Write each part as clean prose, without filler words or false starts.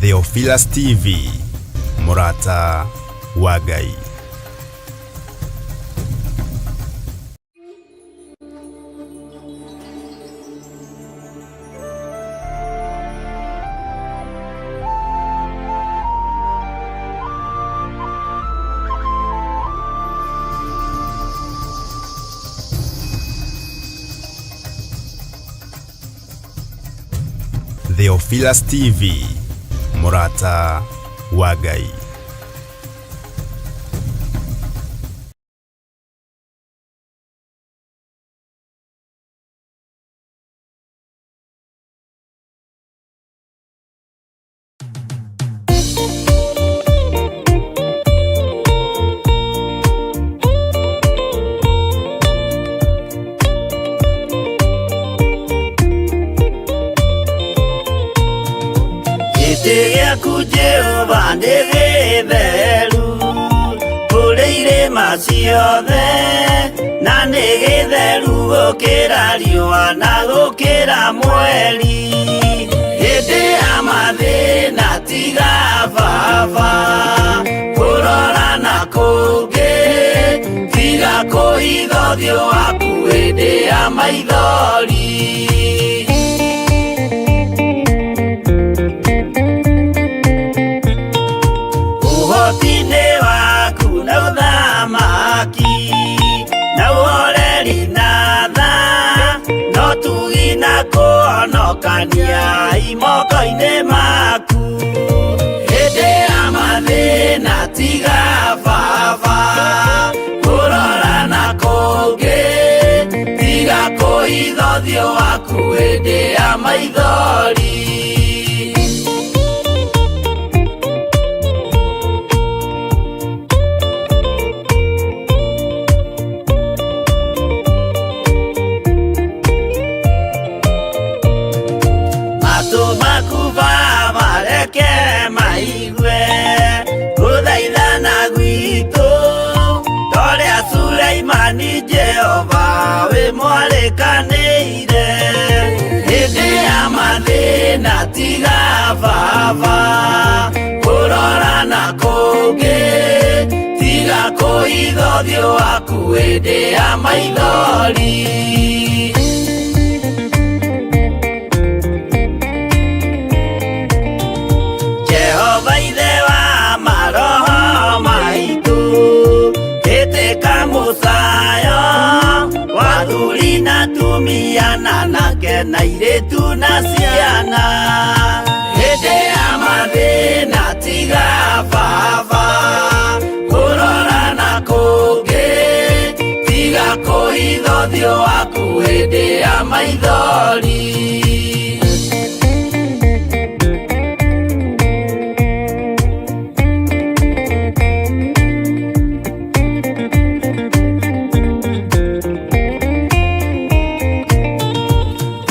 Theophilus TV, Mũrata wa Ngai. Theophilus TV, Mũrata wa Ngai. Gĩtĩ gĩaku Jehova nĩ gĩtheru kũrĩ irĩma ciothe na nĩ gĩtheru gũkĩra riũa na gũkĩra mweri hĩndĩ ya mathĩna tiga baba kũrora na kũngĩ tiga kũhitha ũthiũ waku hĩndĩ ya maithori. Ũhoti-inĩ waku na ũthamaki na ũhoreri na tha no tugi na kũhonokania imoko-inĩ maku hĩndĩ ya mathĩna tiga baba kũrora na kũngĩ tiga kũhitha ũthiũ waku hĩndĩ ya maithori. Matũ maku Baba reke maigue gũthaithana gwitũ torĩa Suleimani Jehova wĩ mwarĩkanĩire hĩndĩ ya mathĩna tiga baba kũrora na kũngĩ tiga kũhitha ũthiũ waku hĩndĩ ya maithori. Jehova ithe wa maroho maitũ ĩtĩka mũcayo wa athuri na atumia na anake na airĩtu na ciana hĩndĩ ya mathĩna tiga baba kũrora na kũngĩ tiga kũhitha ũthiũ waku hĩndĩ ya maithori.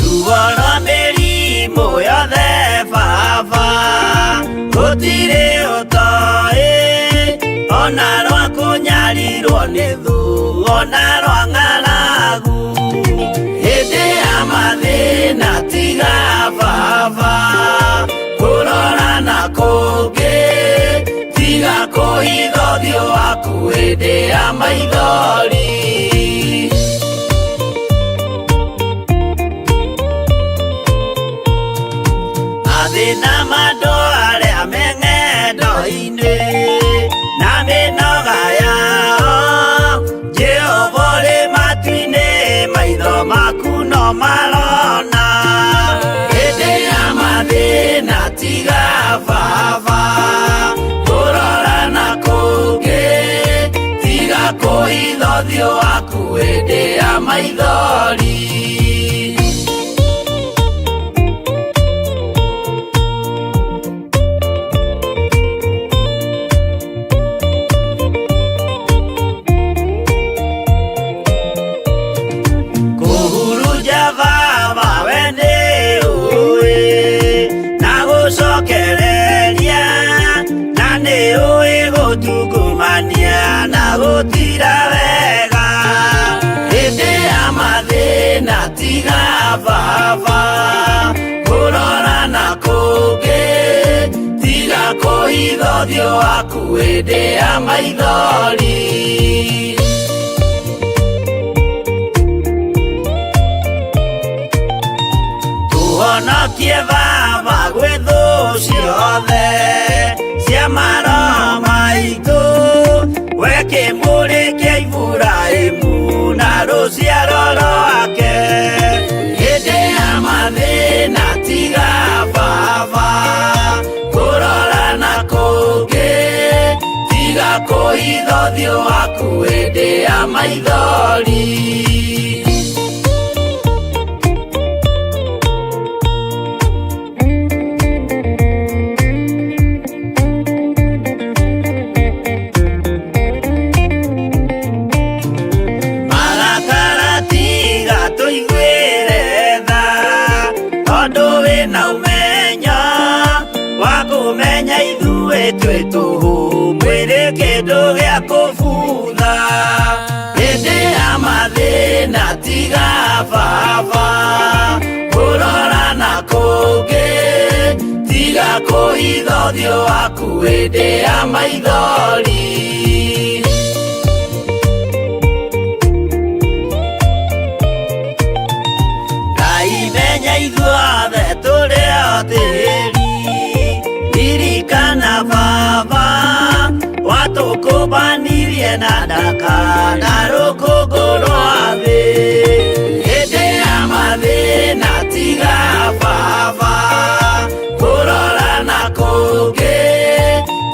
Ruo rwa mĩrimũ yothe baba gũtirĩ ũtoĩ ona rwa kũnyarirwo nĩ thũ ona rwa ng'aragu hĩndĩ ya mathĩna tiga baba kũrora na kũngĩ tiga kũhitha ũthiũ waku hĩndĩ ya maithori. Mathĩna ma andũ arĩa me ng'endo-inĩ na mĩnoga yao Jehova ũrĩ matu-inĩ maitho maku no marona hĩndĩ ya mathĩna tiga baba kũrora na kũngĩ tiga kũhitha ũthiũ waku hĩndĩ ya maithori. Kũhurunja baba we nĩ ũĩ na gũcokereria na nĩ ũĩ gũtungumania na gũtira wega hĩndĩ ya mathĩna. kũhitha ũthiũ waku hĩndĩ ya maithori. Tũhonokie Baba gwĩ thũ ciothe cia maroho maitũ, we kĩmũrĩ kĩa Iburahĩmu na rũciaro rwake. Hĩndĩ ya mathĩna tiga Baba kũrora na kũngĩ, tiga kũhitha ũthiũ waku hĩndĩ ya maithori. Marakara tiga tũiguĩre tha, tondũ wĩna ũmenyo wa kũmenya ithuĩ twĩ tũhũ, mwĩrĩ kĩndũ gĩa kũbutha. Hĩndĩ ya mathĩna tiga Baba kũrora na kũngĩ, tiga kũhitha ũthiũ waku hĩndĩ ya maithori. Ngai menya ithuothe tũrĩ o tĩri, ririkana Baba watũkũmbanirie na ndaka na rũkũngũ rwa thĩ. Hĩndĩ ya mathĩna tiga Baba kũrora na kũngĩ,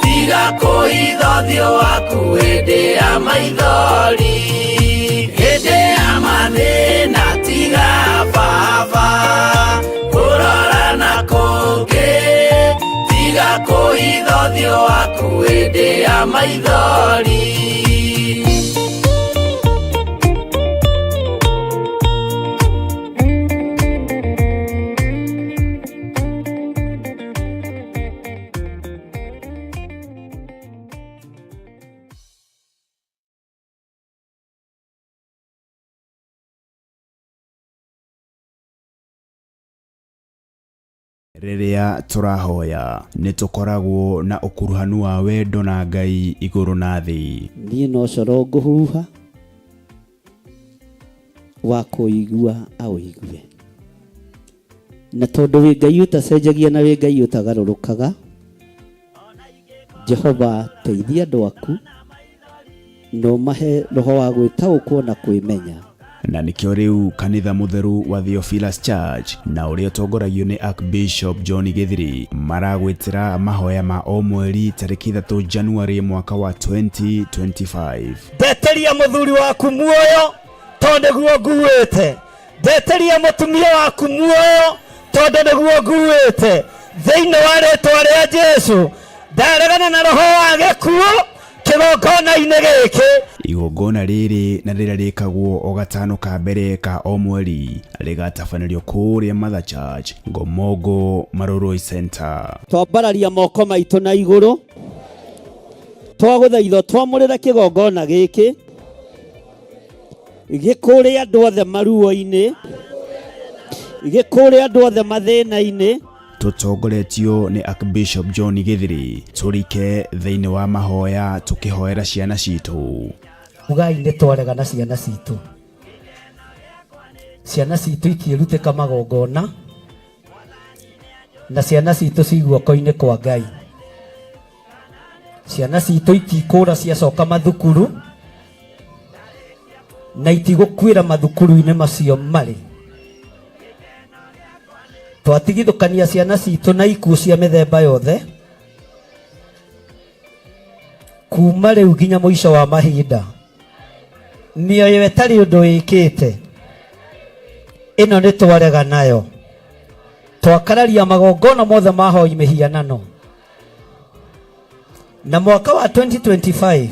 tiga kũhitha ũthiũ waku hĩndĩ ya maithori. Hĩndĩ ya mathĩna tiga Baba kũrora na kũngĩ, tiga kũhitha ũthiũ waku hĩndĩ ya maithori. Rĩrĩa tũrahoya nĩ tũkoragwo na ũkuruhanu wa wendo na Ngai igũrũ na thĩ. Niĩ no coro ngũhuha wa kũigua aũigue, na tondũ wĩ Ngai ũtacenjagia na wĩ Ngai ũtagarũrũkaga, Jehova teithia andũ aku na ũmahe roho wa gwĩtaũkwo na kwĩmenya. Na nĩkĩo rĩu kanitha mũtheru wa Theophilus Church na ũrĩa ũtongoragio nĩ Archbishop John Gĩthiri maragwĩtĩra mahoya ma o mweri tarĩki 3 January mwaka wa 2025. Ndeteria mũthuri waku muoyo tondũ nĩguo nguĩte, ndeteria mũtumia waku muoyo tondũ nĩguo nguĩte. Thĩinĩ wa rĩtwa rĩa Jesu ndaregana na roho wa gĩkuũ kĩgongona-inĩ gĩkĩ. Igongona rĩrĩ na rĩrĩa rĩkagwo o gatano ka mbere ka o mweri rĩgatabanĩrio kũrĩa Mother Church, Ngomongo, Marurui Center. Twambararia moko maitũ na igũrũ, twagũthaitha twamũrĩre kĩgongona gĩkĩ gĩkũrĩ andũ othe maruo-inĩ, gĩkũrĩ andũ othe mathĩna-inĩ. Tũtongoretio nĩ Archbishop John Gĩthiri, tũrike thĩinĩ wa mahoya tũkĩhoera ciana citũ. Ugai nĩ twarega na ciana citũ. Ciana citũ itiĩrutĩka magongona, na ciana citũ ci guoko-inĩ kwa Ngai. Ciana citũ itikũra ciacoka mathukuru, na itigũkuĩra mathukuru-inĩ macio marĩ. Twatigithũkania ciana citũ na ikuũ cia mĩthemba yothe, kuma rĩu nginya mũico wa mahinda. Mĩoyo ĩtarĩ ũndũ ĩkĩte, ĩno nĩ twarega nayo. Twakararia magongona mothe ma hoi mĩhianano. Na mwaka wa 2025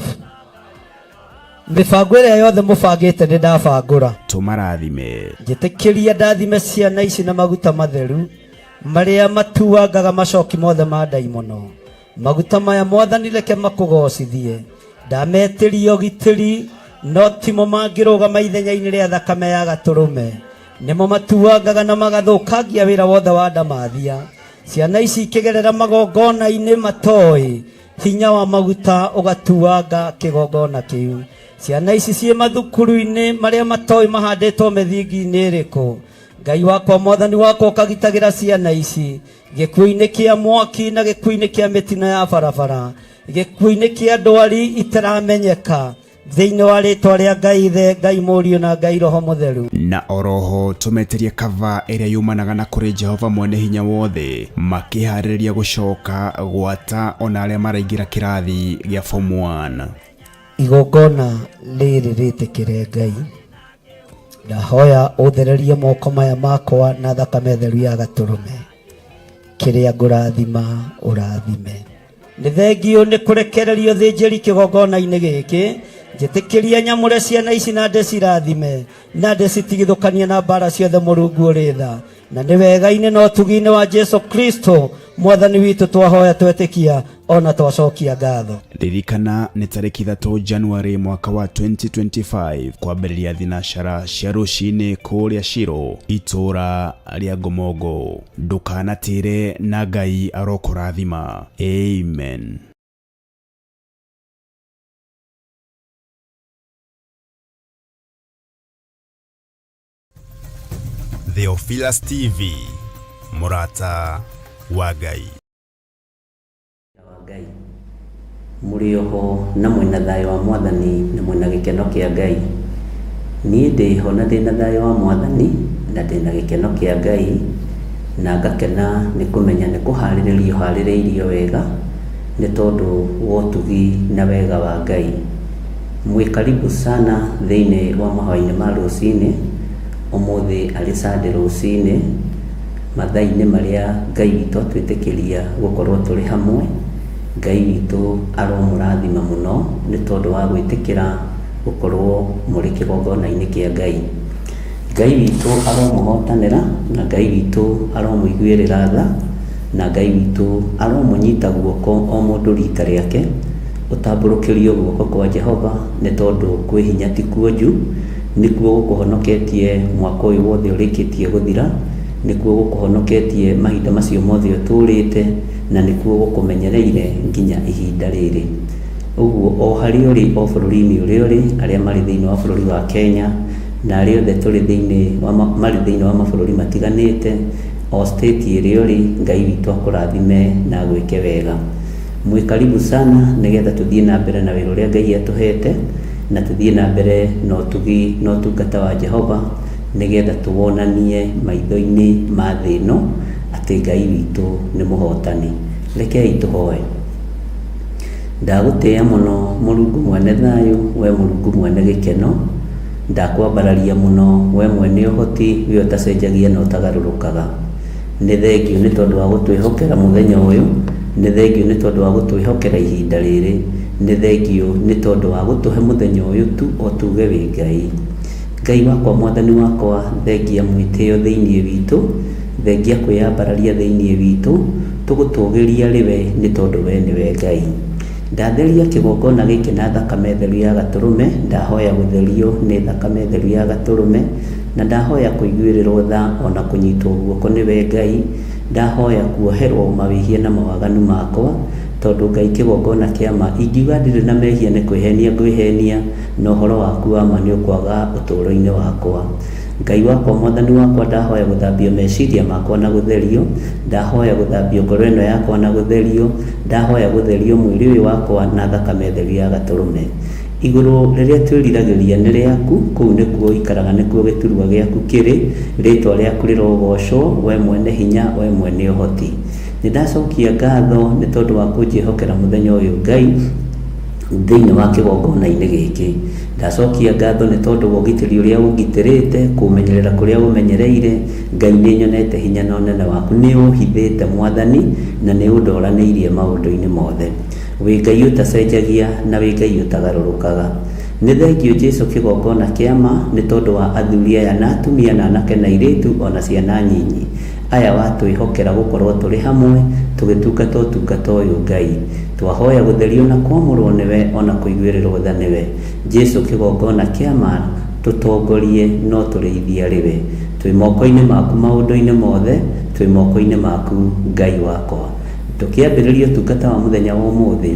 mĩbango ĩrĩa yothe mũbangĩte nĩ ndabangũra. Tũmarathime. Njĩtĩkĩria ndathime ciana ici na maguta matheru marĩa matuangaga macoki mothe ma ndaimono. Maguta maya Mwathani reke makũgocithie. Ndametĩria ũgitĩri no timo mangĩrũgama ithenya-inĩ rĩa thakame ya gatũrũme. Nĩmo matuangaga na magathũkangia wĩra wothe wa ndamathia. Ciana ici ikĩgerera magongona-inĩ matoĩ, hinya wa maguta ũgatuanga kĩgongona kĩu. Ciana ici ciĩ mathukuru-inĩ marĩa matoĩ mahandĩtwo mĩthingi-inĩ ĩrĩkũ. Ngai wakwa, Mwathani wakwa, ũkagitagĩra ciana ici gĩkuũ-inĩ kĩa mwaki na gĩkuũ-inĩ kĩa mĩtino ya barabara, gĩkuũ-inĩ kĩa ndwari itaramenyeka, thĩinĩ wa rĩtwa rĩa Ngai Ithe, Ngai Mũriũ na Ngai Roho Mũtheru. Na oroho tũmetĩrie kava ĩrĩa yumanaga na kũrĩ Jehova mwene hinya wothe, makĩharĩrĩria gũcoka gwata ona arĩa maraingĩra kĩrathi gĩa form 1. Igongona rĩrĩ rĩtĩkĩre Ngai, ndahoya ũthererie moko maya makwa na thakame theru ya gatũrũme, kĩrĩa ngũrathima ũrathime. Nĩ thengio nĩ kũrekererio thĩnjĩri kĩgongona-inĩ gĩkĩ, njĩtĩkĩria nyamũre ciana ici na ndĩcirathime na ndĩcitigithũkanie na mbara ciothe. Mũrungu ũrĩ tha, na nĩ wega-inĩ na ũtugi-inĩ wa Jesu Kristo Mwathani witũ twahoya, twetĩkia ona twacokia ngatho. Ririkana nĩ tarĩki 3 January mwaka wa 2025 kwambĩrĩria thinacara cia rũcinĩ kũrĩa Shiro, itũũra rĩa Ngomongo. Ndũkanatĩre na Ngai arokũrathima. Amen. Theophilus TV, mũrata wa Ngai. Wa Ngai mũrĩ oho na mwĩna thayũ wa Mwathani na mwĩna gĩkeno kĩa Ngai. Niĩ ndĩho na ndĩna thayũ wa Mwathani na ndĩna gĩkeno kĩa Ngai, na ngakena nĩ kũmenya nĩ kũharĩrĩrio harĩrĩirio wega nĩ tondũ wa ũtugi na wega wa Ngai. Mwĩ karibu sana thĩinĩ wa mahoya-inĩ ma rũcinĩ. Ũmũthĩ arĩ Sunday rũcinĩ, mathaa-inĩ marĩa Ngai witũ atwĩtĩkĩria gũkorwo tũrĩ hamwe. Ngai witũ aromũrathima mũno nĩ tondũ wa gwĩtĩkĩra gũkorwo mũrĩ kĩgongona-inĩ kĩa Ngai. Ngai witũ aromũhotanĩra, na Ngai witũ aromũiguĩrĩra tha, na Ngai witũ aromũnyita guoko o mũndũ rita rĩake. Ũtambũrũkĩrio guoko kwa Jehova, nĩ tondũ kwĩ hinya ti kuonju, nĩkuo gũkũhonoketie mwaka ũyũ wothe ũrĩkĩtie gũthira, nĩkuo gũkũhonoketie mahinda macio mothe ũtũrĩte, na nĩkuo gũkũmenyereire nginya ihinda rĩrĩ. Ũguo o harĩa ũrĩ, o bũrũri-inĩ ũrĩa ũrĩ, arĩa marĩ thĩinĩ wa bũrũri wa Kenya na arĩa othe tũrĩ thĩinĩ wa marĩ thĩinĩ wa mabũrũri matiganĩte, o state ĩrĩa ũrĩ, Ngai witũ akũrathime na agwĩke wega. Mwĩ karibu sana nĩgetha tũthiĩ na mbere na wĩra ũrĩa Ngai atũhete, na tũthiĩ na mbere na ũtugi na ũtungata wa Jehova, nĩgetha tũwonanie maitho-inĩ ma thĩ ĩno atĩ Ngai witũ nĩ mũhotani. Rekei tũhoe. Ndagũtĩĩa mũno Mũrungu mwene thayũ, we Mũrungu mwene gĩkeno, ndakwambararia mũno we mwene ũhoti, we ũtacenjagia na ũtagarũrũkaga. Nĩ thengio nĩ tondũ wa gũtwĩhokera mũthenya ũyũ, nĩ thengio nĩ tondũ wa gũtwĩhokera ihinda rĩrĩ, nĩ thengio nĩ tondũ wa gũtũhe mũthenya ũyũ tu o tuge wĩ Ngai. Ngai wakwa, Mwathani wakwa, thengia mwĩtĩo thĩinĩ witũ, thengia kwĩyambararia thĩinĩ witũ, tũgũtũgĩria rĩwe nĩ tondũ we nĩwe Ngai. Ndatheria kĩgongona gĩkĩ na thakame theru ya gatũrũme, ndahoya gũtherio nĩ thakame theru ya gatũrũme, na ndahoya kũiguĩrĩrwo tha ona kũnyitwo guoko nĩwe Ngai, ndahoya kuoherwo mawĩhia na mawaganu makwa, tondũ Ngai kĩgongona kĩa ma, ingiuga ndirĩ na mehia nĩ kwĩhenia ngwĩhenia, na ũhoro waku wa ma nĩ ũkwaga ũtũũro-inĩ wakwa. Ngai wakwa, Mwathani wakwa, ndahoya gũthambio meciria makwa na gũtherio, ndahoya gũthambio ngoro ĩno yakwa na gũtherio, ndahoya gũtherio mwĩrĩ ũyũ wakwa na thakame theru ya gatũrũme. Igũrũ rĩrĩa twĩriragĩria nĩ rĩaku, kũu nĩkuo ũikaraga, nĩkuo gĩturwa gĩaku kĩrĩ, rĩĩtwa rĩaku rĩrogocwo, we mwene hinya, we mwene ũhoti. Nĩ ndacokia ngatho nĩ tondũ wa kũnjĩhokera mũthenya ũyũ Ngai thĩinĩ wa kĩgongona-inĩ gĩkĩ. Ndacokia ngatho nĩ tondũ wa ũgitĩri ũrĩa ũngitĩrĩte, kũmenyerera kũrĩa ũmenyereire. Ngai nĩ nyonete hinya na ũnene waku, nĩ ũhithĩte Mwathani na nĩ ũndoranĩirie maũndũ-inĩ mothe. Wĩ Ngai ũtacenjagia na wĩ Ngai ũtagarũrũkaga. Nĩ thengio Jesu kĩgongona kĩa ma nĩ tondũ wa athuri aya na atumia na anake na airĩtu ona ciana nyinyi aya watwĩhokera gũkorwo tũrĩ hamwe tũgĩtungata ũtungata ũyũ Ngai. Twahoya gũtherio na kwamũrwo nĩwe ona kũiguĩrĩrwo tha nĩwe. Jesu kĩgongona kĩa ma, tũtongorie no tũrĩithie arĩ we. Twĩ moko-inĩ maku maũndũ-inĩ mothe, Twĩ moko-inĩ maku Ngai wakwa. Tũkĩambĩrĩria ũtungata wa mũthenya wa ũmũthĩ,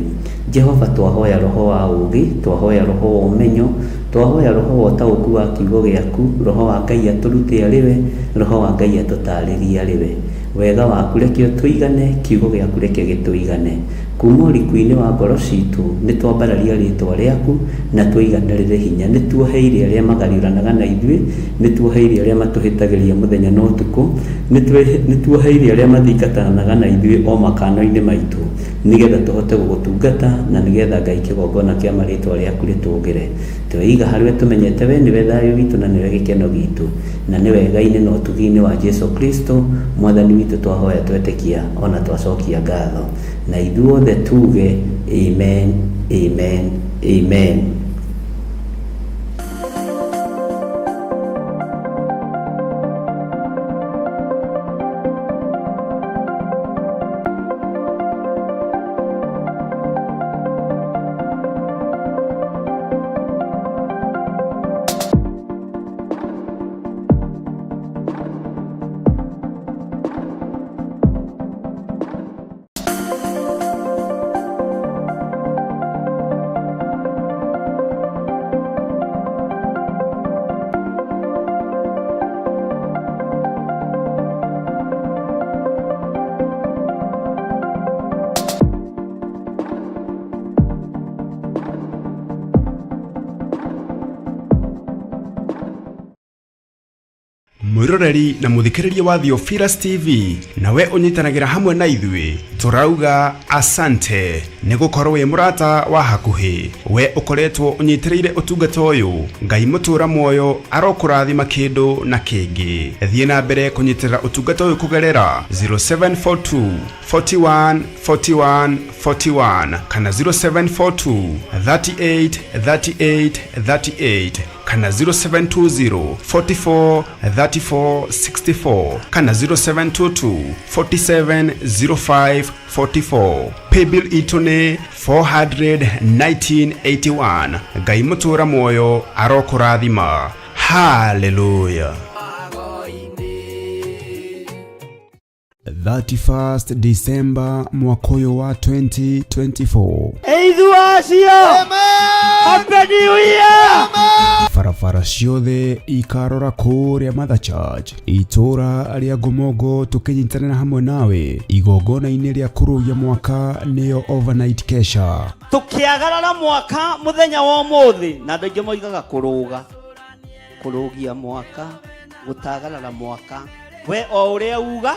Jehova twahoya roho wa ũũgĩ, twahoya roho wa ũmenyo, twahoya roho wa ũtaũku wa kiugo gĩaku, roho wa Ngai atũrute arĩ we, roho wa Ngai atũtarĩrie arĩ we. Wega waku reke ũtũigane, kiugo gĩaku reke gĩtũigane. Kuma ũriku-inĩ wa ngoro citũ, nĩ twambararia rĩtwa rĩaku na twoiga nĩ rĩrĩ hinya. Nĩ tuoheire arĩa magariũranaga na ithuĩ, nĩ tuoheire arĩa matũhĩtagĩria mũthenya na ũtukũ, nĩ tuoheire arĩa mathingatanaga na ithuĩ o makano-inĩ maitũ, nĩgetha tũhote gũgũtungata na nĩgetha Ngai kĩgongona kĩa marĩtwa rĩaku rĩtũgĩre. Tweiga harĩ we tũmenyete we nĩwe thayũ witũ na nĩwe gĩkeno gitũ, na nĩ wega-inĩ na ũtugi-inĩ wa Jesu Kristo mwathani witũ twahoya twetĩkia ona twacokia ngatho. Na ithuothe tuge amen, amen, amen. Mwiroreri na muthikiriria wa Theophilus TV, nawe unyitanagĩra hamwe na ithuĩ, tũrauga asante nĩ gũkorwo wĩ mũrata wa hakuhĩ. We ũkoretwo ũnyitĩrĩire ũtungata ũyũ, Ngai mũtũra muoyo arokũrathima kĩndũ na kĩngĩ. Thiĩ na mbere kũnyitĩrĩra ũtungata ũyũ kũgerera 0742 41 41 41 kana 0742 38 38 38 kana 0720 44 34 64 kana 0722 47 05 44. Paybill itũ nĩ 41981. Ngai mũtũra muoyo arokũrathima. Hallelujah. 31st December mwaka ũyũ wa 2024. Eithu acio, Happy New Year! Barabara ciothe ikarora kũrĩa Mother Church, itũra rĩa Ngomongo, tũkĩnyitanĩra hamwe nawe igongona-inĩ rĩa kũrũgia mwaka, nĩyo overnight kesha. Tũkĩagarara mwaka mũthenya wa ũmũthĩ, na andũ aingĩ moigaga kũrũga, kũrũgia mwaka, gũtagarara mwaka. We o ũrĩa uga,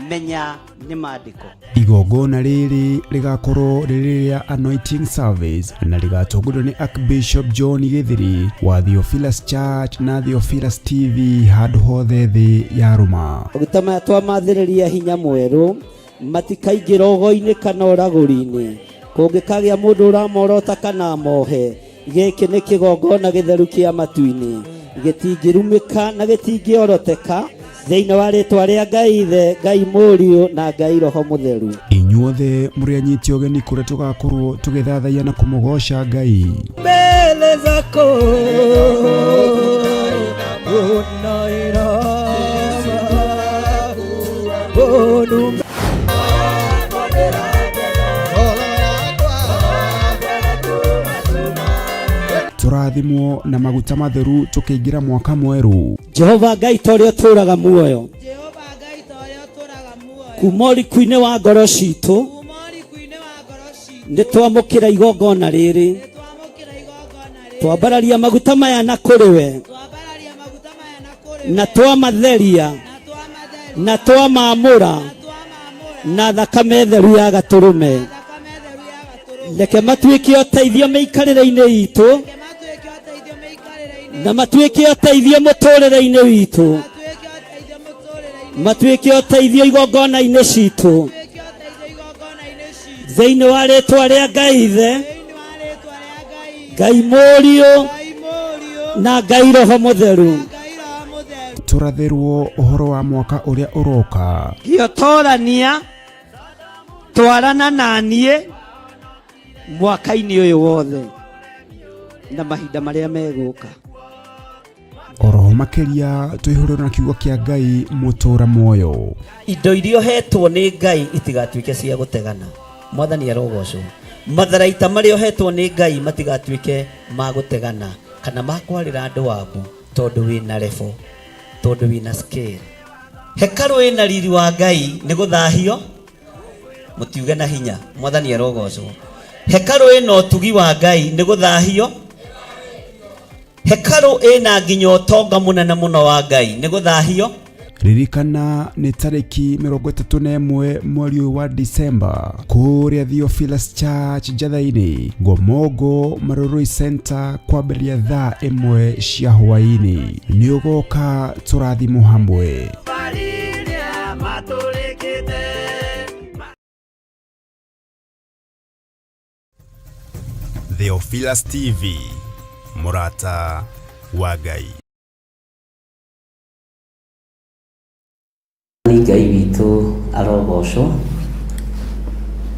menya nĩ maandĩko. Igongona rĩrĩ rĩgakorwo rĩrĩ rĩa anointing service na rĩgatongorio nĩ Archbishop John Gĩthiri wa Theophilus Church na Theophilus TV handũ hothe thĩ ya rũma. Maguta maya twamathĩrĩria hinya mwerũ, matikaingĩra ũgo-inĩ kana ũragũri-inĩ. Kũngĩkagĩa mũndũ ũramorota kana amohe, gĩkĩ nĩ kĩgongona gĩtheru kĩa matu-inĩ, gĩtingĩrumĩka na gĩtingĩoroteka, thĩinĩ wa rĩtwa rĩa Ngai Ithe, Ngai Mũriũ na Ngai Roho Mũtheru. Inyuothe mũrĩ anyiti ũgeni kũrĩa tũgakorwo tũgĩthathaiya na kũmũgoca Ngai. Mbele zako Tũrathimwo na maguta matheru tũkĩingĩra mwaka mwerũ. Jehova Ngai ta ũrĩa ũtũũraga muoyo, Jehova Ngai ta ũrĩa ũtũũraga muoyo, kuma ũriku-inĩ wa ngoro citũ, kuma ũriku-inĩ wa ngoro citũ, nĩ twamũkĩra igongona rĩrĩ, nĩ twamũkĩra igongona rĩrĩ, twambararia maguta maya na kũrĩ we, twambararia maguta maya na kũrĩ na we, twamatheria, na twamatheria, na twamamũra na twamamũra na thakame theru ya gatũrũme. na thakame theru ya gatũrũme. Reke matuĩke ũteithio mĩikarĩre-inĩ itũ, Reke matuĩke ũteithio mĩikarĩre-inĩ na matuĩke ũteithio mũtũũrĩre-inĩ witũ, matuĩke ũteithio mũtũũrĩre-inĩ matuĩke ũteithio igongona-inĩ citũ, matuĩke ũteithio igongona-inĩ citũ, thĩinĩ wa rĩtwa rĩa Ngai Ithe, thĩinĩ wa rĩtwa rĩa Ngai Ngai Mũriũ Ngai Mũriũ na Ngai Roho Mũtheru. Ngai Roho Mũtheru. Tũrathĩrwo ũhoro wa mwaka ũrĩa ũroka. Gĩotorania, twarana na niĩ mwaka-inĩ ũyũ wothe na mahinda marĩa megũka. Oroho makĩria tũihũrĩrwo na kiugo kĩa Ngai mũtũra muoyo. Indo iria ũhetwo nĩ Ngai itigatuĩke cia gũtegana. Mwathani arogocwo. Matharaita marĩa ũhetwo nĩ Ngai matigatuĩke ma gũtegana kana ma kwarĩra andũ wabu, tondũ wĩna level, tondũ wĩna scale. Hekarũ ĩna riri wa Ngai nĩ gũthahio, mũtiuge na hinya. Mwathani arogocwo. Hekarũ ĩna ũtugi wa Ngai nĩ gũthahio. Hekarũ ĩna nginya ũtonga mũnene mũno wa Ngai nĩ gũthahio. Ririkana nĩ tarĩki 31 mweri ũyũ wa Disemba kũrĩa Theophilus Church Njatha-inĩ, Ngomongo Marurui Center, kwambĩrĩria thaa 1 cia hwaĩ-inĩ. Nĩ ũgoka tũrathimwo hamwe. Theophilus TV, mũrata wa Ngai. Nĩ Ngai witũ arogocwo.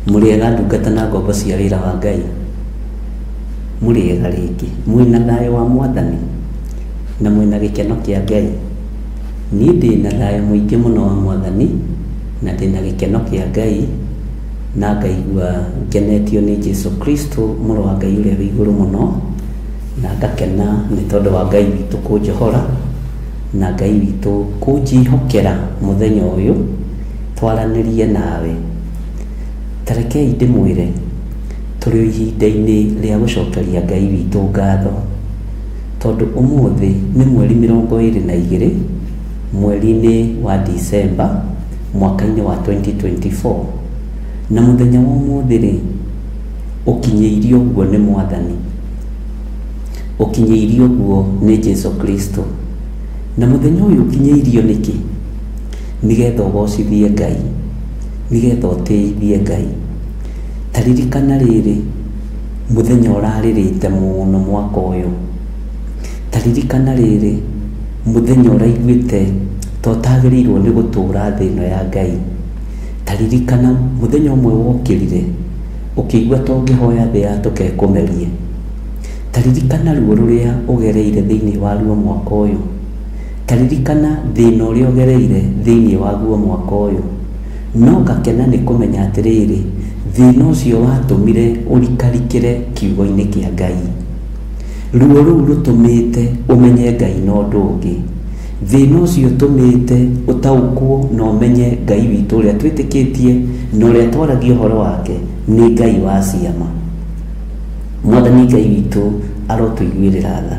Mũrĩega ndungata na ngombo cia wĩra wa Ngai. Mũrĩega rĩngĩ. Mwĩna thayũ wa Mwathani na mwĩna gĩkeno kĩa Ngai. Niĩ ndĩna thayũ mũingĩ mũno wa Mwathani na ndĩna gĩkeno kĩa Ngai na ngaigua ngenetio nĩ Jesu Kristo mũrũ wa Ngai ũrĩa wĩ igũrũ mũno, na ngakena nĩ tondũ wa Ngai witũ kũnjohora na Ngai witũ kũnjĩhokera mũthenya ũyũ twaranĩrie nawe. Ta rekei ndĩmwĩre, tũrĩ o ihinda-inĩ rĩa gũcokeria Ngai witũ ngatho, tondũ ũmũthĩ nĩ mweri 22 mweri-inĩ wa Disemba mwaka-inĩ wa 2024, na mũthenya wa ũmũthĩ rĩ, ũkinyĩirio ũguo nĩ Mwathani, ũkinyĩirio ũguo nĩ Jesu Kristo. Na mũthenya ũyũ ũkinyĩirio nĩkĩ? Nĩgetha ũgocithie Ngai, nĩgetha ũtĩithie Ngai. Ta ririkana rĩrĩ, mũthenya ũrarĩrĩte mũno mwaka ũyũ. Ta ririkana rĩrĩ, mũthenya ũraiguĩte ta ũtagĩrĩirwo nĩ gũtũra thĩ ĩno ya Ngai. Ta ririkana mũthenya ũmwe wokĩrire ũkĩigua ta ũngĩhoya thĩ yatũke ĩkũmerie. Ta ririkana ruo rũrĩa ũgereire thĩinĩ wa ruo mwaka ũyũ. Ta ririkana thĩna ũrĩa ũgereire thĩinĩ waguo mwaka ũyũ. No ngakena nĩ kũmenya atĩrĩrĩ, thĩna ũcio watũmire ũrikarikĩre kiugo-inĩ kĩa Ngai. Ruo rũu rũtũmĩte ũmenye Ngai na ũndũ ũngĩ. Thĩna ũcio ũtũmĩte ũtaũkwo na ũmenye Ngai witũ ũrĩa twĩtĩkĩtie na ũrĩa twaragia ũhoro wake nĩ Ngai wa ciama. Mwathani Ngai witũ arotũiguĩrĩra tha.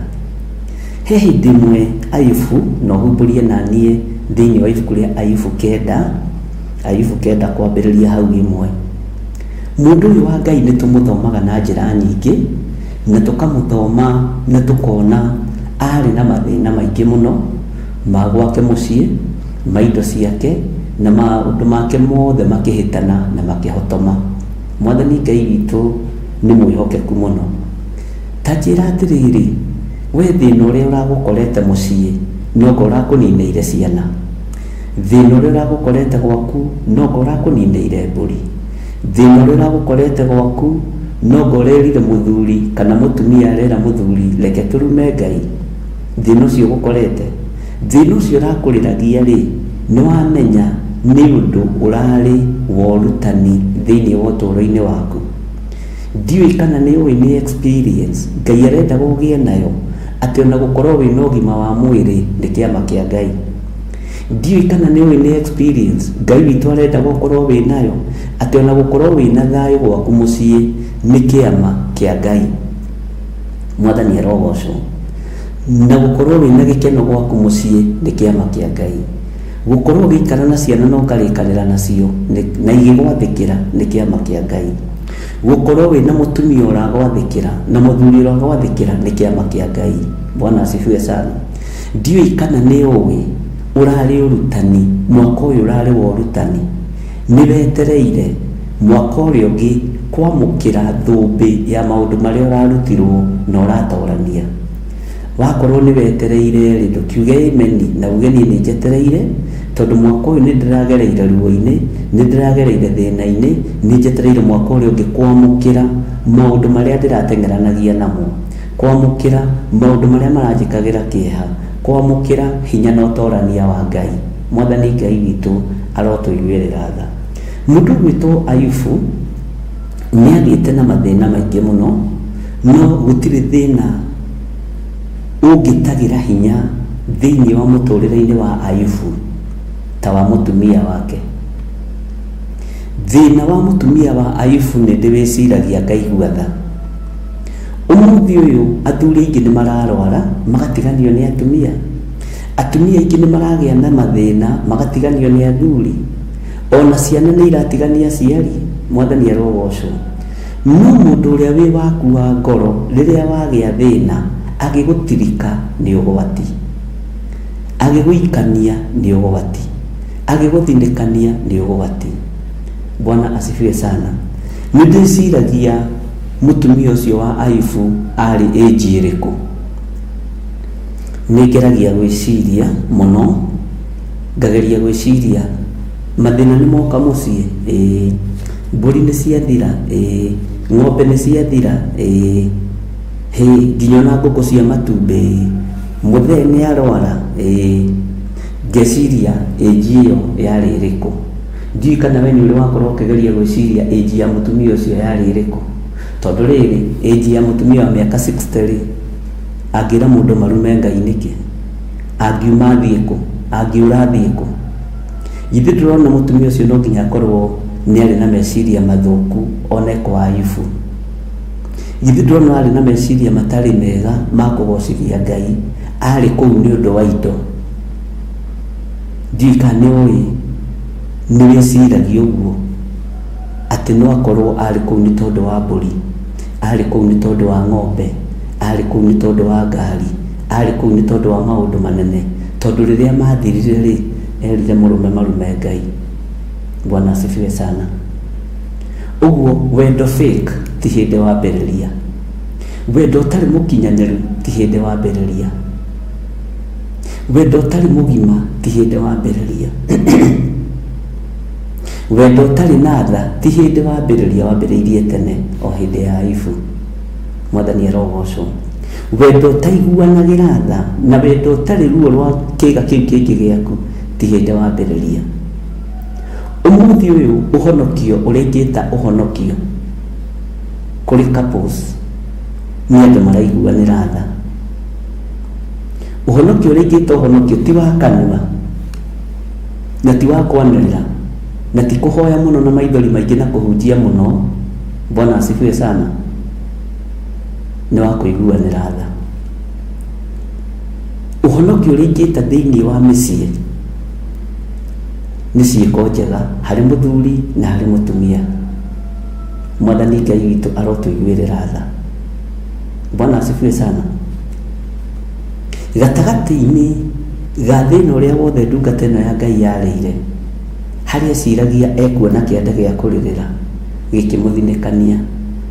He hĩndĩ ĩmwe Ayubu, na ũhumbũrie na niĩ thĩinĩ wa ibuku rĩa Ayubu 9, Ayubu 9 kwambĩrĩria hau 1. Mũndũ ũyũ wa Ngai nĩ tũmũthomaga na njĩra nyingĩ, na tũkamũthoma na tũkona arĩ na mathĩna maingĩ mũno ma gwake mũciĩ, ma indo ciake, na maũndũ make mothe makĩhĩtana na makĩhotoma. Mwathani Ngai witũ nĩ mwĩhokeku mũno. Ta njĩra atĩrĩrĩ, we thĩna ũrĩa ũragũkorete mũciĩ nonga ũrakũninĩire ciana? Thĩna ũrĩa ũragũkorete gwaku nonga ũrakũninĩire mbũri? Thĩna ũrĩa ũragũkorete gwaku nonga ũrerire mũthuri kana mũtumia arera mũthuri reke tũrume Ngai? Thĩna ũcio ũgũkorete, thĩna ũcio ũrakũrĩragia rĩ, nĩ wamenya nĩ ũndũ ũrarĩ wa ũrutani thĩinĩ wa ũtũũro-inĩ waku. Ndiũĩ kana nĩ ũĩ nĩ experience Ngai arendaga ũgĩe nayo, atĩ ona gũkorwo wĩna ũgima wa mwĩrĩ nĩ kĩama kĩa Ngai. Ndiũĩ kana nĩ ũĩ nĩ experience Ngai witũ arendaga ũkorwo wĩ nayo, atĩ ona gũkorwo wĩna thayũ gwaku mũciĩ nĩ kĩama kĩa Ngai. Mwathani arogocwo. Na gũkorwo wĩna gĩkeno gwaku mũciĩ nĩ kĩama kĩa Ngai. Gũkorwo ũgĩikara na ciana na ũkarĩkanĩra nacio na igĩgwathĩkĩra nĩ kĩama kĩa Ngai. Gũkorwo wĩna mũtumia ũragwathĩkĩra na mũthuri ũragwathĩkĩra nĩ kĩama kĩa Ngai. Bwana asifiwe sana. Ndiũĩ kana nĩ ũĩ ũrarĩ ũrutani, mwaka ũyũ ũrarĩ wa ũrutani. Nĩ wetereire mwaka ũrĩa ũngĩ kwamũkĩra thũmbĩ ya maũndũ marĩa ũrarutirwo na ũratorania. Wakorwo nĩ wetereire rĩ, ndũkiuge ameni na uge niĩ nĩ njetereire, tondũ mwaka ũyũ nĩ ndĩragereire ruo-inĩ, nĩ ndĩragereire thĩna-inĩ, nĩ njetereire mwaka ũrĩa ũngĩ kwamũkĩra maũndũ marĩa ndĩrateng'eranagia namo. Kwamũkĩra maũndũ marĩa maranjĩkagĩra kĩeha, kwamũkĩra hinya na ũtorania wa Ngai. Mwathani Ngai witũ arotũiguĩrĩra tha. Mũndũ ũgwĩtwo Ayubu nĩ agĩte na mathĩna maingĩ mũno, no gũtirĩ thĩna ũngĩtagĩra hinya thĩinĩ wa mũtũrĩre-inĩ wa Ayubu ta wa mũtumia wake. Thĩna wa mũtumia wa Ayubu nĩ ndĩwĩciragia ngaigua tha. Ũmũthĩ ũyũ athuri aingĩ nĩ mararwara magatiganio nĩ atumia. Atumia aingĩ nĩ maragĩa na mathĩna magatiganio nĩ athuri. Ona ciana nĩ iratigania aciari. Mwathani arogocwo. No mũndũ ũrĩa wĩ waku wa ngoro rĩrĩa wagĩa thĩna agĩgũtirika nĩ ũgwati, agĩgũikania nĩ ũgwati, agĩgũthinĩkania nĩ ũgwati. Bwana asifiwe sana. Nĩ ndĩciragia mũtumia ũcio wa Ayubu arĩ ĩnji ĩrĩkũ. Nĩ ngeragia gwĩciria mũno, ngageria gwĩciria mathĩna nĩ moka mũciĩ, ĩĩ, mbũri nĩ ciathira, ĩĩ, ng'ombe nĩ ciathira, ĩĩ, hĩ, nginya ona ngũkũ cia matumbĩ, ĩĩ, mũthee nĩ arwara, ĩĩ, ngeciria ĩnji ĩyo yarĩ ĩrĩkũ. Ndiũĩ kana we nĩ ũrĩ wakorwo ũkĩgeria gwĩciria ĩnji ya mũtumia ũcio yarĩ ĩrĩkũ. Tondũ rĩrĩ, ĩnji ya mũtumia wa mĩaka 60 rĩ, angĩra mũndũ marume Ngai nĩkĩ? Angiuma athiĩ kũ? Angĩũra athiĩ kũ? Githĩ ndũrona mũtumia ũcio no nginya akorwo nĩ arĩ na meciria mathũku one kwa Ayubu? Githĩ ndũrona arĩ na meciria matarĩ mega ma kũgocithia Ngai? Arĩ kũu nĩ ũndũ wa indo. Ndiũĩ kana nĩ ũĩ nĩ wĩciragia ũguo atĩ no akorwo arĩ kũu nĩ tondũ wa mbũri, arĩ kũu nĩ tondũ wa ng'ombe, arĩ kũu nĩ tondũ wa ngari, arĩ kũu nĩ tondũ wa maũndũ manene. Tondũ rĩrĩa mathirire rĩ, erire mũrũme marume Ngai. Bwana asifiwe sana. Ũguo wendo fake ti hĩndĩ wambĩrĩria. Wendo ũtarĩ mũkinyanĩru ti hĩndĩ wambĩrĩria. Wendo ũtarĩ mũgima ti hĩndĩ wambĩrĩria. Wendo ũtarĩ na tha ti hĩndĩ wambĩrĩria, wambĩrĩirie tene o hĩndĩ ya Ayubu. Mwathani arogocwo. Wendo ũtaiguanagĩra tha na wendo ũtarĩ ruo rwa kĩga kĩu kĩngĩ gĩaku ti hĩndĩ wambĩrĩria. Ũmũthĩ ũyũ ũhonokio ũrĩa ingĩta ũhonokio kũrĩ couples nĩ andũ maraiguanĩra tha. Ũhonokio ũrĩa ingĩta ũhonokio ti wa kanua na ti wa kwanĩrĩra na ti kũhoya mũno na maithori maingĩ na kũhunjia mũno. Bwana asifiwe sana. Nĩ wa kũiguanĩra tha. Ũhonokio ũrĩa ingĩta thĩinĩ wa mĩciĩ nĩ ciĩko njega harĩ mũthuri na harĩ mũtumia. Mwathani Ngai witũ arotũiguĩrĩra tha. Bwana asifiwe sana. Gatagatĩ-inĩ ga thĩna ũrĩa wothe ndungata ĩno ya Ngai yarĩire, harĩa eciragia ekuona kĩanda gĩa kũrĩrĩra, gĩkĩmũthinĩkania,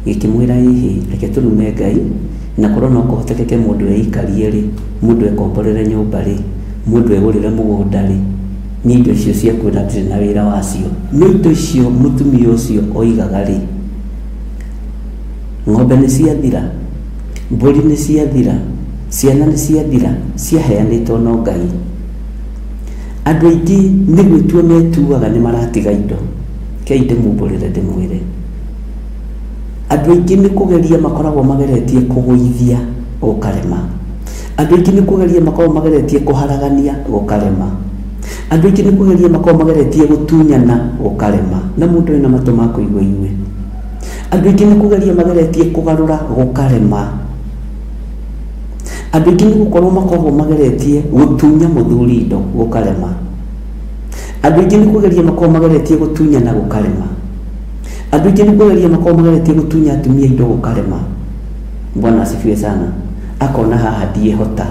gĩkĩmwĩra ĩhĩ, reke tũrume Ngai, na korwo no kũhotekeke mũndũ eikarie rĩ, mũndũ ekomborere nyũmba rĩ, mũndũ egũrĩre mũgũnda rĩ, niĩ indo icio ciaku ona ndirĩ na wĩra wacio. No indo icio mũtumia ũcio oigaga rĩ, ng'ombe nĩ ciathira, mbũri nĩ ciathira, ciana nĩ ciathira, ciaheanĩtwo no Ngai. Andũ aingĩ nĩ gwĩtua metuaga nĩ maratiga indo. Kei ndĩmumbũrĩre ndĩmwĩre. Andũ aingĩ nĩ kũgeria makoragwo mageretie kũgũithia gũkarema. Andũ aingĩ nĩ kũgeria makoragwo mageretie kũharagania gũkarema. Andũ aingĩ nĩ kũgeria makoragwo mageretie gũtunyana gũkarema. Na mũndũ wĩna matũ ma kũigua igue. Andũ aingĩ nĩ kũgeria mageretie kũgarũra gũkarema. Andũ aingĩ nĩ gũkorwo makoragwo mageretie gũtunya mũthuri indo gũkarema. Andũ aingĩ nĩ kũgeria makoragwo mageretie gũtunyana gũkarema. Andũ aingĩ nĩ kũgeria makoragwo mageretie gũtunya atumia indo gũkarema. Bwana asifiwe sana. Akona haha ndiĩhota.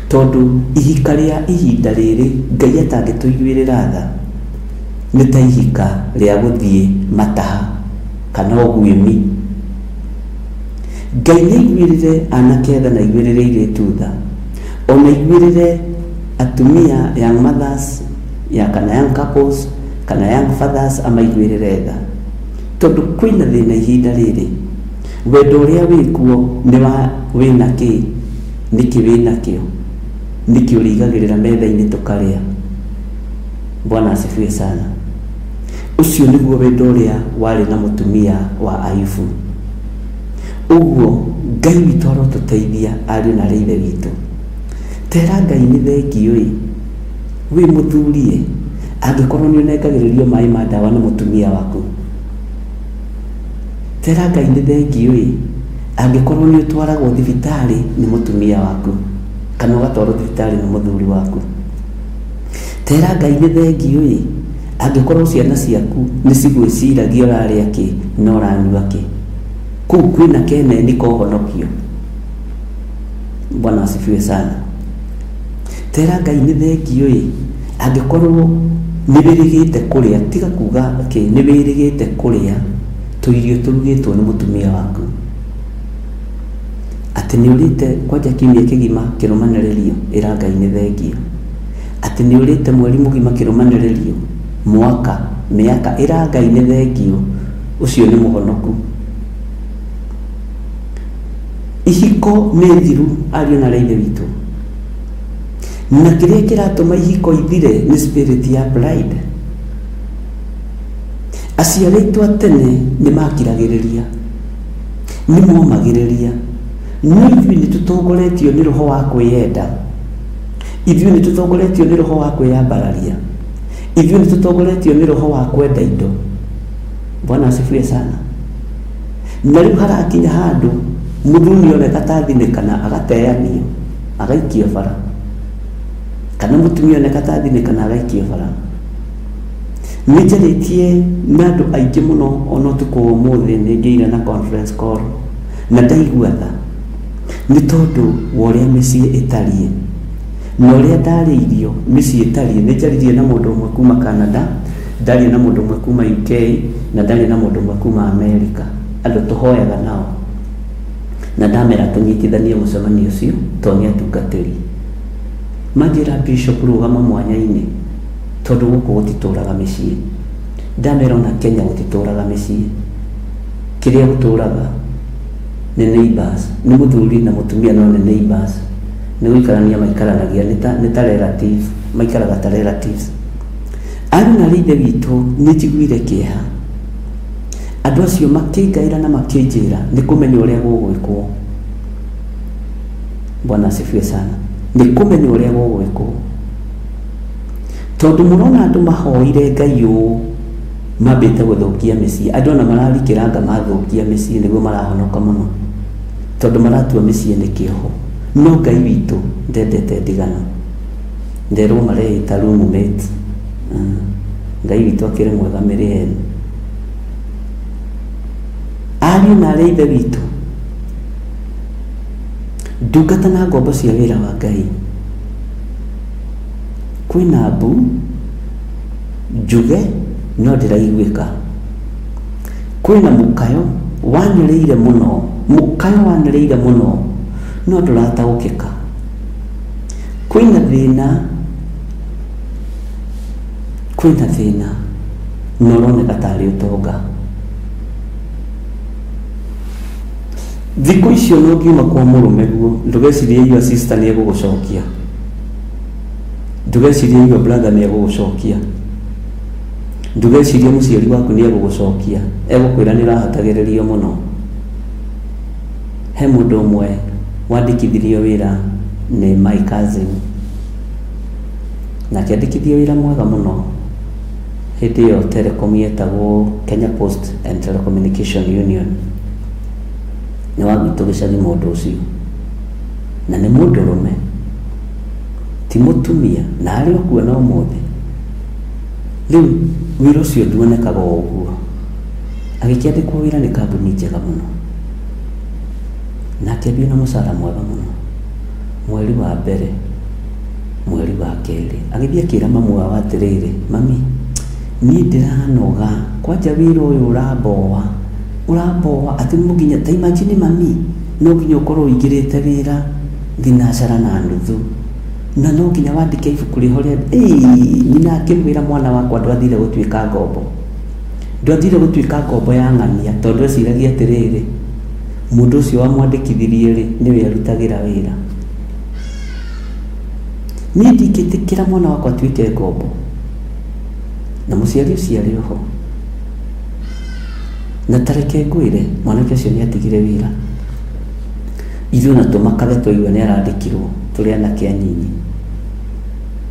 Tondũ ihika rĩa ihinda rĩrĩ Ngai atangĩtũiguĩrĩra tha nĩ ta ihika rĩa gũthiĩ mataha kana ũguĩmi. Ngai nĩ aiguĩrĩre anake tha na aiguĩrĩre airĩtu tha. Ona aiguĩrĩre atumia young mothers ya kana young couples kana young fathers amaiguĩrĩre tha. Tondũ kwĩna thĩna ihinda rĩrĩ. Wendo ũrĩa wĩkuo nĩ wa wĩna kĩ, nĩkĩ wĩna kĩo, nĩkĩ ũrĩigagĩrĩra metha-inĩ tũkarĩa. Bwana asifiwe sana. Ũcio nĩguo wendo ũrĩa warĩ na mũtumia wa Ayubu. Ũguo Ngai witũ arotũteithia ariũ na arĩ ithe witũ. Tera Ngai nĩ thengiũ ĩ, wĩ mũthuri ĩ, angĩkorwo nĩ ũnengagĩrĩrio maĩ ma ndawa nĩ mũtumia waku. Tera Ngai nĩ thengiũ ĩ, angĩkorwo nĩ ũtwaragwo thibitarĩ nĩ mũtumia waku, kana ũgatwarwo thibitarĩ nĩ mũthuri waku. Tera Ngai nĩ thengiũ ĩ, angĩkorwo ciana ciaku nĩ cigwĩciragia ũrarĩa kĩ na ũranyua kĩ. Kũu kwĩna keneni ka ũhonokio. Bwana asifiwe sana. Tera Ngai nĩ thengiũ ĩ, angĩkorwo nĩ wĩrĩgĩte kũrĩa, tiga kuga kĩ, nĩ wĩrĩgĩte kũrĩa tũirio tũrugĩtwo nĩ mũtumia waku. Atĩ nĩ ũrĩte kwanja kiumia kĩgima kĩrũmanĩrĩrio, ĩra Ngai nĩ thengiũ. Atĩ nĩ ũrĩte mweri mũgima kĩrũmanĩrĩrio, mwaka, mĩaka, ĩra Ngai nĩ thengiũ, ũcio nĩ mũhonoku. Ihiko nĩ thiru ariũ na arĩ ithe witũ. Na kĩrĩa kĩratũma ihiko ithire nĩ spirit ya pride. Aciari aitũ a tene nĩ makiragĩrĩria, nĩ momagĩrĩria, no ithuĩ nĩ tũtongoretio nĩ roho wa kwĩyenda, ithuĩ nĩ tũtongoretio nĩ roho wa kwĩyambararia, ithuĩ nĩ tũtongoretio nĩ roho wa kwenda indo. Bwana asifiwe sana. Na rĩu harakinya handũ mũthuri nĩoneka ta athinĩkana agateanio agaikio bara, kana mũtumia oneka ta athinĩkana agaikio bara. Nĩ njarĩtie na andũ aingĩ mũno ona ũtukũ wa ũmũthĩ nĩ ngĩire na conference call na ndaigua tha nĩ tondũ wa ũrĩa mĩciĩ ĩtariĩ na ũrĩa ndarĩirio mĩciĩ ĩtariĩ. Nĩ njaririe na mũndũ ũmwe kuma Canada, ndaria na mũndũ ũmwe kuma UK na ndaria na mũndũ ũmwe kuma America, andũ tũhoyaga nao, na ndamera tũnyitithanie mũcemanio ũcio tondũ nĩ atungatĩri. Manjĩra Bishop rũgama mwanya-inĩ tondũ gũkũ gũtitũraga mĩciĩ. Ndamera ona Kenya gũtitũraga mĩciĩ, kĩrĩa gũtũraga nĩ neighbors, nĩ mũthuri na mũtumia no nĩ neighbors, nĩ gũikarania maikaranagia, nĩ ta relative, maikaraga ta relatives. Ariũ na arĩ ithe witũ nĩ njiguire kĩeha andũ acio makĩngaĩra na makĩnjĩra nĩ kũmenya ũrĩa gũgwĩkwo. Bwana asifiwe sana. Nĩ kũmenya ũrĩa gũgwĩkwo tondũ mũrona andũ mahoire Ngai ũũ mambĩte gũthũkia mĩciĩ, andũ ona mararikĩranga mathũkia mĩciĩ nĩguo marahonoka mũno tondũ maratua mĩciĩ nĩ kĩoho. No Ngai witũ ndendete ndigano, nderwo mareĩta roommate. Ngai witũ akĩrĩ mwega mĩrĩ yenu. Ariũ na arĩ ithe witũ, ndungata na ngombo cia wĩra wa Ngai, kwĩna mbu njuge no ndĩraiguĩka, kwĩna mũkayo wanĩrĩire mũno, mũkayo wanĩrĩire mũno no ndũrataũkĩka, kwĩna thĩna, kwĩna thĩna na ũroneka tarĩ ũtonga. Thikũ icio no ngiuma kwa mũrũme guo, ndũgecirie your sister nĩ egũgũcokia, ndũgecirie your brother nĩ egũgũcokia, ndũgecirie mũciari waku nĩ egũgũcokia, egũkwĩra nĩ ũrahatagĩrĩrio mũno. He mũndũ ũmwe wandĩkithirio wĩra nĩ my cousin, na akĩandĩkithio wĩra mwega mũno. Hĩndĩ ĩyo Telecom yetagwo Kenya Post and Telecommunication Union. Nĩ wa gwitũ gĩcagi mũndũ ũcio, na nĩ mũndũrũme ti mũtumia, na arĩ o kuo na ũmũthĩ. Rĩu wĩra ũcio nduonekaga o ũguo, agĩkĩandĩkwo wĩra nĩ kambuni njega mũno, na akĩambia na mũcara mwega mũno. Mweri wa mbere, mweri wa kerĩ, agĩthiĩ akĩra mamu wao atĩrĩrĩ, mami niĩ ndĩranoga, kwanja wĩra ũyũ ũramboa, ũramboa atĩ no nginya, ta imagine mami, no nginya ũkorwo ũingĩrĩte wĩra thinacara na nuthu, na no nginya wandĩke ibuku rĩho rĩa nyina akĩmwĩra mwana wakwa ndwathire gũtuĩka ngombo, ndwathire gũtuĩka ngombo ya ng'ania, tondũ eciragia atĩrĩrĩ, Mũndũ ũcio wamwandĩkithirie rĩ, nĩwe arutagĩra wĩra. Niĩ ndingĩtĩkĩra mwana wakwa atuĩke ngombo, na mũciari ũcio arĩ oho. Na ta reke ngwĩre, mwanake ũcio nĩ atigire wĩra. Ithuĩ ona tũmakage twaigua nĩ arandĩkirwo tũrĩ anake anyinyi,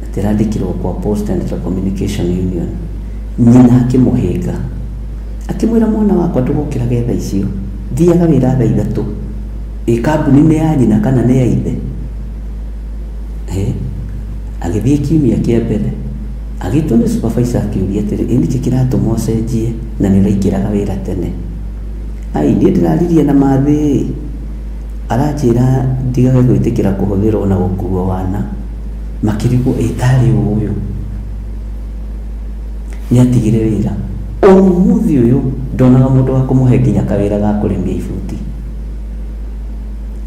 atĩ arandĩkirwo kwa Post and Telecommunication Union. Nyina akĩmũhĩnga, akĩmwĩra mwana wakwa ndũgokĩrage thaa icio, thiaga wĩra thaa 3. Ĩ kambuni nĩ ya nyina kana nĩ ya ithe? Agĩthiĩ kiumia kĩa mbere, agĩtwo nĩ supervisor akĩũria atĩrĩ, ĩ nĩkĩ kĩratũma ũcenjie na nĩ ũraingĩraga wĩra tene? Ai, niĩ ndĩraririe na mathĩ, aranjĩra ndigage gwĩtĩkĩra kũhũthĩrwo na gũkuo wana. Makĩrigwo ĩ tarĩ ũyũ. Nĩ atigire wĩra. Ũmũthĩ ũyũ ndonaga mũndũ wa kũmũhe nginya kawĩra ga kũrĩmia ibuti.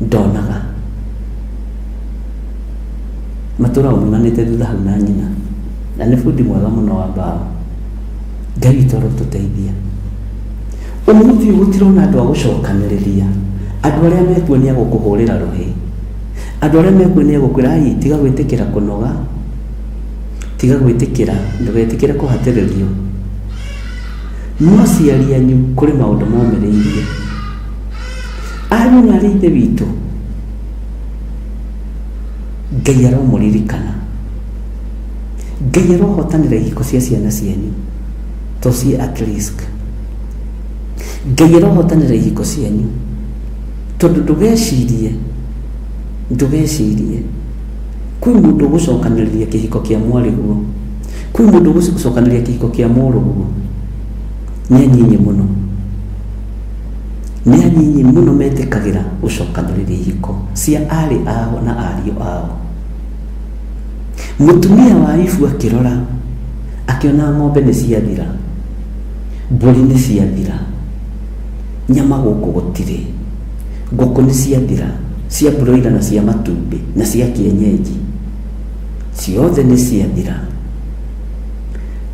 Ndonaga. Matũraga maumanĩte thutha hau na nyina. Na nĩ bundi mwega mũno wa mbaũ. Ngai witũ arotũteithia. Ũmũthĩ ũyũ gũtirona andũ a gũcokanĩrĩria. Andũ arĩa mekuo nĩ a gũkũhũrĩra rũhĩ. Andũ arĩa mekuo nĩ a gũkwĩra, ai, tiga gwĩtĩkĩra kũnoga. Tiga gwĩtĩkĩra, ndũgetĩkĩre kũhatĩrĩrio. No aciari anyu kũrĩ maũndũ momĩrĩirie. Ariũ na arĩ ithe witũ, Ngai aromũririkana. Ngai arohotanĩra ihiko cia ciana cianyu, to ciĩ at risk. Ngai arohotanĩra ihiko cianyu, tondũ ndũgecirie, ndũgecirie kwĩ mũndũ ũgũcokanĩrĩria kĩhiko kĩa mwarĩguo, kwĩ mũndũ ũgũcokanĩrĩria kĩhiko kĩa mũrũguo. Nĩ anyinyi mũno, nĩ anyinyi mũno metĩkagĩra gũcokanĩrĩria ihiko cia arĩ ao na ariũ ao. Mũtumia wa Ibu akĩrora akĩona ng'ombe nĩ ciathira, mbũri nĩ ciathira, nyama gũkũ gũtirĩ, ngũkũ nĩ ciathira, cia broiler na cia matumbĩ na cia kienyeji, ciothe nĩ ciathira.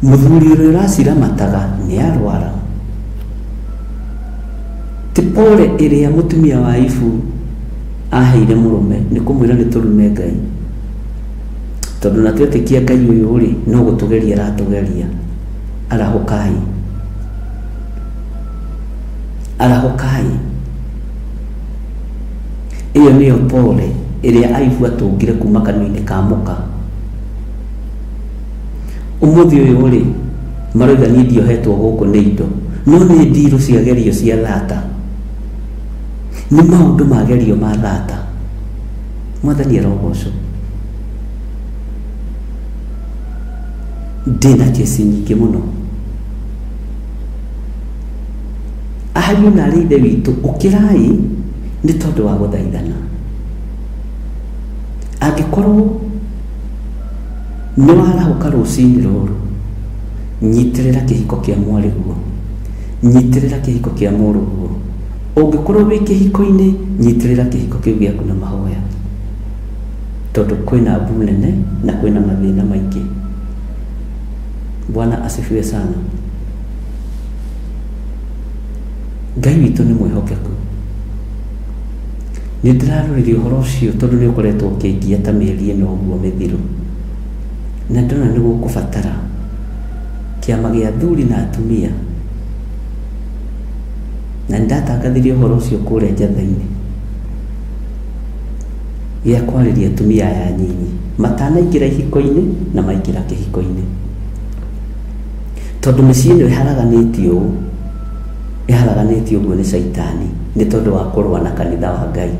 Mũthuri ũrĩa ũraciramataga nĩ arwara. Ti pole ĩrĩa mũtumia wa Ibu aheire mũrũme nĩ kũmwĩra nĩ tũrume Ngai, tondũ na twetĩkia Ngai ũyũ rĩ, no gũtũgeria aratũgeria. Arahũkai, arahũkai. Ĩyo nĩyo pole ĩrĩa Ayubu atũngire kuma kanua-inĩ ka mũka. Ũmũthĩ ũyũ rĩ, maroiga niĩ ndiohetwo gũkũ nĩ indo, no nĩ ndirũ ciagerio cia thata. Nĩ maũndũ magerio ma thata. Mwathani arogocwo. Ndĩna kesi nyingĩ mũno. Ariũ na arĩ ithe witũ, ũkĩrai nĩ tondũ wa gũthaithana. Angĩkorwo nĩ warahũka rũcinĩ rũrũ, nyitĩrĩra kĩhiko kĩa mwarĩguo, nyitĩrĩra kĩhiko kĩa mũrũguo. Ũngĩkorwo wĩ kĩhiko-inĩ, nyitĩrĩra kĩhiko kĩu gĩaku na mahoya, tondũ kwĩna mbu nene na kwĩna mathĩna maingĩ. Bwana asifiwe sana. Ngai witũ nĩ mwĩhokeku. Nĩ ndĩraroririe ũhoro ũcio tondũ nĩ ũkoretwo ũkĩngia ta mĩeri ĩno ũguo mĩthiru, na ndĩrona nĩ gũkũbatara kĩama gĩa athuri na atumia, na nĩ ndatangathire ũhoro ũcio kũrĩa njatha-inĩ gĩa kwarĩria atumia aya anyinyi matanaingĩra ihiko-inĩ na maingĩra kĩhiko-inĩ, tondũ mĩciĩ ĩno ĩharaganĩtio ũũ, ĩharaganĩtio ũguo nĩ caitani nĩ tondũ wa kũrũa na kanitha wa Ngai.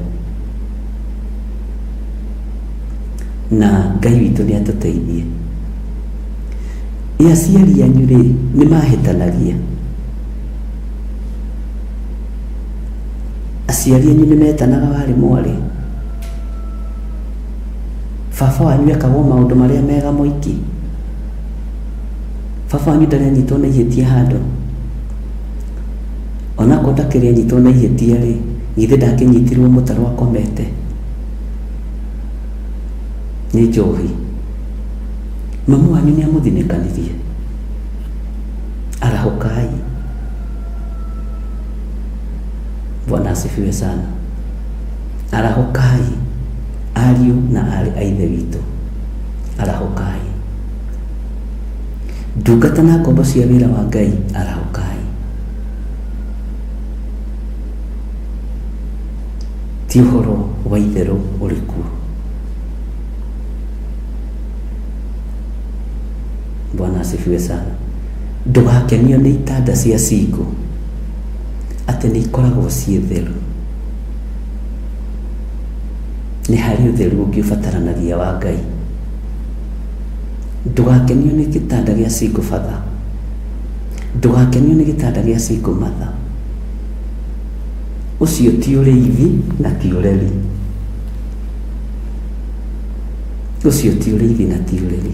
Na Ngai witũ nĩ atũteithie. Ĩ aciari anyu rĩ, nĩ mahĩtanagia? Aciari anyu nĩ metanaga warĩ mwarĩ? Baba wanyu ekagwo maũndũ marĩa mega moiki? Baba wanyu ndarĩ anyitwo na ihĩtia handũ? Onakorwo ndakĩrĩ anyitwo na ihĩtia rĩ, githĩ ndakĩnyitirwo mũtaro akomete nĩ njohi? Mamu wanyu nĩ amũthinĩkanirie? Arahũkai. Bwana asifiwe sana. Arahũkai ariũ na aarĩ a Ithe witũ, arahũkai. Ndungata na ngombo cia wĩra wa Ngai, arahũkai. Ti ũhoro wa itherũ ũrĩ kuo. Bwana asifiwe sana. Ndũgakenio nĩ itanda cia single atĩ nĩ ikoragwo ciĩ theru. Nĩ harĩ ũtheru ũngĩ ũbataranagia wa Ngai. Ndũgakenio nĩ gĩtanda gĩa single father. Ndũgakenio nĩ gĩtanda gĩa single mother. Ũcio ti ũrĩithi na ti ũreri. Ũcio ti ũrĩithi na ti ũreri.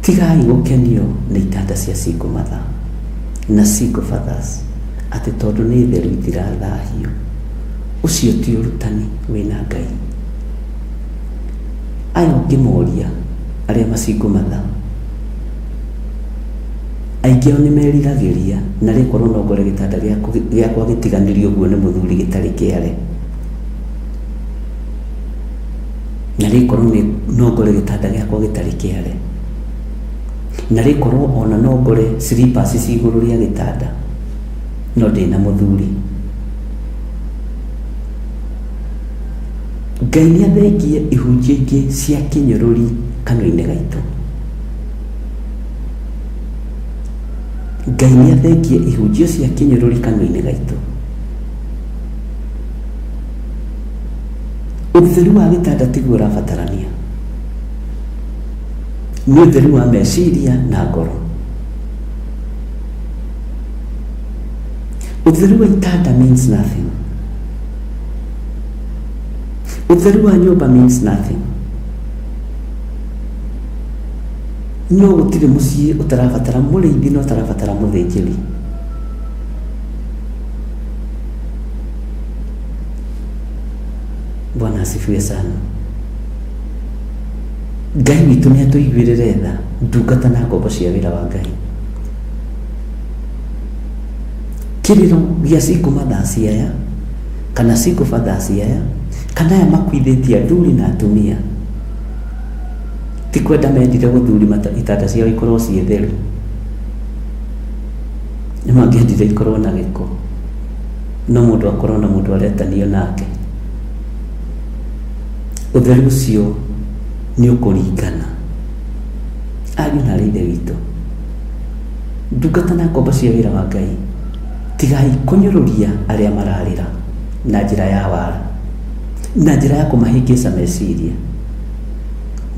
Tigai gũkenio nĩ itanda cia single mother na single fathers atĩ tondũ nĩ theru itirathahio. Ũcio ti ũrutani wĩna Ngai. Aya ũngĩmoria arĩa ma single mother, aingĩ ao nĩ meriragĩria na rĩkorwo no ngore gĩtanda gĩakwa gĩtiganĩrio ũguo nĩ mũthuri gĩtarĩ kĩare, na rĩkorwo no ngore gĩtanda gĩakwa gĩtarĩ kĩare, na rĩkorwo ona no ngore slippers ci igũrũ rĩa gĩtanda no ndĩna mũthuri. Ngai nĩ athengie ihunjio ingĩ cia kĩnyũrũri kanua-inĩ gaitũ. Ngai nĩ athengie ihunjio cia kĩnyũrũri kanua-inĩ gaitũ. Ũtheru wa gĩtanda tiguo ũrabatarania, nĩ ũtheru wa meciria na ngoro. Ũtheru wa itanda means nothing. Ũtheru wa nyũmba means nothing. No gũtirĩ mũciĩ ũtarabatara mũrĩithi na ũtarabatara mũthĩnjĩri. Bwana asifiwe sana. Ngai witũ nĩ atũiguĩrĩre tha, ndungata na ngombo cia wĩra wa Ngai. Kĩrĩro gĩa single mothers aya kana single fathers aya kana aya makuithĩtie athuri na atumia ti kwenda mendire gũthuri itanda ciao ikorwo ciĩ theru, nĩ mangĩendire ikorwo na gĩko, no mũndũ akorwo na mũndũ aretanio nake. Ũtheru ũcio nĩ ũkũringana. Ariũ na aarĩ Ithe witũ, ndungata na ngombo cia wĩra wa Ngai, tigai kũnyũrũria arĩa mararĩra na njĩra ya wara, na njĩra ya kũmahĩngĩca meciria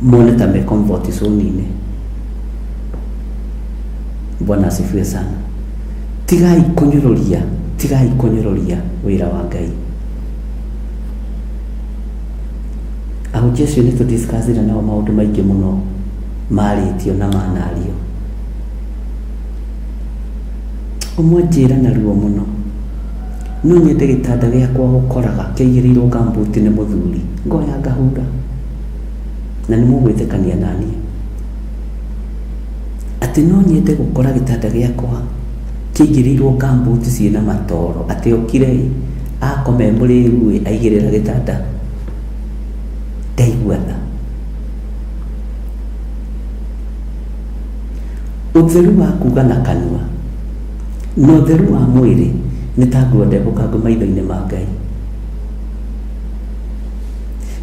mone ta me comfort zone-inĩ. Bwana asifiwe sana. Tigai kũnyũrũria, tigai kũnyũrũria wĩra wa Ngai. Ahunjia acio nĩ tũdiscussire nao maũndũ maingĩ mũno marĩtio na manario. Ũmwe anjĩra na ruo mũno, no nyende gĩtanda gĩakwa gũkoraga kĩigĩrĩirwo gumboot nĩ mũthuri, ngoya ngahura, na nĩ mũgwĩtĩkania naniĩ atĩ no nyende gũkora gĩtanda gĩakwa kĩigĩrĩirwo gumboot ciĩna matoro, atĩ okire akoma e mũrĩu ĩ aigĩrĩra gĩtanda, ndaigua tha. Ũtheru wa kuga na kanua na ũtheru wa mwĩrĩ nĩ ta nguo ndembũkangu maitho-inĩ ma Ngai.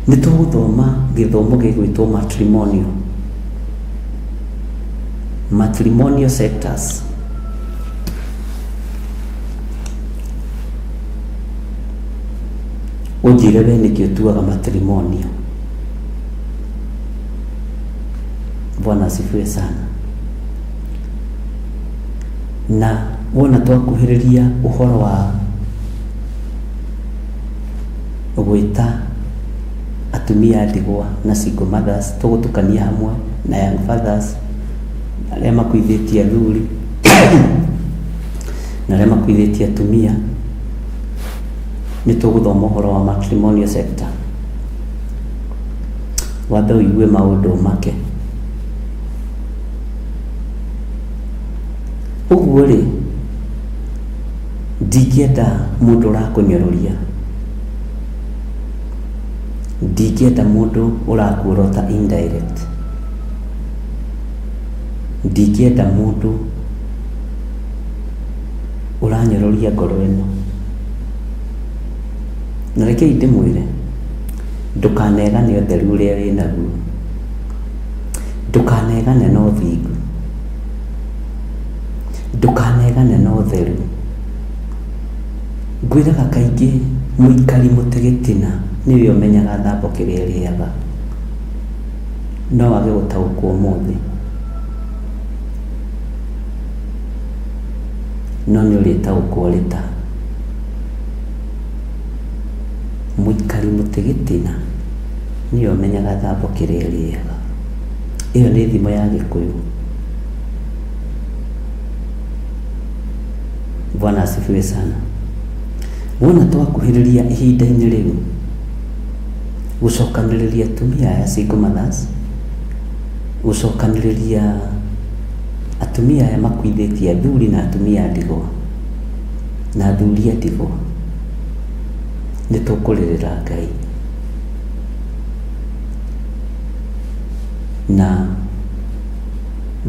Nĩ tũgũthoma gĩthomo gĩgwĩtwo matrimonial, matrimonial sectors. Ũnjĩre we nĩkĩ ũtuaga matrimonial. Bwana asifiwe sana. Na wona twakuhĩrĩria ũhoro wa gwĩta atumia a ndigwa na single mothers, tũgũtukania hamwe na young fathers arĩa makuithĩtie athuri na arĩa makuithĩtie atumia, nĩ tũgũthoma ũhoro wa matrimonial sector. Wambe ũigue maũndũ make. Ũguo rĩ, Ndingĩenda mũndũ ũrakũnyũrũria, ndingĩenda mũndũ ũrakuorota indirect, ndingĩenda mũndũ ũranyũrũria ngoro ĩno. Na rekei ndĩmwĩre, ndũkanegane ũtheru ũrĩa wĩnaguo, ndũkanegane na ũthingu, ndũkanegane na ũtheru. Ngwĩraga kaingĩ mũikari mũtĩ gĩtina nĩwe ũmenyaga thambo kĩrĩa ĩrĩaga, no wage gũtaũkwo ũmũthĩ, no nĩ ũrĩtaũkwo rĩta. Mũikari mũtĩ gĩtina nĩwe ũmenyaga thambo kĩrĩa ĩrĩaga. Ĩyo nĩ thimo ya Gĩkũyũ. Bwana asifiwe sana. Wona twakuhĩrĩria ihinda-inĩ rĩu gũcokanĩrĩria atumia aya single mothers, gũcokanĩrĩria atumia aya makuithĩtie athuri na atumia a ndigwa na athuri a ndigwa, nĩ tũkũrĩrĩra Ngai. Na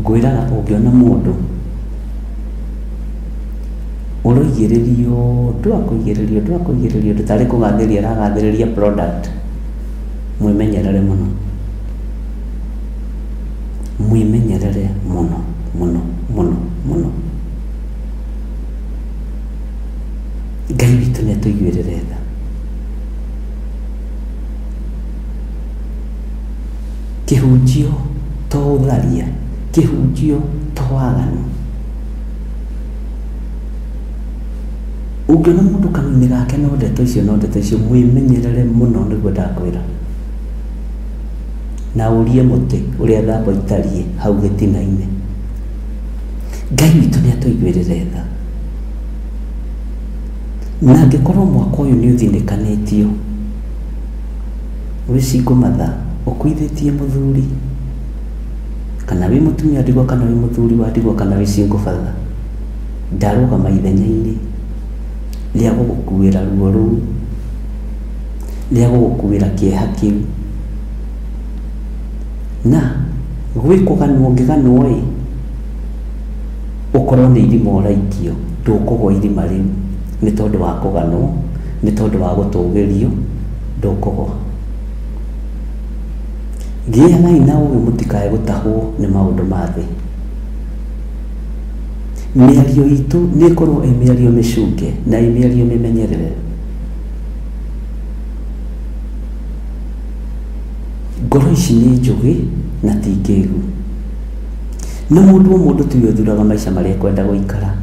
ngwĩraga ũngĩona mũndũ ũroigĩrĩrio ũndũ akũigĩrĩrio ũndũ akũigĩrĩrio ũndũ tarĩ kũgathĩrĩria aragathĩrĩria product, mwĩmenyerere mũno, mwĩmenyerere mũno mũno mũno mũno. Ngai witũ nĩ atũiguĩrĩre tha. Kĩhunjio to ũtharia, kĩhunjio to waganu. Ũngĩona mũndũ kanua-inĩ gake no ndeto icio no ndeto icio, mwĩmenyerere mũno nĩguo ndakwĩra. Na ũrie mũtĩ ũrĩa thambo itariĩ hau gĩtina-inĩ. Ngai witũ nĩ atũiguĩrĩre tha. Na angĩkorwo mwaka ũyũ nĩ ũthinĩkanĩtio, wĩ single mother, ũkuithĩtie mũthuri, kana wĩ mũtumia ndigwa, kana wĩ mũthuri wa ndigwa, kana wĩ single father, ndarũgama ithenya-inĩ rĩa gũgũkuĩra ruo rũu, rĩa gũgũkuĩra kĩeha kĩu. Na gwĩ kũganwo ũngĩganwo ĩ, ũkorwo nĩ irima ũraikio, ndũkũgwa irima rĩu nĩ tondũ wa kũganwo, nĩ tondũ wa gũtũgĩrio, ndũkũgwa. Gĩagai na ũgĩ mũtikae gũtahwo nĩ maũndũ ma thĩ. Mĩario itũ nĩ ĩkorwo ĩ mĩario mĩcunge na ĩ mĩario mĩmenyerere. Ngoro ici nĩ njũgĩ na ti ngĩgu. Na mũndũ o mũndũ tiwe ũthuraga maica marĩa ekwenda gũikara.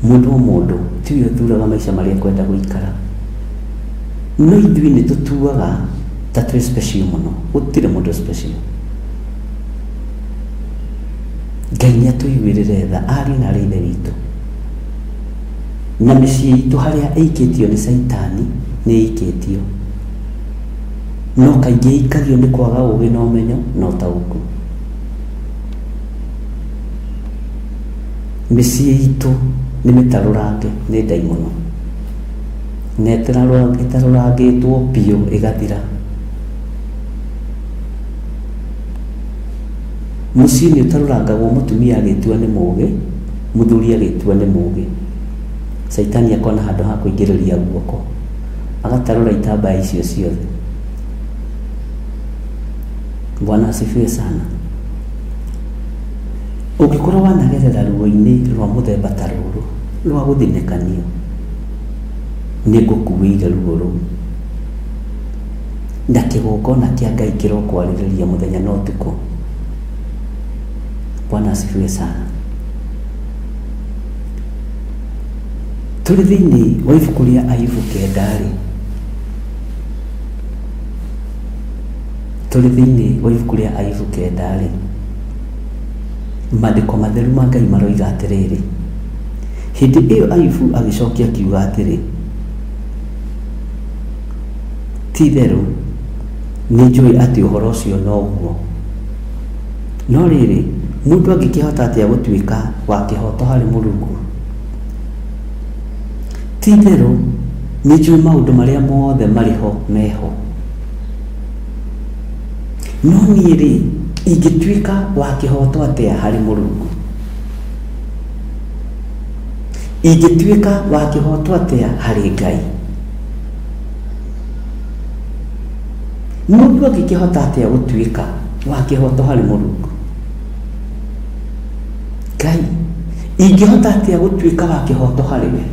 Mũndũ o mũndũ tiwe ũthuraga maica marĩa ekwenda gũikara. No ithuĩ nĩ tũtuaga ta twĩ special mũno. Gũtirĩ mũndũ special. Ngai nĩ atũiguĩrĩre tha ariũ na arĩ ithe witũ. Na mĩciĩ itũ harĩa ĩikĩtio nĩ caitani nĩ ĩikĩtio. No kaingĩ ĩikagio nĩ kwaga ũgĩ na ũmenyo na ũtaũku. Mĩciĩ itũ nĩ mĩtarũrange nĩ ndaimono. Na ĩtarũrangĩtwo biũ ĩgathira. Mũciĩ nĩ ũtarũrangagwo mũtumia agĩtua nĩ mũgĩ, mũthuri agĩtua nĩ mũgĩ. Caitani akona handũ ha kũingĩrĩria guoko, agatarũra itambaya icio ciothe. Bwana asifiwe sana. Ũngĩkorwo wanagerera ruo-inĩ rwa mũthemba ta rũrũ rwa gũthinĩkanio, nĩ ngũkuĩire ruo rũu. Na kĩgongona kĩa Ngai kĩrokwarĩrĩria mũthenya na ũtukũ. Bwana asifiwe sana. Tũrĩ thĩinĩ wa ibuku rĩa Ayubu 9 rĩ, tũrĩ thĩinĩ wa ibuku rĩa Ayubu 9 rĩ, maandĩko matheru ma Ngai maroiga atĩrĩrĩ, hĩndĩ ĩyo Ayubu agĩcokia akiuga atĩrĩ, ti itherũ nĩ njũĩ atĩ ũhoro ũcio noguo. No rĩrĩ, mũndũ angĩkĩhota atĩa gũtuĩka wa kĩhooto harĩ Mũrungu? Ti itherũ nĩ njũĩ maũndũ marĩa mothe marĩ ho meho. No niĩ-rĩ, ingĩtuĩka wa kĩhooto atĩa harĩ Mũrungu? Ingĩtuĩka wa kĩhooto atĩa harĩ Ngai? Mũndũ angĩkĩhota atĩa gũtuĩka wa kĩhooto harĩ Mũrungu? Ngai, ingĩhota atĩa gũtuĩka wa kĩhooto harĩ we?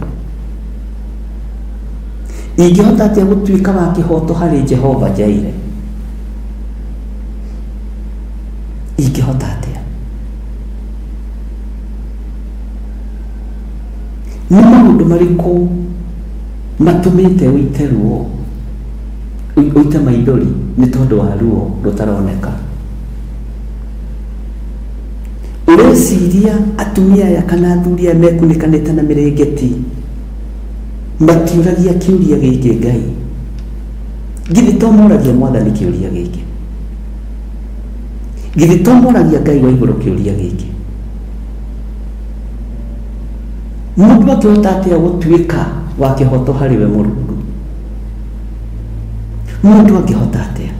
Ingĩhota atĩa gũtuĩka wa kĩhooto harĩ Jehova Jaire? Ingĩhota atĩa? Nĩ maũndũ marĩkũ matũmĩte ũite ruo, ũite maithori nĩ tondũ wa ruo rũtaroneka? Ũreciria atumia aya kana athuri aya mekunĩkanĩte na mĩrĩngĩti matiũragia kĩũria gĩkĩ Ngai? Githĩ to moragia Mwathani kĩũria gĩkĩ? Githĩ to moragia Ngai wa igũrũ kĩũria gĩkĩ? Mũndũ akĩhota atĩa gũtuĩka wa kĩhoto harĩ we Mũrungu? Mũndũ angĩhota atĩa?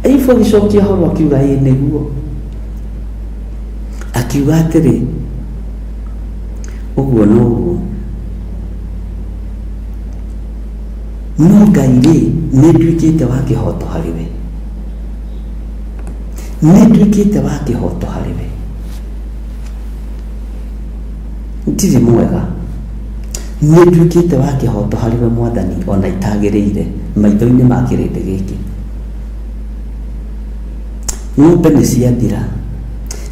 Ayubu agĩcokia ũhoro akiuga ĩĩ nĩguo. Akiuga atĩrĩ, ũguo noguo. No Ngai-rĩ, nĩ nduĩkĩte wa kĩhooto harĩ we. Nĩ nduĩkĩte wa kĩhooto harĩ we. Ndirĩ mwega. Nĩ nduĩkĩte wa kĩhooto harĩ we Mwathani, o na itagĩrĩire maitho-inĩ ma kĩrĩndĩ gĩkĩ. Ng'ombe nĩ ciathira.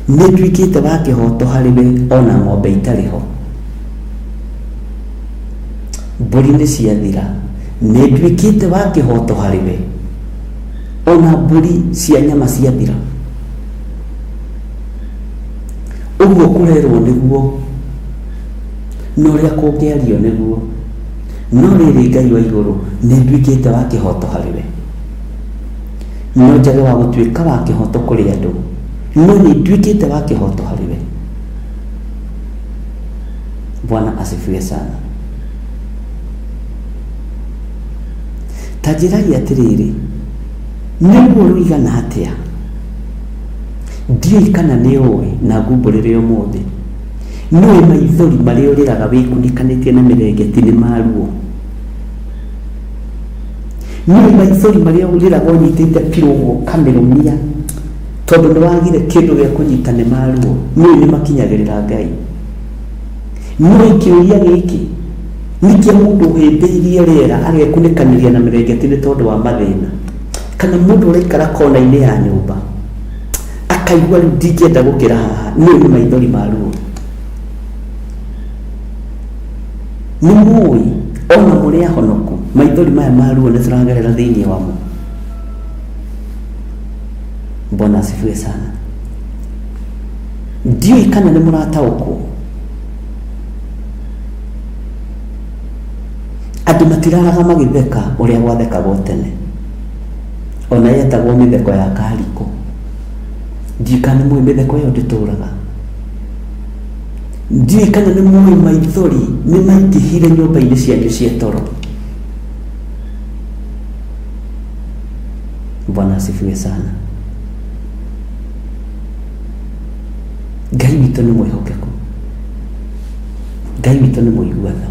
Nĩ nduĩkĩte wa kĩhooto harĩ we o na ng'ombe itarĩ ho. Mbũri nĩ ciathira. Nĩ nduĩkĩte wa kĩhooto harĩ we o na mbũri cia nyama ciathira. Ũguo kũrerwo nĩguo, na ũrĩa kũngĩario nĩguo. No rĩrĩ, Ngai wa igũrũ, nĩ nduĩkĩte wa kĩhooto harĩ we. No njage wa gũtuĩka wa kĩhooto kũrĩ andũ, no nĩ nduĩkĩte wa kĩhooto harĩ we. Bwana asifiwe sana. Ta njĩrai atĩrĩrĩ, nĩ ruo rũigana atĩa? Ndiũĩ kana nĩ ũĩ na ngumbũrĩre ũmũthĩ. Nĩũĩ maithori marĩa ũrĩraga wĩkunĩkanĩtie na mĩrengeti nĩ ma ruo? Nĩũĩ maithori marĩa ũrĩraga ũnyitĩte pillow ũguo ũkamĩrũmia tondũ nĩ wagire kĩndũ gĩa kũnyita nĩ ma ruo? Nĩũĩ nĩ makinyagĩrĩra Ngai? Nĩũĩ kĩũria gĩkĩ nĩ kĩa mũndũ ũhĩmbĩirie rĩera agekunĩkanĩria na mĩrengeti nĩ tondũ wa mathĩna? Kana mũndũ ũraikara kona-inĩ ya nyũmba akaigua rĩu ndingĩenda gũkĩra haha, nĩũĩ nĩ maithori ma ruo? Nĩ mũĩ ona mũrĩ ahonoku maithori maya ma ruo nĩ tũragerera thĩinĩ wamo? Bwana asifiwe sana. Ndiũĩ kana nĩ mũrataũkwo. Andũ matiraraga magĩtheka ũrĩa gwathekagwo tene. Ona yetagwo mĩtheko ya karikũ. Ndiũĩ kana nĩ mũĩ mĩtheko ĩyo ndĩtũraga. Ndiũĩ kana nĩ mũĩ maithori nĩ maingĩhire nyũmba-inĩ cianyu cia toro. Bwana asifiwe sana. Ngai witũ nĩ mwĩhokeku. Ngai witũ nĩ mũigua tha.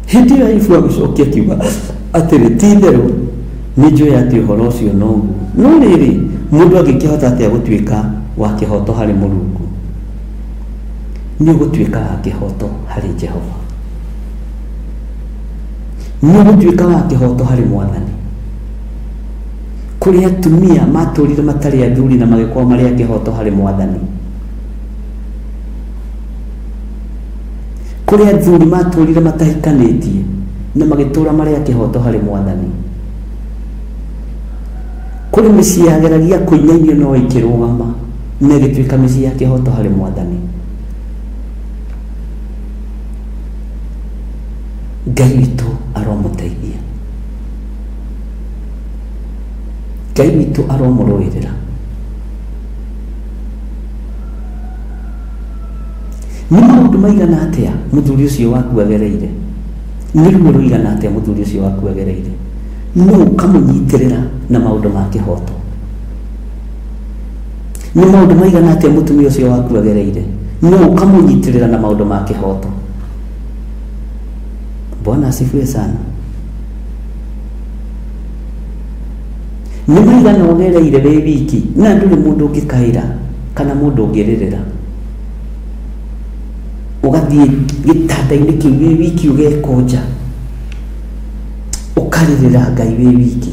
Hĩndĩ ĩyo Ayubu agĩcokia akiuga atĩrĩ, ti itherũ nĩ njũĩ atĩ ũhoro ũcio noguo, no rĩrĩ, mũndũ angĩkĩhota atĩa gũtuĩka wa kĩhooto harĩ Mũrungu? Nĩ ũgũtuĩka wa kĩhooto harĩ Jehova. Nĩ ũgũtuĩka wa kĩhooto harĩ Mwathani. Kũrĩ atumia matũũrire matarĩ athuri na magĩkorwo marĩ a kĩhooto harĩ Mwathani. Kũrĩ athuri matũũrire matahikanĩtie na magĩtũũra marĩ a kĩhooto harĩ Mwathani. Kũrĩ mĩciĩ yageragia kũinainio no ĩkĩrũgama na ĩgĩtuĩka mĩciĩ ya kĩhooto harĩ Mwathani. Ngai witũ aromũteithia. Ngai witũ aromũrũĩrĩra. Nĩ maũndũ maigana atĩa mũthuri ũcio waku agereire? Nĩ ruo rũigana atĩa mũthuri ũcio waku agereire? No ũkamũnyitĩrĩra na maũndũ ma kĩhoto. Nĩ maũndũ maigana atĩa mũtumia ũcio waku agereire? No ũkamũnyitĩrĩra na maũndũ ma kĩhoto. Bwana asifiwe sana. Nĩ maigana ũgereire wĩ wiki na ndũrĩ mũndũ ũngĩkaĩra kana mũndũ ũngĩrĩrĩra. Ũgathiĩ gĩtanda-inĩ kĩu wĩ wiki ũgekũnja, ũkarĩrĩra Ngai wĩ wiki.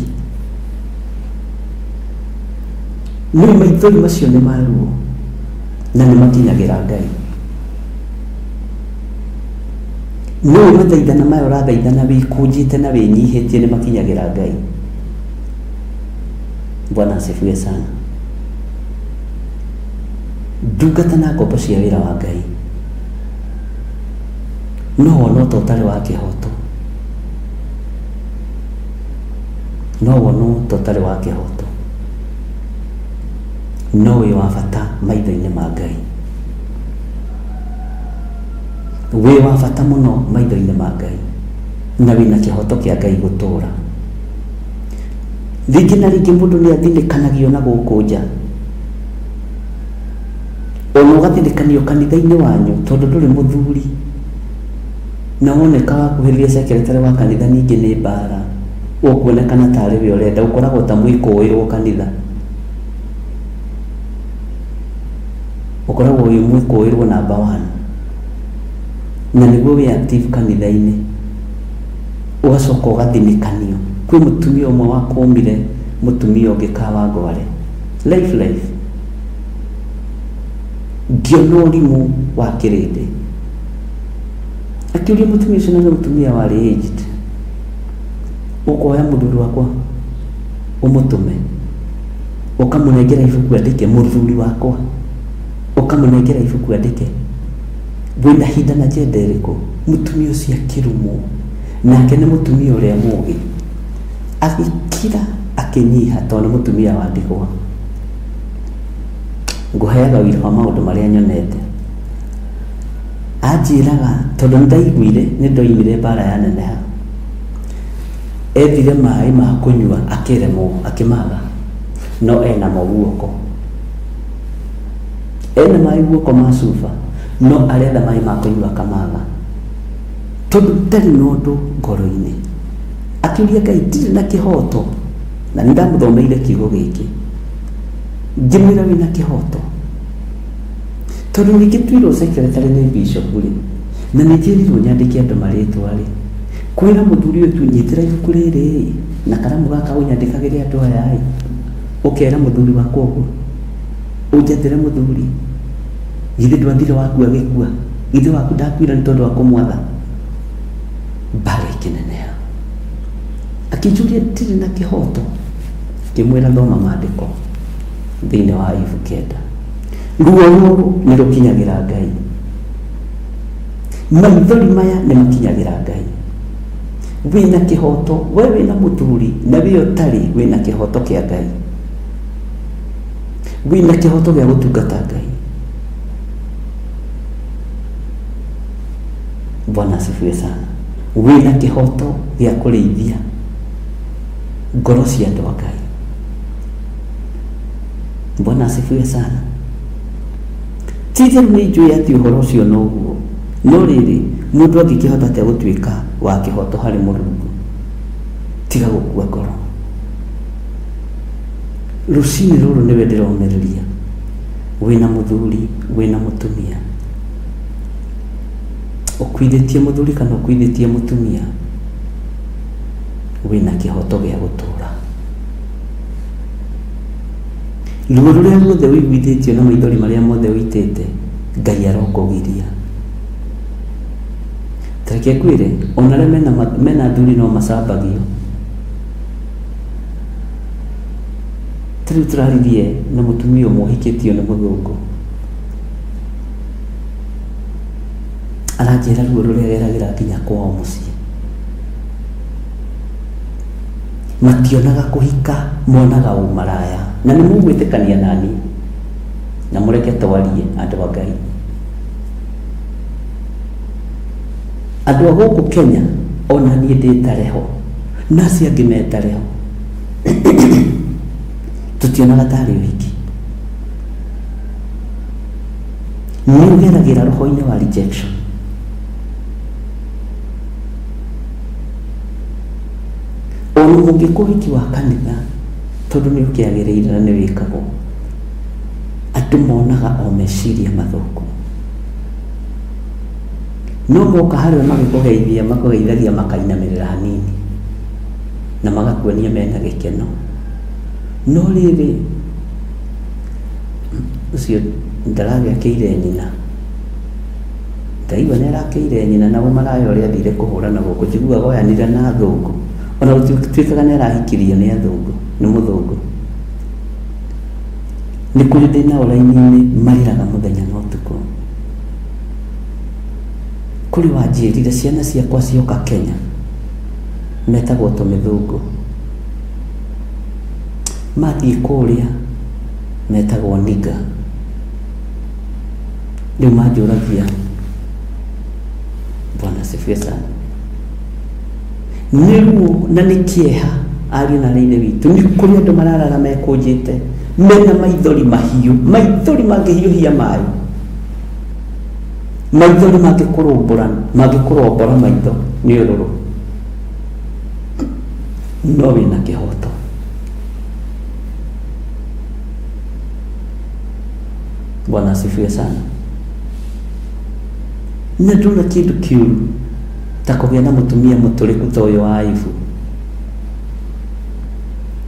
Nĩ maithori macio nĩ ma ruo na nĩ makinyagĩra Ngai. Nĩ ũĩ mathaithana maya ũrathaithana wĩkũnjĩte na wĩnyihĩtie nĩ makinyagĩra Ngai. Bwana asifiwe sana. Ndungata na ngombo cia wĩra wa Ngai, no wonwo ta ũtarĩ wa kĩhoto, no wonwo ta ũtarĩ wa kĩhoto, no wĩ wa bata maitho-inĩ ma Ngai. Wĩ wa bata mũno maitho-inĩ ma Ngai, na wĩna kĩhoto kĩa Ngai gũtũũra. Rĩngĩ na rĩngĩ mũndũ nĩ athinĩkanagio na gũkũ nja, ona ũgathinĩkanio kanitha-inĩ wanyu tondũ ndũrĩ mũthuri, na woneka wakuhĩrĩria secretary wa kanitha ningĩ nĩ mbara, ũkuonekana tarĩ we ũrenda, ũkoragwo ta mwĩkũĩrwo kanitha, ũkoragwo wĩ mwĩkũĩrwo number one, na nĩguo wĩ active kanitha-inĩ, ũgacoka ũgathinĩkanio. Kwĩ mũtumia ũmwe wakũmire mũtumia ũngĩ Kawangware, life life, ngĩona ũrimũ wa kĩrĩndĩ. Akĩũria mũtumia ũcio, na nĩ mũtumia warĩ aged, ũkoya mũthuri wakwa ũmũtũme, ũkamũnengera ibuku andĩke, mũthuri wakwa ũkamũnengera ibuku andĩke, wĩna hinda na njenda ĩrĩkũ? Mũtumia ũcio akĩrumwo, nake nĩ mũtumia ũrĩa mũgĩ, agĩkira akĩnyiha tondũ nĩ mũtumia wa ndigwa. Ngũheaga ũira wa maũndũ marĩa nyonete. Anjĩraga tondũ nĩ ndaiguire nĩ ndoimire mbara yaneneha, ethire maĩ ma kũnyua akĩremwo akĩmaga, no enamo guoko. Ena maĩ guoko ma cuba, no aretha maĩ ma kũnyua akamaga, tondũ ndarĩ na ũndũ ngoro-inĩ. Akĩũria Ngai, ndirĩ na kĩhoto, na nĩ ndamũthomeire kiugo gĩkĩ, ngĩmwĩra wĩna kĩhoto, tondũ ningĩ tuirwo secretary nĩ bishop rĩ, na nĩ njĩrirwo nyandĩke andũ marĩtwa rĩ, kwĩra mũthuri ũyũ tu nyitĩra ibuku rĩrĩ na karamu gaka ũnyandĩkagĩre andũ aya ĩ, ũkera mũthuri wakwa ũguo, ũnjathĩre mũthuri, githĩ ndwathire waku agĩkua, githĩ waku ndakuire nĩ tondũ wa kũmwatha. Mbara ĩkĩneneha. Akĩnjũria ndirĩ na kĩhoto, ngĩmwĩra thoma maandĩko thĩinĩ wa Ayubu 9. Ruo rũrũ nĩ rũkinyagĩra Ngai, maithori maya nĩ makinyagĩra Ngai. Wĩna kĩhoto, we wĩna mũthuri na wĩ ũtarĩ, wĩna kĩhoto kĩa Ngai, wĩna kĩhoto gĩa gũtungata Ngai. Bwana asifiwe sana. Wĩna kĩhoto gĩa kũrĩithia ngoro cia andũ a Ngai. Bwana asifiwe sana. Ti itherũ nĩ njũĩ atĩ ũhoro ũcio noguo, no rĩrĩ, mũndũ angĩkĩhota atĩa gũtuĩka wa kĩhoto harĩ Mũrungu tiga gũkua ngoro? Rũcinĩ rũrũ nĩwe ndĩromĩrĩria, wĩna mũthuri, wĩna mũtumia, ũkuithĩtie mũthuri kana ũkuithĩtie mũtumia, wĩna kĩhoto gĩa gũtũra. Ruo rũrĩa ruothe ũiguithĩtio na maithori marĩa mothe ũitĩte, Ngai arokũgiria. Ta reke ngwĩre, ona arĩa mena athuri no macambagio. Ta rĩu tũraririe na mũtumia ũmwe ũhikĩtio nĩ mũthũngũ, aranjĩra ruo rũrĩa ageragĩra nginya kwao mũciĩ. Mationaga kũhika, monaga ũmaraya. Na nĩ mũgwĩtĩkania nani na mũreke twarie andũ a Ngai. Andũ a gũkũ Kenya ona niĩ ndĩtareho na acio angĩ metareho, tũtionaga tarĩ ũhiki. Nĩ ũgeragĩra roho-inĩ wa rejection. Ona mũngĩka ũhiki wa kanitha, tondũ nĩ ũkĩagĩrĩire na nĩ wĩkagwo, andũ monaga o meciria mathũku. No moka harĩwe magĩkũgeithia, makũgeithagia makainamĩrĩra hanini na magakuonia mena gĩkeno. No rĩrĩ, ũcio ndaragĩakĩire nyina, ndaigua nĩ arakĩire nyina na ũmaraya ũrĩa athire kũhũra na gũkũ, njiguaga oyanire na athũngũ. Ona gũtuĩkaga nĩ arahikirio nĩ athũngũ, nĩ mũthũngũ. Nĩ kũrĩ ndĩ nao raini-inĩ marĩraga mũthenya na ũtukũ. Kũrĩ wanjĩrire ciana ciakwa cioka Kenya metagwo tũmĩthũngũ, mathiĩ kũrĩa metagwo nigga. Rĩu manjũragia, Bwana asifiwe sana. Nĩ ruo na nĩ kĩeha, ariũ na aarĩ a Ithe witũ, nĩ kũrĩ andũ mararara mekũnjĩte mena maithori mahiũ, maithori mangĩhiũhia maĩ, maithori mangĩkũrũmbũra, mangĩkũrombora maitho nĩ ũrũrũ, no wĩna kĩhoto. Bwana asifiwe sana. Na ndona kĩndũ kĩũru ta kũgĩa na mũtumia mũtũrĩku ta ũyũ wa Ayubu.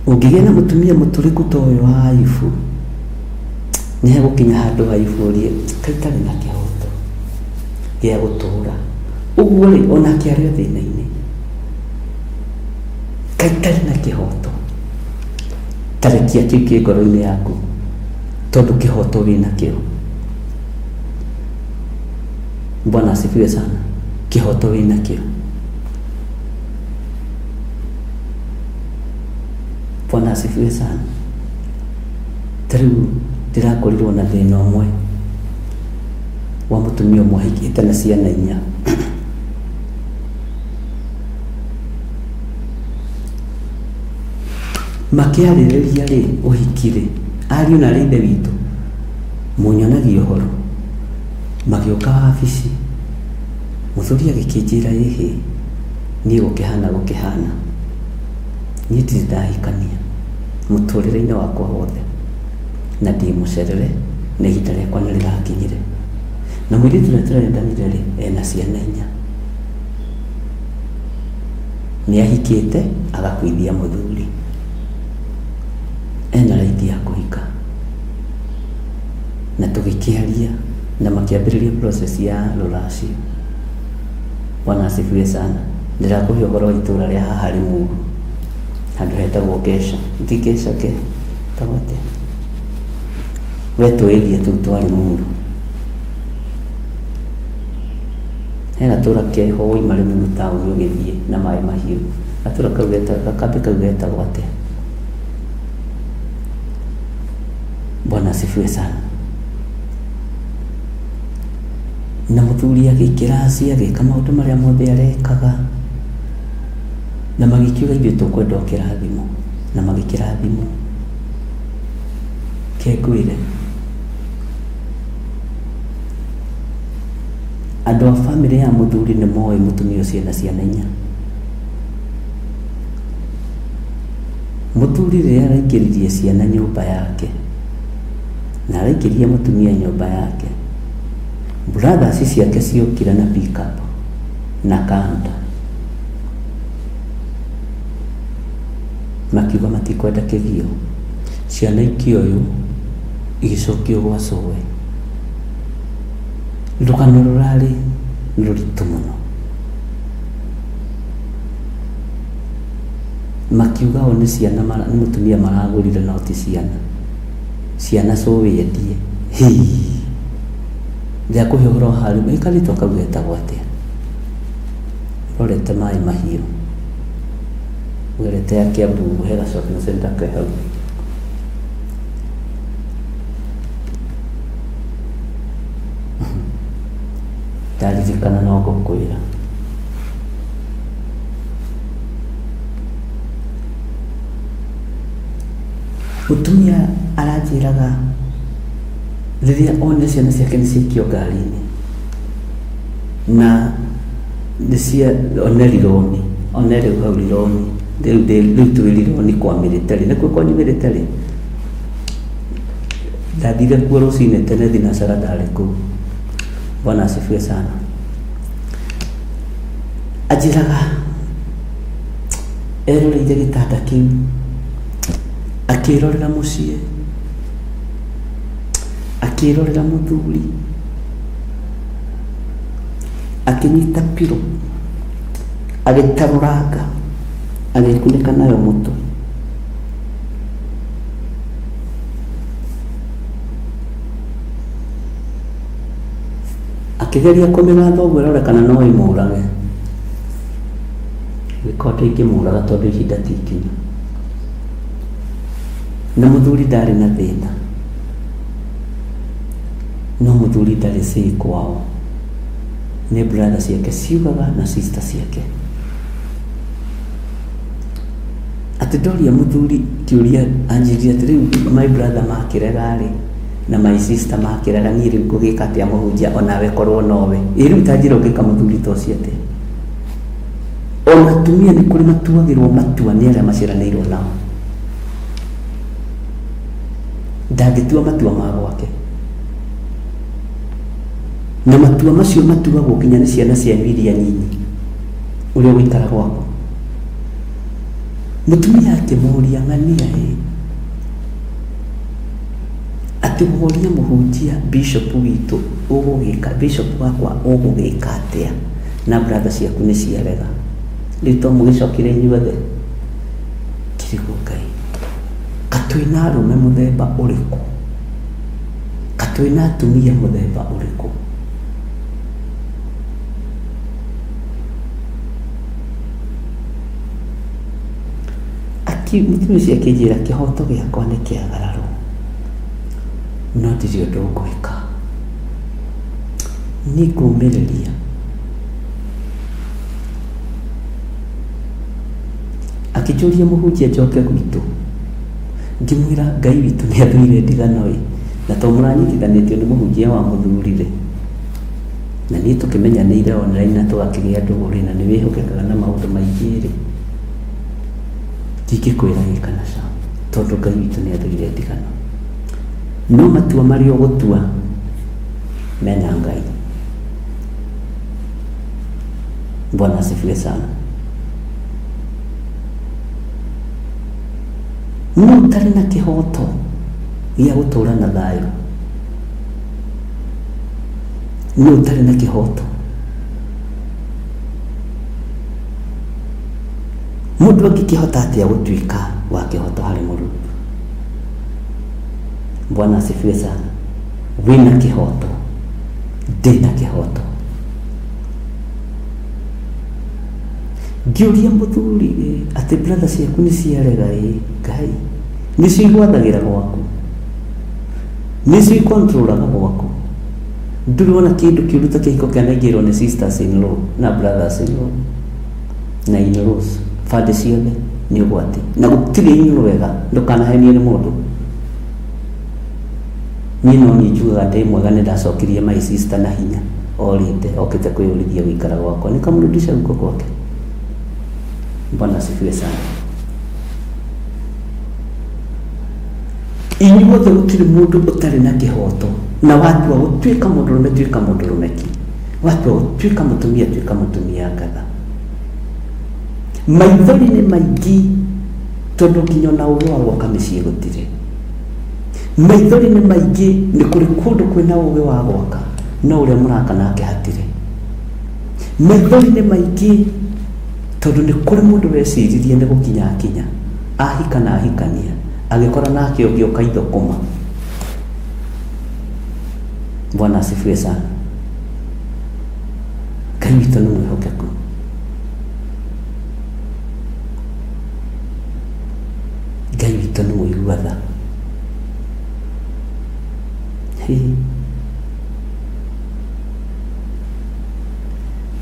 Ũngĩgĩa na mũtumia mũtũrĩku ta ũyũ wa Ayubu, nĩ hegũkinya handũ Ayubu ũrie, kaĩ itarĩ na kĩhoto gĩa gũtũra. Ũguo rĩ, onake arĩ o thĩna-inĩ. Kaĩ itarĩ na kĩhoto. Tarekia kĩu kĩ ngoro-inĩ yaku, tondũ kĩhoto wĩnakĩo. Bwana asifiwe sana. Kĩhoto wĩnakĩo. Bwana asifiwe sana. Ta rĩu ndĩrakorirwo na thĩna ũmwe wa mũtumia ũmwe ahikĩte na ciana inya. Makĩarĩrĩria rĩ ũhiki rĩ, ariũ na aarĩ a Ithe witũ, mũnyonagia ũhoro, magĩũka wabici, mũthuri agĩkĩnjĩra ĩhĩ, niĩ gũkĩhana gũkĩhana, niĩ ndirĩ ndahikania mũtũrĩre-inĩ wakwa wothe, na ndĩ mũcerere, na ihinda rĩakwa nĩ rĩrakinyire. Na mũirĩtu ũrĩa tũrendanire rĩ, ena ciana inya. Nĩ ahikĩte agakuithia mũthuri. Ena right ya kũhika. Na tũgĩkĩaria na makĩambĩrĩria process ya rũracio. Bwana asifiwe sana. Ndĩrakũhe ũhoro wa itũra rĩa haha Limuru, handũ hetagwo Ngeca. Ti Ngeca ke, hetagwo atĩa? We tũ area tũu twa Limuru. He gatũra keho wauma Limuru taũni ũgĩthiĩ na maĩ mahiũ. Gatũra kau gakambĩ kau getagwo atĩa? Bwana asifiwe sana. Na mũthuri agĩkĩracia, agĩka maũndũ marĩa mothe arekaga, na magĩkiuga ithuĩ tũkwenda o kĩrathimo, na magĩkĩrathimwo. Ke ngwĩre, andũ a bamĩrĩ ya mũthuri nĩ moĩ mũtumia ũcio ena ciana inya. Mũthuri rĩrĩa araingĩririe ciana nyũmba yake, na araingĩria mũtumia nyũmba yake, brothers ciake ciokire na pick-up na kanta, makiuga matikwenda kĩgio. Ciana ikĩoywo igĩcokio gwa cũwe. Rũgano rũrarĩ rũritũ mũno. Makiuga o nĩ ciana nĩ mũtumia maragũrire no ti ciana. Ciana cũwe endie. Hii! Ndĩrakũhe ũhoro wa harĩa, ĩ karĩtwa kau getagwo atĩa? Rorete maĩ mahiũ. Ũgerete ya Kiambu he ga shopping center ke hau. Ndaririkana no ngũkwĩra. Mũtumia aranjĩraga rĩrĩa onire ciana ciake nĩ ciaikio ngari-inĩ na nĩ cia one rironi, one rĩu hau rironi, rĩu rĩu twĩ rironi kwa mĩrĩterĩ, nĩkuo kwanyu mĩrĩterĩ? Ndathire kuo rũcinĩ tene thinacara ndarĩ kũu. Bwana asifiwe sana. Anjĩraga eroreire gĩtanda kĩu akĩrorera mũciĩ akĩrorera mũthuri akĩnyita pillow agĩtarũranga agĩkunĩka nayo mũtwe. Akĩgeria kũmĩgatha ũguo ĩrore kana no ĩmũrage. Gĩkorwo ndĩngĩmũraga tondũ ihinda ti ikinyu. Na mũthuri ndarĩ na thĩna. No mũthuri ndarĩ say kwao. Nĩ brother ciake ciugaga na sister ciake. Atĩ ndoria mũthuri kĩũria anjĩrire atĩ rĩu my brother makĩrega rĩ na my sister makĩrega niĩ rĩu ngũgĩka atĩa mũhunjia onawe korwo nowe. Ĩ rĩu ta njĩra ũngĩka mũthuri ta ũcio atĩa? Ona atumia nĩ kũrĩ matuagĩrwo matua nĩ arĩa maciaranĩirwo nao. Ndangĩtua matua ma gwake. Na matua macio matuagwo nginya nĩ ciana cianyu iria nyinyi ũrĩa ũgũikara gwaku. Mũtumia akĩmũria ng'ania ĩ, atĩ woria mũhunjia bishop witũ ũgũgĩka, bishop wakwa ũgũgĩka atĩa na brother ciaku nĩ ciarega. Rĩu to mũgĩcokire inyuothe? Ngĩrigwo Ngai, ka twĩna arũme mũthemba ũrĩkũ? Ka twĩna atumia mũthemba ũrĩkũ? Mũtumia ũcio akĩnjĩra kĩhoto gĩakwa nĩ kĩagararwo, no ndirĩ ũndũ ngwĩka. Niĩ ngũmĩrĩria. Akĩnjũria mũhunjia njoke gwitũ, ngĩmwĩra Ngai witũ nĩ athũire ndigano ĩ, na to mũranyitithanĩtio nĩ mũhunjia wa mũthuri rĩ, na niĩ tũkĩmenyanĩire online na tũgakĩgĩa ndũgũ rĩ, na nĩ wĩhokekaga na maũndũ maingĩ rĩ, ndingĩkwĩra ĩ kana ca, tondũ Ngai witũ nĩ athũire ndigano. No matua marĩa ũgũtua mena Ngai. Bwana asifiwe sana. Nũ ũtarĩ na kĩhoto gĩa gũtũũra na thayũ? Nũ ũtarĩ na kĩhoto? Mũndũ angĩkĩhota atĩa gũtuĩka wa kĩhoto harĩ Mũrungu? Bwana asifiwe sana. Wĩna kĩhoto, ndĩna kĩhoto. Ngĩũria mũthuri ĩ, atĩ brother ciaku nĩ ciarega ĩ, Ngai, nĩcio igwathagĩra gwaku, nĩcio ikontrolaga gwaku. Ndũrĩ wona kĩndũ kĩũru ta kĩhiko kĩanaingĩrwo nĩ sisters in law na brothers in law na in laws bandĩ ciothe nĩ ũgwati na gũtirĩ in law ega, ndũkanahenio nĩ mũndũ. Niĩ no niĩ njugaga ndĩ mwega nĩ ndacokirie my sister na hinya orĩte okĩte kwĩyũrithia gũikara gwakwa nikamrudisha huko kwake. Bwana asifiwe sana. Inyuothe gũtirĩ mũndũ ũtarĩ na kĩhoto na watua gũtuĩka mũndũrũme tuĩka mũndũrũme ki, watua gũtuĩka mũtumia tuĩka mũtumia ngatha. Maithori nĩ maingĩ tondũ nginya ona ũgĩ wa gwaka mĩciĩ gũtirĩ. Maithori nĩ maingĩ nĩ kũrĩ kũndũ kwĩna ũgĩ wa gwaka no ũrĩa mũraka nake hatirĩ. Maithori nĩ maingĩ tondũ nĩ kũrĩ mũndũ weciririe nĩ gũkinya akinya ahika na ahikania agĩkora nake ũngĩ ũka ithũkũma. Bwana asifiwe sana. Ngai witũ nĩ mwĩhokeku.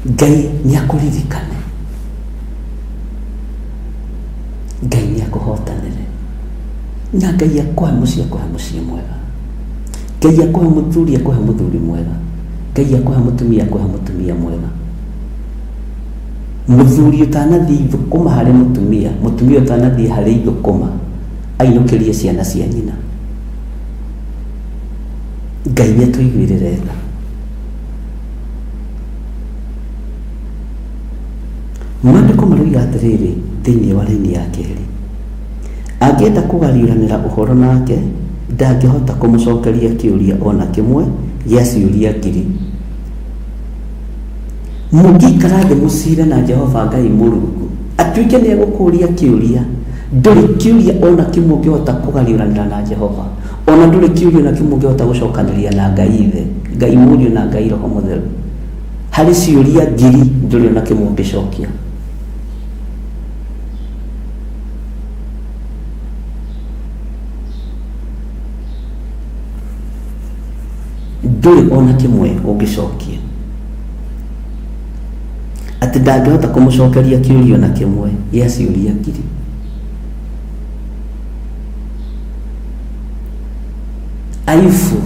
Ngai nĩ akũririkane, Ngai nĩ akũhotanĩre, na Ngai akũhe mũciĩ, akũhe mũciĩ mwega, Ngai akũhe mũthuri, akũhe mũthuri mwega, Ngai akũhe mũtumia, akũhe mũtumia mwega. Mũthuri ũtanathiĩ ithũkũma harĩ mũtumia, mũtumia ũtanathiĩ harĩ ithũkũma ainũkĩrie ciana cia nyina. Ngai nĩ atũiguĩrĩre tha. Maandĩko maroiga atĩrĩrĩ thĩinĩ wa raini ya kerĩ, angĩenda kũgariũranĩra ũhoro nake, ndangĩhota kũmũcokeria kĩũria o na kĩmwe gĩa ciũria ngiri. Mũngĩikara thĩ mũcire na Jehova Ngai Mũrungu, atuĩke nĩ egũkũũria kĩũria, ndũrĩ kĩũria o na kĩmwe ũngĩhota kũgariũranĩra na Jehova, o na ndũrĩ kĩũria o na kĩmwe ũngĩhota gũcokanĩria na Ngai Ithe, Ngai Mũriũ na Ngai Roho Mũtheru. Harĩ ciũria ngiri ndũrĩ o na kĩmwe ũngĩcokia. Ndũrĩ o na kĩmwe ũngĩcokia. Atĩ ndangĩhota kũmũcokeria kĩũria o na kĩmwe gĩa ciũria ngiri. Ayubu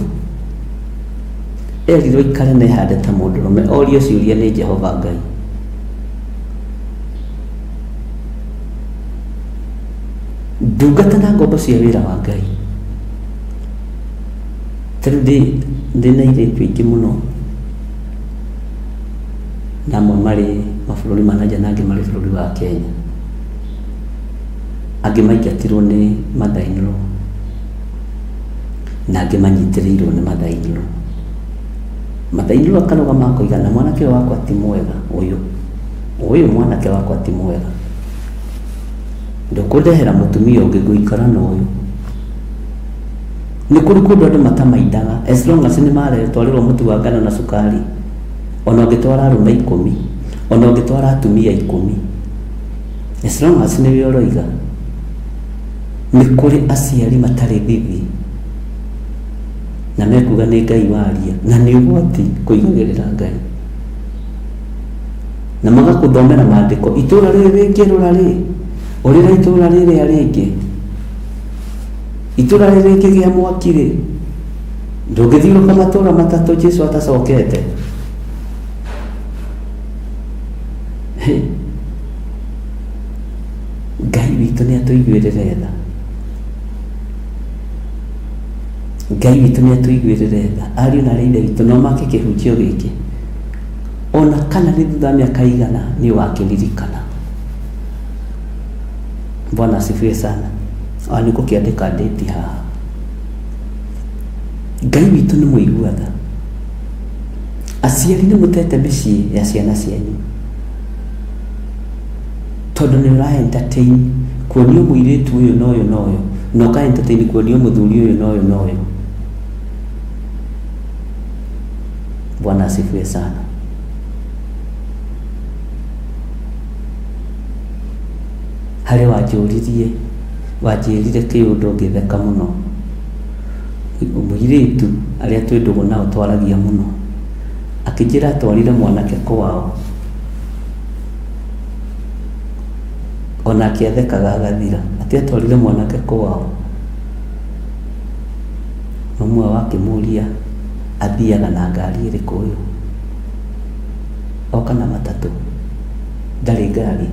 erirwo aikare na ehande ta mũndũrũme orio ciũria nĩ Jehova Ngai. Ndungata na ngombo cia wĩra wa Ngai. Ta rĩu ndĩ na airĩtu aingĩ mũno, na amwe marĩ mabũrũri ma na nja na angĩ marĩ bũrũri wa Kenya. Angĩ maingatirwo nĩ mother in law, na angĩ manyitĩrĩirwo nĩ mother in law. Mother in law akarũgama akoiga na mwanake ũyũ wakwa ti mwega, ũyũ, ũyũ mwanake wakwa ti mwega. Ndũkũndehera mũtumia ũngĩ ngũikara na ũyũ. Nĩ kũrĩ kũndũ andũ matamaindaga as long as nĩ maretwarĩrwo mũtu wa ngano na cukari, ona ũngĩtwara arũme ikũmi, ona ũngĩtwara atumia ikũmi, as long as nĩwe ũroiga. Nĩ kũrĩ aciari matarĩ thithi na mekuga nĩ Ngai waria, na nĩ ũgwati kũigagĩrĩra Ngai. Na magakũthomera maandĩko, itũra rĩrĩ rĩngĩrũra rĩ, ũrĩra itũra rĩrĩa rĩngĩ. Itũra rĩrĩ rĩngĩgĩa mwaki rĩ, ndũngĩthiũrũrũka matũra matatũ Jesu atacokete. Hĩ. Ngai witũ nĩ atũiguĩrĩre tha. Ngai witũ nĩ atũiguĩrĩre tha. Ariũ na aarĩ a Ithe witũ no make kĩhunjio gĩkĩ ona kana nĩ thutha wa mĩaka igana nĩ ũgakĩririkana. Bwana asifiwe sana. Ona nĩ ngũkĩandĩka date haha. Ngai witũ nĩ mũigua tha. Aciari nĩ mũtete mĩciĩ ya ciana cianyu tondũ nĩ ũra entertain kuonio mũirĩtu ũyũ na ũyũ na ũyũ na ũka entertain kuonio mũthuri ũyũ na ũyũ na ũyũ. Bwana asifiwe sana. Harĩ wanjũririe, wanjĩrire kĩũndũ ngĩtheka mũno. Mũirĩtu arĩa twĩ ndũgũ nao twaragia mũno, akĩnjĩra atwarire mwanake kwao, onake athekaga agathira, atĩ atwarire mwanake kwao, mamu wao akĩmũria athiaga na ngari ĩrĩkũ ũyũ, oka na matatũ, ndarĩ ngari.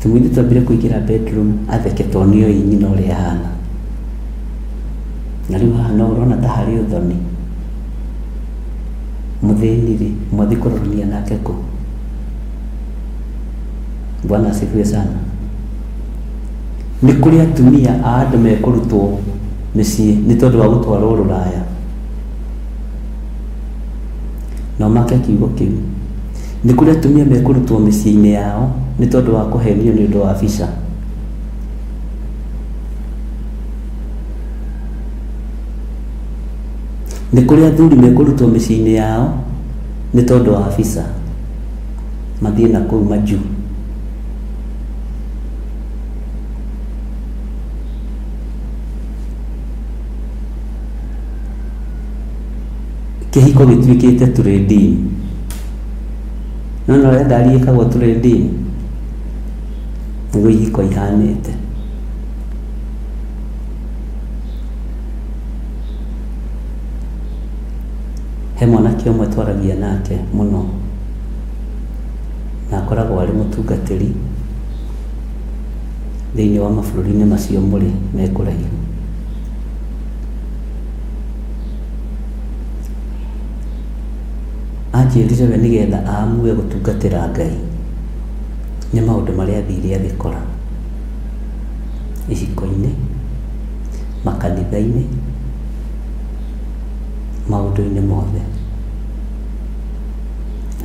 Tũmũirĩtu twambire kũingĩra bedroom atheke tondũ nĩoĩ nyina ũrĩa ahana. Na rĩu haha no ũrona ta harĩ ũthoni. Mũthĩni rĩ, mwathiĩ kũrorania nake kũ? Bwana asifiwe sana. Nĩ kũrĩ atumia a andũ mekũrutwo mĩciĩ nĩ tondũ wa gũtwarwo rũraya. Na ũmake kiugo kĩu. Nĩ kũrĩ atumia mekũrutwo mĩciĩ-inĩ yao nĩ tondũ wa kũhenio nĩ ũndũ wa visa. Nĩ kũrĩ athuri mekũrutwo mĩciĩ-inĩ yao nĩ tondũ wa visa, mathiĩ na kũu majuu. Kĩhiko gĩtuĩkĩte trading. Nona ũrĩa ngari ĩkagwo trade-in nĩguo ihiko ihanĩte. He mwanake ũmwe twaragia nake mũno na akoragwo arĩ mũtungatĩri thĩinĩ wa mabũrũri-inĩ macio mũrĩ me kũraihu. Anjĩrire we nĩgetha aamue gũtungatĩra Ngai nĩ maũndũ marĩa athire agĩkora ihiko-inĩ, makanitha-inĩ, maũndũ-inĩ mothe.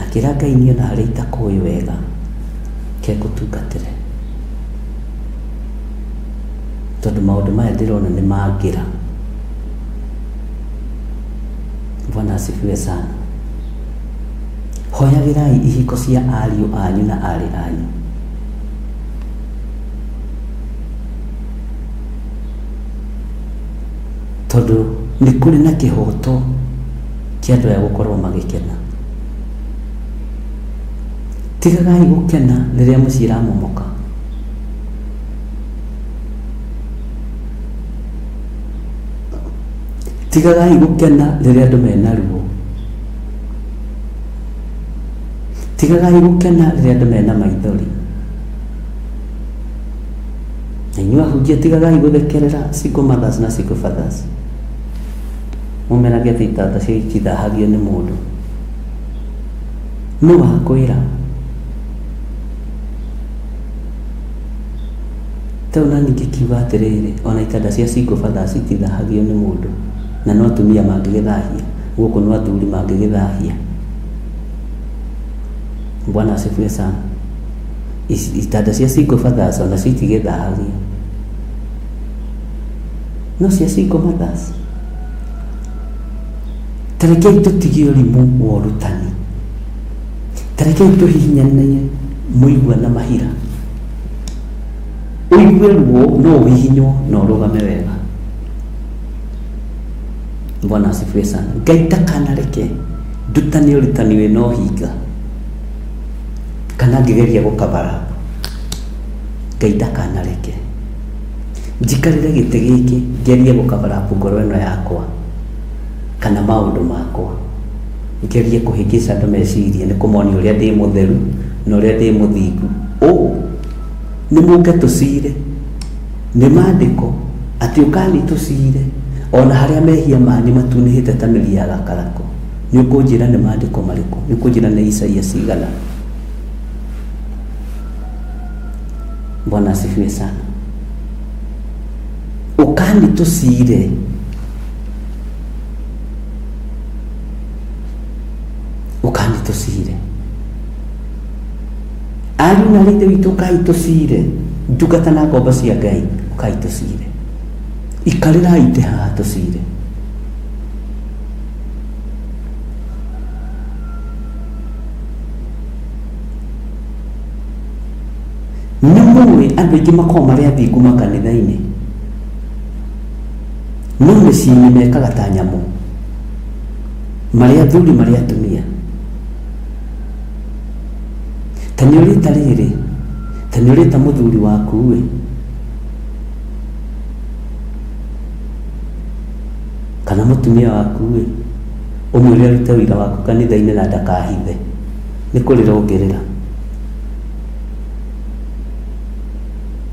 Akĩra Ngai niĩ ona harĩa itakũĩ wega ke ngũtungatĩre, tondũ maũndũ maya ndĩrona nĩ mangĩra. Bwana asifiwe sana. Hoyagĩrai ihiko cia ariũ anyu na arĩ anyu. Tondũ nĩ kũrĩ na kĩhoto kĩa andũ aya gũkorwo magĩkena. Tigagai gũkena rĩrĩa mũciĩ ĩramomoka. Tigagai gũkena rĩrĩa andũ mena ruo. Tigagai gũkena rĩrĩa andũ mena maithori. Na inyuĩ ahunjia tigagai gũthekerera single mothers na single fathers. Mũmenage atĩ itanda cio itithahagio nĩ mũndũ. Nũ wakwĩra? Ta rĩu nani ngĩkiuga atĩrĩrĩ, ona itanda cia single fathers itithahagio nĩ mũndũ, na no atumia mangĩgĩthahia, gũkũ no athuri mangĩgĩthahia. Bwana asifiwe sana. Itanda cia single fathers onacio itigĩthahagio, no cia single mothers. Ta rekei tũtige ũrimũ wa ũrutani, ta rekei tũhihinyanie mũigua na mahira. Ũigue ruo no ũhihinywo na ũrũgame wega. Bwana asifiwe sana. Ngai ndakanareke ndutane ũrutani wĩna ũhinga kana ngĩgeria gũkabara. Ngai ndakanareke njikarĩre gĩtĩ gĩkĩ ngerie gũkabara ngoro ĩno yakwa kana maũndũ makwa, ngerie kũhĩngĩca andũ meciria nĩ kũmonia ũrĩa ndĩ mũtheru na ũrĩa ndĩ mũthingu. Ũũ nĩ mũke tũcire nĩ maandĩko atĩ ũkani tũcire ona harĩa mehia manyu matunĩhĩte ta mĩri ya gakarakũ. Nĩ ũkũnjĩra nĩ maandĩko marĩkũ? Nĩ ũkũnjĩra nĩ Isaia cigana? Bwana asifiwe sana. Ũkani tũcire ũkani tũcire ariũ na arĩ ithe witũ ũkai tũcire ndungata na ngombo cia Ngai ũkai tũcire ikarĩrai itĩ haha tũcire. Nĩ mũĩ andũ aingĩ makoragwo marĩ athingu makanitha-inĩ no mĩciĩ-inĩ mekaga ta nyamũ, marĩ athuri marĩ atumia. Ta nĩ ũrĩta rĩrĩ, ta nĩ ũrĩta mũthuri waku ĩ, kana mũtumia waku ĩ, ũmwĩre arute ũira waku kanitha-inĩ na ndakahithe, nĩ kũrĩra ũngĩrĩra.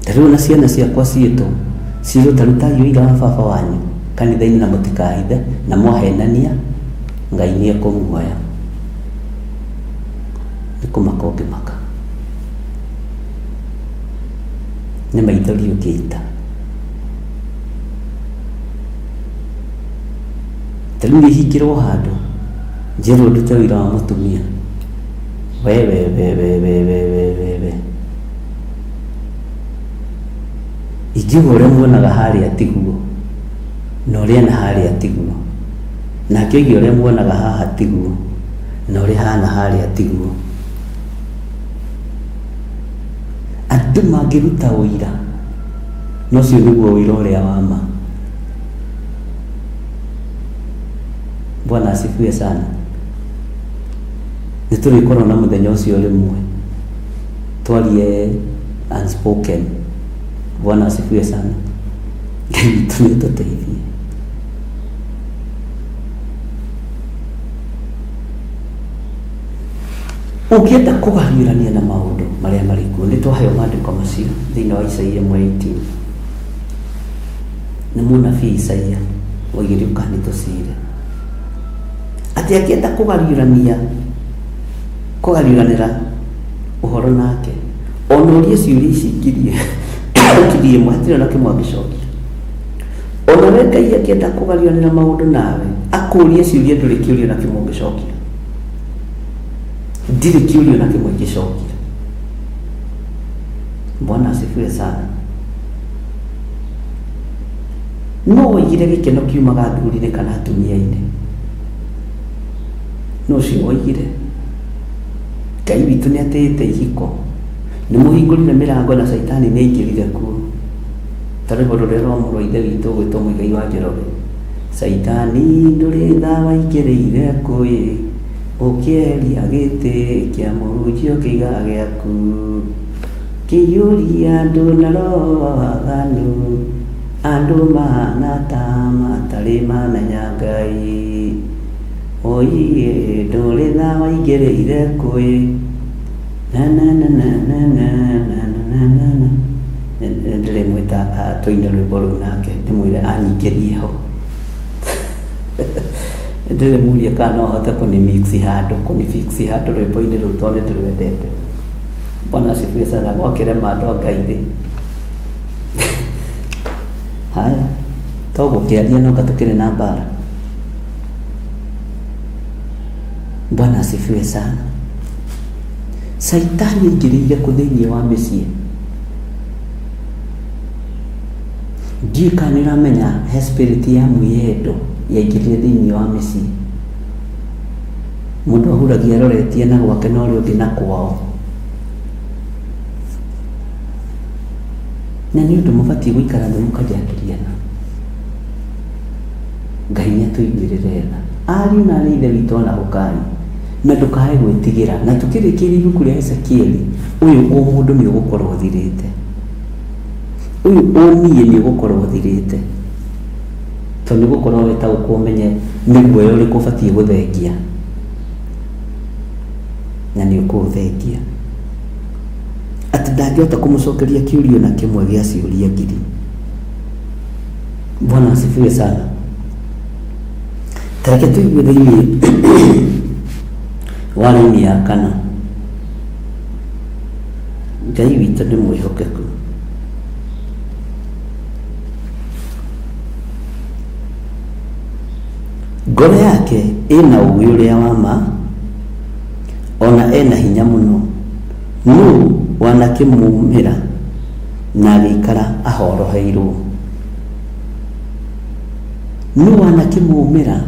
Ta rĩu ona ciana ciakwa ciĩtwo ciĩrwo ta rutai ũira wa baba wanyu kanitha-inĩ na mũtikahithe, na mwahenania Ngai nĩ ekũmuoya. Nĩ kũmaka ũngĩmaka, nĩ maithori ũngĩita. Ta rĩu niĩ hingĩrwo handũ njĩrwo ndute ũira wa mũtumia, we we we we we we we we we ingiuga ũrĩa muonaga harĩa tiguo, na ũrĩa na harĩa tiguo, nake oige ũrĩa muonaga haha tiguo, na ũrĩa hana harĩa tiguo. Andũ mangĩruta ũira, na ũcio nĩguo ũira ũrĩa wa ma. Bwana asifiwe sana. Nĩ tũrĩkorwo na mũthenya ũcio rĩmwe twarie unspoken. Bwana asifiwe sana. Ngai witũ nĩ atũteithie. Ũngĩenda kũgariũrania na maũndũ marĩa marĩ kuo, nĩ twaheo maandĩko macio thĩinĩ wa Isaia 1:18. Nĩ mũnabii Isaia waigire ũkani tũcire atĩ angĩenda kũgariũrania kũgariũranĩra ũhoro nake ona ũrie ciũria ici ngiri 1000 hatirĩ ona kĩmwe angĩcokia. Ona we Ngai angĩenda kũgariũranĩra maũndũ nawe akũrie ciũria ndũrĩ kĩũria ona kĩmwe ũngĩcokia. Ndirĩ kĩũria ona kĩmwe ingĩcokia. Bwana asifiwe sana. No woigire gĩkeno kiumaga athuri-inĩ kana atumia-inĩ? No ũcio woigire? Ngai witũ nĩ atĩĩte ihiko. Nĩ mũhingũrire mĩrango na caitani nĩ aingĩrire kuo. Ta rwĩmbo rũrĩa rwa mũrũ wa ithe witũ ũgwĩtwo Mũigai wa Njoroge. Caitani ndũrĩ tha waingĩrĩire kũĩ, ũkĩeheria gĩtĩ kĩa mũhunjia ũkĩiga gĩaku. Kĩiyũria andũ na roho wa waganu, andũ mahana ta matarĩ mamenya Ngai. Oiĩ ndũrĩ tha waingĩrĩire kũĩ, na na na na na na na na na na. Ndĩrĩmwĩta tũine rwĩmbo rũu nake ndĩmwĩre anyingĩrie ho. Ndĩrĩmũria kana no ahote kũni mix handũ, kũni fix handũ rwĩmbo-inĩ rũu tondũ nĩ ndĩrwendete. Bwana asifiwe sana. Gwakĩrema andũ a Ngai thĩ. Haya, to gũkĩaria no tũkĩrĩ na mbara. Bwana asifiwe sana. Caitani aingĩrĩire kũ thĩinĩ wa mĩciĩ? Ndiũĩ kana nĩ ũramenya he spirit ya mwĩyendo yaingĩrire thĩinĩ wa mĩciĩ. Mũndũ ahuragia aroretie na gwake na ũrĩa ũngĩ na kwao. Na nĩ ũndũ mũbatiĩ gũikara thĩ mũkajadiliana. Ngai nĩ atũiguĩrĩre tha. Ariũ na arĩ ithe witũ ona ũkai. Na ndũkae gwĩtigĩra. Na tũkĩrĩkĩria ibuku rĩa Ezekieli, ũyũ ũmũndũ nĩ ũgũkorwo ũthirĩte. Ũyũ ũniĩ nĩ ũgũkorwo ũthirĩte. Tondũ nĩ ũgũkorwo wĩtaũkwo ũmenye nĩ guoya ũrĩkũ ũbatiĩ gũthengia. Na nĩ ũkũũthengia. Atĩ ndangĩhota kũmũcokeria kĩũria ona kĩmwe gĩa ciũria ngiri. Bwana asifiwe sana. Ta reke tũigue thĩinĩ wa raini ya kana. Ngai witũ nĩ mwĩhokeku. Ngoro yake ĩna ũũgĩ ũrĩa wa ma, ona ena hinya mũno. Nũ wanakĩmũmĩra na agĩikara ahoroheirwo? Nũ wanakĩmũmĩra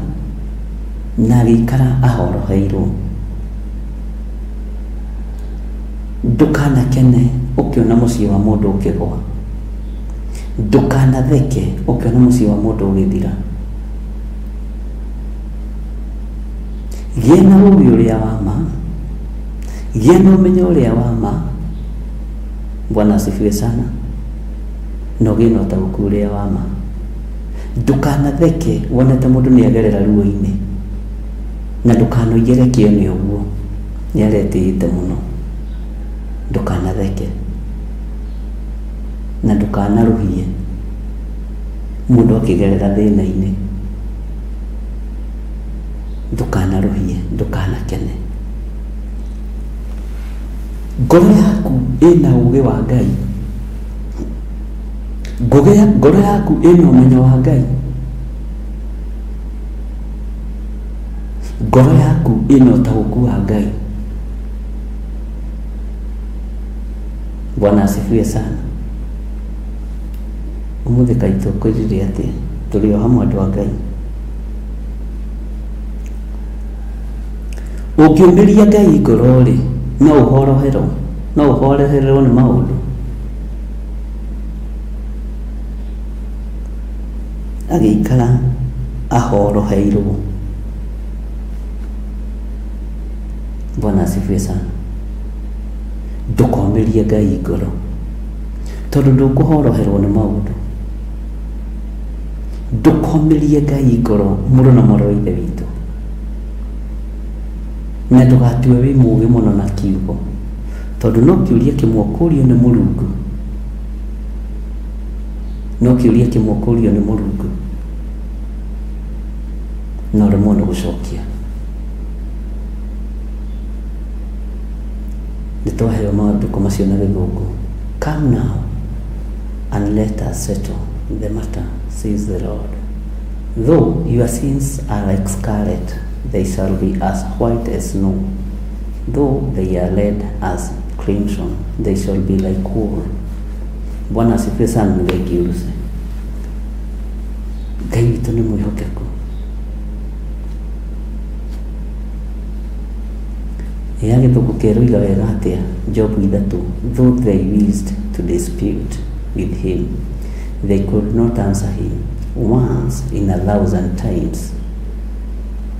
na agĩikara ahoroheirwo? Ndũkanakene ũkĩona mũciĩ wa mũndũ ũkĩgwa. Ndũkanatheke ũkĩona mũciĩ wa mũndũ ũgĩthira. Gĩa na ũũgĩ ũrĩa wa ma, gĩa na ũmenyo ũrĩa wa ma. Bwana asifiwe sana. Na ũgĩe na ũtaũku ũrĩa wa ma. Ndũkanatheke wonete mũndũ nĩ agerera ruo-inĩ, na ndũkanoigere kĩo nĩ ũguo, nĩ aretĩĩte mũno. Ndũkanatheke na ndũkanarũhie mũndũ akĩgerera thĩna-inĩ. Ndũkanarũhie, ndũkanakene. Ngoro yaku ĩna ũũgĩ wa Ngai. Ngoro yaku ĩna ũmenyo wa Ngai. Ngoro yaku ĩna ũtaũku wa Ngai. Bwana asifiwe sana. Ũmũthĩ kaĩ tũkwĩrire atĩa? Tũrĩ o hamwe andũ a Ngai. Ũngĩũmĩria Ngai ngoro-rĩ, no ũhoroherwo, no ũhoroherwo nĩ maũndũ. Agĩikara ahoroheirwo. Bwana asifiwe sana. Ndũkomĩrie Ngai ngoro tondũ ndũkũhoroherwo nĩ maũndũ. Ndũkomĩrie Ngai ngoro mũrũ na mwarĩ wa Ithe witũ, na ndũgatue wĩ mũũgĩ mũno na kiugo, tondũ no kĩũria kĩmwe ũkũrio nĩ Mũrungu, no kĩũria kĩmwe ũkũrio nĩ Mũrungu na ũremwo nĩ gũcokia. Nĩ twaheo maandĩko macio na Gĩthũngũ. Come now and let us settle the matter, says the Lord. Though your sins are like scarlet, they shall be as white as snow. Though they are red as crimson, they shall be like wool. Bwana asifiwe sana. Nĩ thengiũ ruse. Ngai witũ nĩ mwĩhokeku. Ya Gĩthũngũ kĩroiga wega atĩa? Job 3, though they wished to dispute with him, they could not answer him once in a thousand times.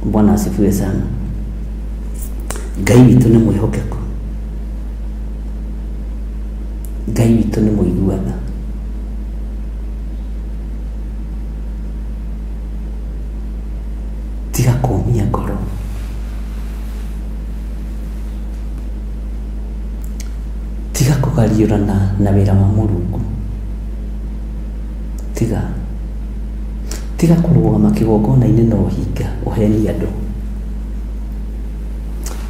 Bwana asifiwe sana. Ngai witũ nĩ mwĩhokeku. Ngai witũ nĩ mũigua tha. Tiga kũmia ngoro. Tiga kũgariũrana na wĩra wa Mũrungu. Tiga. Tiga kũrũgama kĩgongona-inĩ na ũhinga ũhenie andũ.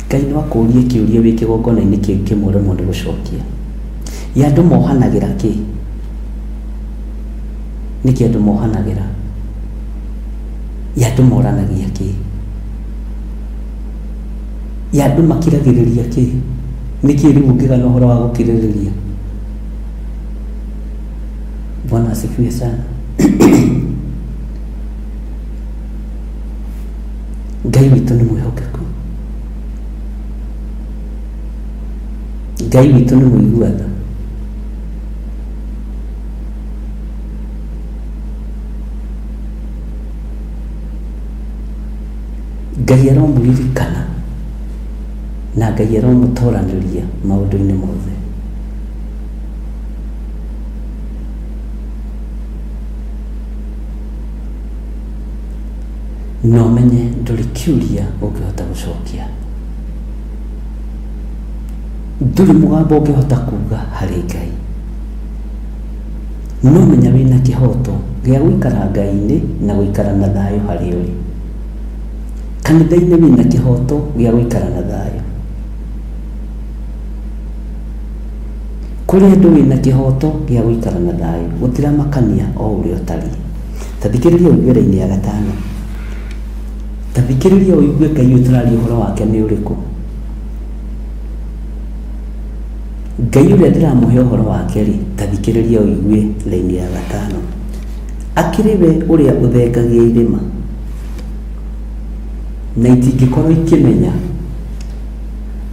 Ngai no akũrie kĩũria wĩ kĩgongona-inĩ kĩu kĩmwe ũremwo nĩ gũcokia. Ya andũ mohanagĩra kĩ? Nĩkĩ andũ mohanagĩra? Ya andũ moranagia kĩ? Ya andũ makiragĩrĩria kĩ? Nĩkĩ rĩu ũngĩgana ũhoro wa gũkirĩrĩria? Bwana asifiwe sana. Ngai witũ nĩ mwĩhokeku. Ngai witũ nĩ mũigua tha. Ngai aromũririkana na Ngai aromũtoranĩria maũndũ-inĩ mothe. Na ũmenye ndũrĩ kĩũria ũngĩhota gũcokia. Ndũrĩ mũgambo ũngĩhota kuga harĩ Ngai. No menya wĩna kĩhoto gĩa gũikara Ngai-inĩ na gũikara na thayũ harĩa ũrĩ. Kanitha-inĩ wĩna kĩhoto gĩa gũikara na thayũ. Kũrĩ andũ wĩna kĩhoto gĩa gũikara na thayũ, gũtiramakania o ũrĩa ũtariĩ. Ta thikĩrĩria ũigue raini ya gatano. Ta thikĩrĩria ũigue Ngai ũyũ tũraria ũhoro wake nĩ ũrĩkũ. Ngai ũrĩa ndĩramũhe ũhoro wake rĩ, ta thikĩrĩria ũigue raini ya gatano. Akĩrĩ we ũrĩa ũthengagia irĩma, na itingĩkorwo ikĩmenya.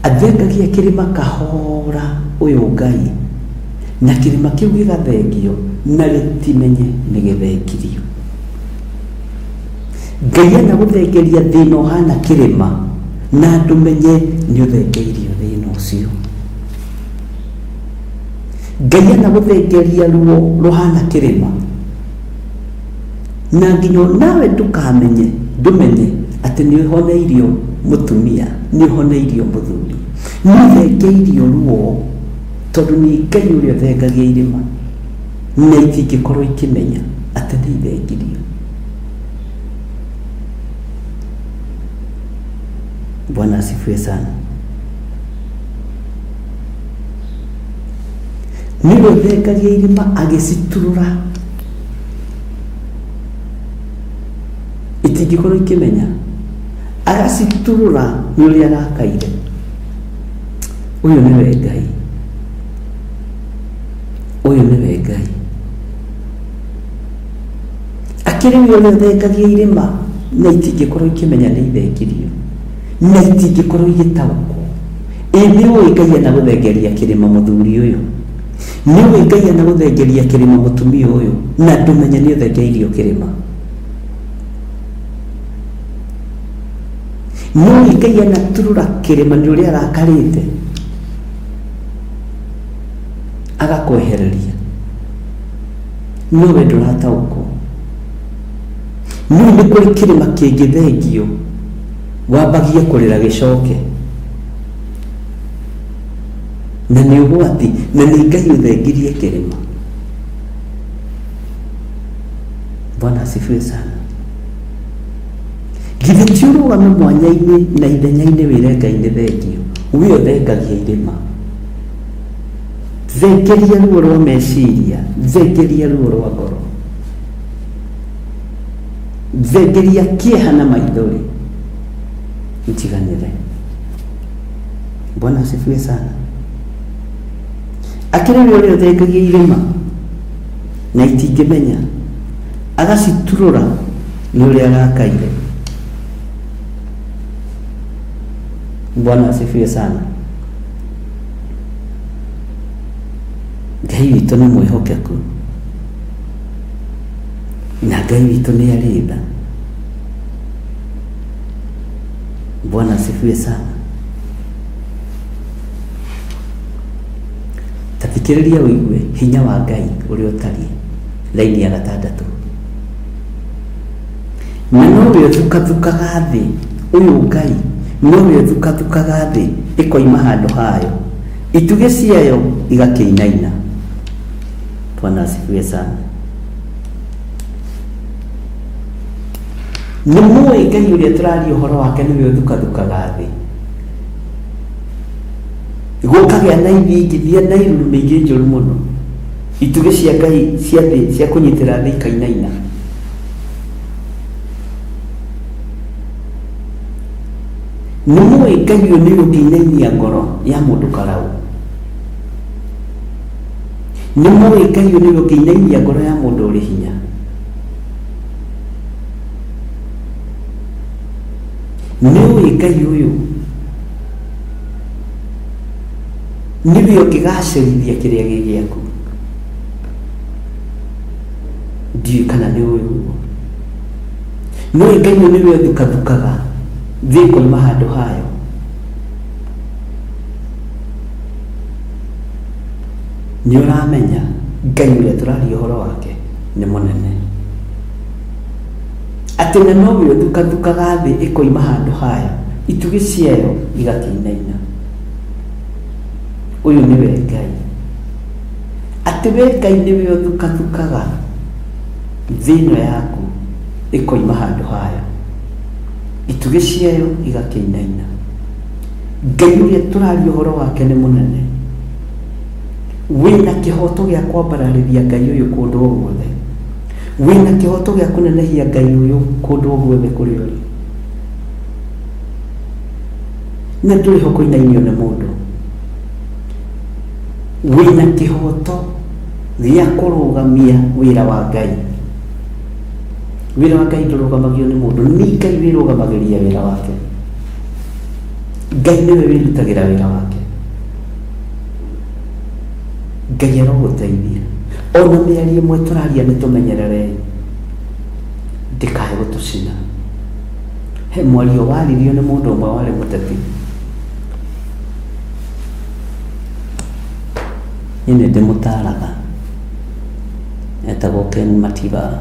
Athengagia kĩrĩma kahora ũyũ Ngai, na kĩrĩma kĩu gĩgathengio na gĩtimenye nĩ gĩthengirio. Ngai anagũthengeria thĩna ũhana kĩrĩma na ndũmenye nĩ ũthengeirio thĩna ũcio. Ngai anagũthengeria ruo rũhana kĩrĩma na nginya nawe ndũkamenye ndũmenye atĩ nĩ ũhoneirio mũtumia, nĩ ũhoneirio mũthuri, nĩ ũthengeirio ruo, tondũ nĩ Ngai ũrĩa ũthengagia irĩma na itingĩkorwo ikĩmenya atĩ nĩ ithengirio. Bwana asifiwe sana. Nĩwe ũthengagia irĩma agĩciturũra, itingĩkorwo ikĩmenya, agaciturũra nĩ ũrĩa arakaire. Ũyũ nĩwe Ngai, ũyũ nĩwe Ngai. Akĩrĩ we ũrĩa ũthengagia irĩma na itingĩkorwo ikĩmenya nĩ ithengirio, na itingĩkorwo igĩtaũkwo. Ĩ nĩ ũĩ Ngai anagũthengeria kĩrĩma mũthuri ũyũ? Nĩ ũĩ Ngai anagũthengeria kĩrĩma mũtumia ũyũ na ndũmenye nĩ ũthengeirio kĩrĩma? No Ngai anaturũra kĩrĩma nĩ ũrĩa arakarĩte agakwehereria, no we ndũrataũkwo. No nĩ kũrĩ kĩrĩma kĩngĩthengio wambagie kũrĩra gĩcoke, na nĩ ũgwati, na nĩ Ngai ũthengirie kĩrĩma. Bwana asifiwe sana. Githĩ ti ũrũgame mwanya-inĩ na ithenya-inĩ wĩre Ngai nĩ thengio, we ũthengagia irĩma. Thengeria ruo rwa meciria, thengeria ruo rwa ngoro, thengeria kĩeha na maithori, njiganĩre. Bwana asifiwe sana. Akĩrĩ we ũrĩa ũthengagia irĩma na itingĩmenya, agaciturũra nĩ ũrĩa arakaire. Bwana asifiwe sana. Ngai witũ nĩ mwĩhokeku na Ngai witũ nĩ arĩ tha. Bwana asifiwe sana. Ta thikĩrĩria ũigue hinya wa Ngai ũrĩa ũtariĩ, laini ya gatandatũ. Na nowe ũthukathukaga thĩ, ũyũ Ngai nowe ũthukathukaga thĩ ĩkoima handũ hayo, itugĩ ciayo igakĩinaina. Bwana asifiwe sana. Nĩ mũĩ Ngai ũrĩa tũraria ũhoro wake nĩwe ũthukathukaga thĩ, gũkagĩa na ithingithia na irurumĩ ingĩ njũru mũno, itugĩ cia Ngai cia thĩ cia kũnyitĩra thĩ ikainaina. Nĩ mũĩ Ngai ũyũ nĩwe ũngĩinainia ngoro ya mũndũ karau. Nĩ mũĩ Ngai ũyũ nĩwe ũngĩinainia ngoro ya mũndũ ũrĩ hinya. Nĩ ũĩ Ngai ũyũ nĩwe ũngĩgacĩrithia kĩrĩa gĩ gĩaku. Ndiũĩ kana nĩ ũĩ ũguo. Nĩ ũĩ Ngai ũyũ nĩwe ũthukathukaga thĩ ĩkoima handũ hayo. Nĩ ũramenya Ngai ũrĩa tũraria ũhoro wake nĩ mũnene, atĩ na nowe ũthukathukaga thĩ ĩkoima handũ hayo, itugĩ ciayo igakĩinaina. Ũyũ nĩwe Ngai. Atĩ we Ngai nĩwe ũthukathukaga thĩ ĩno yaku ĩkoima handũ hayo, itugĩ ciayo igakĩinaina. Ngai ũrĩa tũraria ũhoro wake nĩ mũnene. Wĩna kĩhoto gĩa kwambararĩria Ngai ũyũ kũndũ o guothe. Wĩna kĩhoto gĩa kũnenehia Ngai ũyũ kũndũ o guothe kũrĩa ũrĩ. Na ndũrĩ ho kũinainio nĩ mũndũ. Wĩna kĩhoto gĩa kũrũgamia wĩra wa Ngai. Wĩra wa Ngai ndũrũgamagio nĩ mũndũ, nĩ Ngai wĩrũgamagĩria wĩra wake. Ngai nĩwe wĩrutagĩra wĩra wake. Ngai arogũteithia. Ona mĩario ĩmwe tũraria nĩ tũmenyererei ndĩkae gũtũcina. He mwario waririo nĩ mũndũ ũmwe warĩ mũteti. Niĩ nĩ ndĩmũtaraga, etagwo Ken Matiba.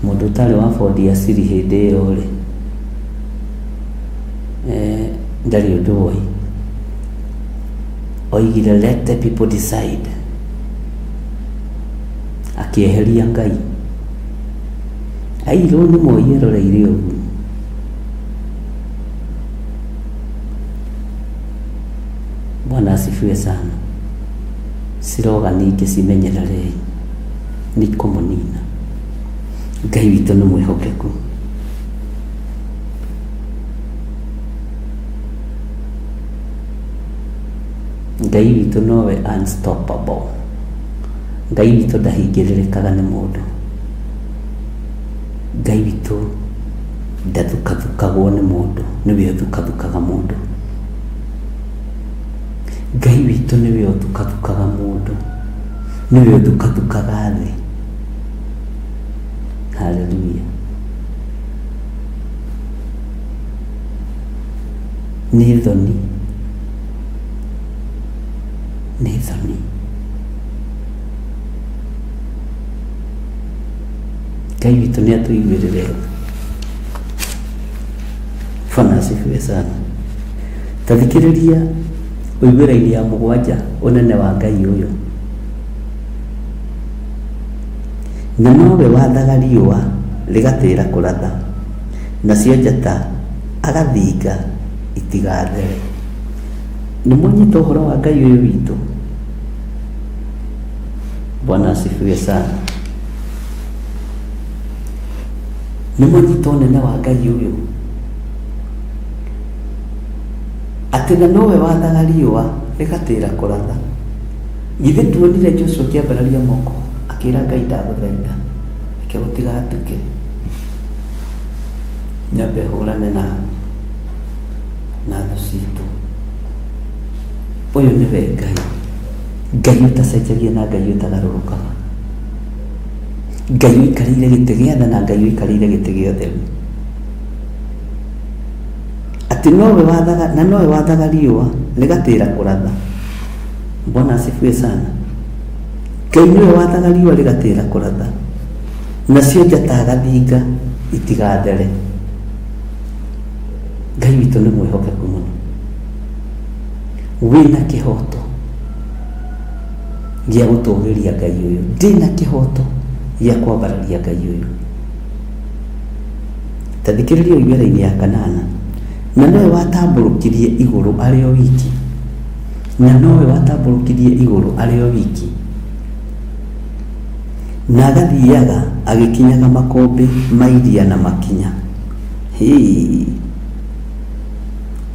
Mũndũ ũtarĩ wa bondi ya siri hĩndĩ ĩyo rĩ, ndarĩ ũndũ oĩ. Oigire let the people decide. Akĩeheria Ngai. Airwo nĩ Moi eroreire ũguo. Bwana asifiwe sana. Ciroga ningĩ cimenyererei nĩ ikũmũnina. Ngai witũ nĩ mwĩhokeku. Ngai witũ nowe unstoppable. Ngai witũ ndahingĩrĩrĩkaga nĩ mũndũ. Ngai witũ ndathukathukagwo nĩ mũndũ, nĩwe ũthukathukaga mũndũ. Ngai witũ nĩwe ũthukathukaga mũndũ, nĩwe ũthukathukaga thĩ. Haleluya. Nĩ thoni, nĩ thoni. Ngai witũ nĩ atũiguĩrĩre tha. Bwana asifiwe sana. Ta thikĩrĩria ũigue raini ya mũgwanja ũnene wa Ngai ũyũ. Na nowe wathaga riũa rĩgatĩra kũratha, nacio njata agathinga itigathere. Nĩ mwanyita ũhoro wa Ngai ũyũ witũ? Bwana asifiwe sana. Nĩ mwanyita ũnene wa Ngai ũyũ? Atĩ na nowe wathaga riũa rĩgatĩra kũratha. Githĩ nduonire Joshua akĩambararia moko akĩra Ngai ndagũthaitha reke gũtigatuke nyambe hũrane na na thũ citũ. Ũyũ nĩwe Ngai, Ngai ũtacenjagia na Ngai ũtagarũrũkaga, Ngai ũikarĩire gĩtĩ gĩa tha na Ngai ũikarĩire gĩtĩ gĩa ũtheru. Atĩ nowe wathaga na nowe wathaga riũa rĩgatĩra kũratha. Bwana asifiwe sana. Ngai nĩwe wathaga riũa rĩgatĩra kũratha, nacio njata agathinga itigathere. Ngai witũ nĩ mwĩhokeku mũno, wĩna kĩhoto gĩa gũtũgĩria Ngai ũyũ, ndĩna kĩhoto gĩa kwambararia Ngai ũyũ. Ta thikĩrĩria ũigue raini ya kanana, na nowe watambũrũkirie igũrũ arĩ o wiki, na nowe watambũrũkirie igũrũ arĩ o wiki, na agathiaga agĩkinyaga makũmbĩ ma iria na makinya. Hĩ!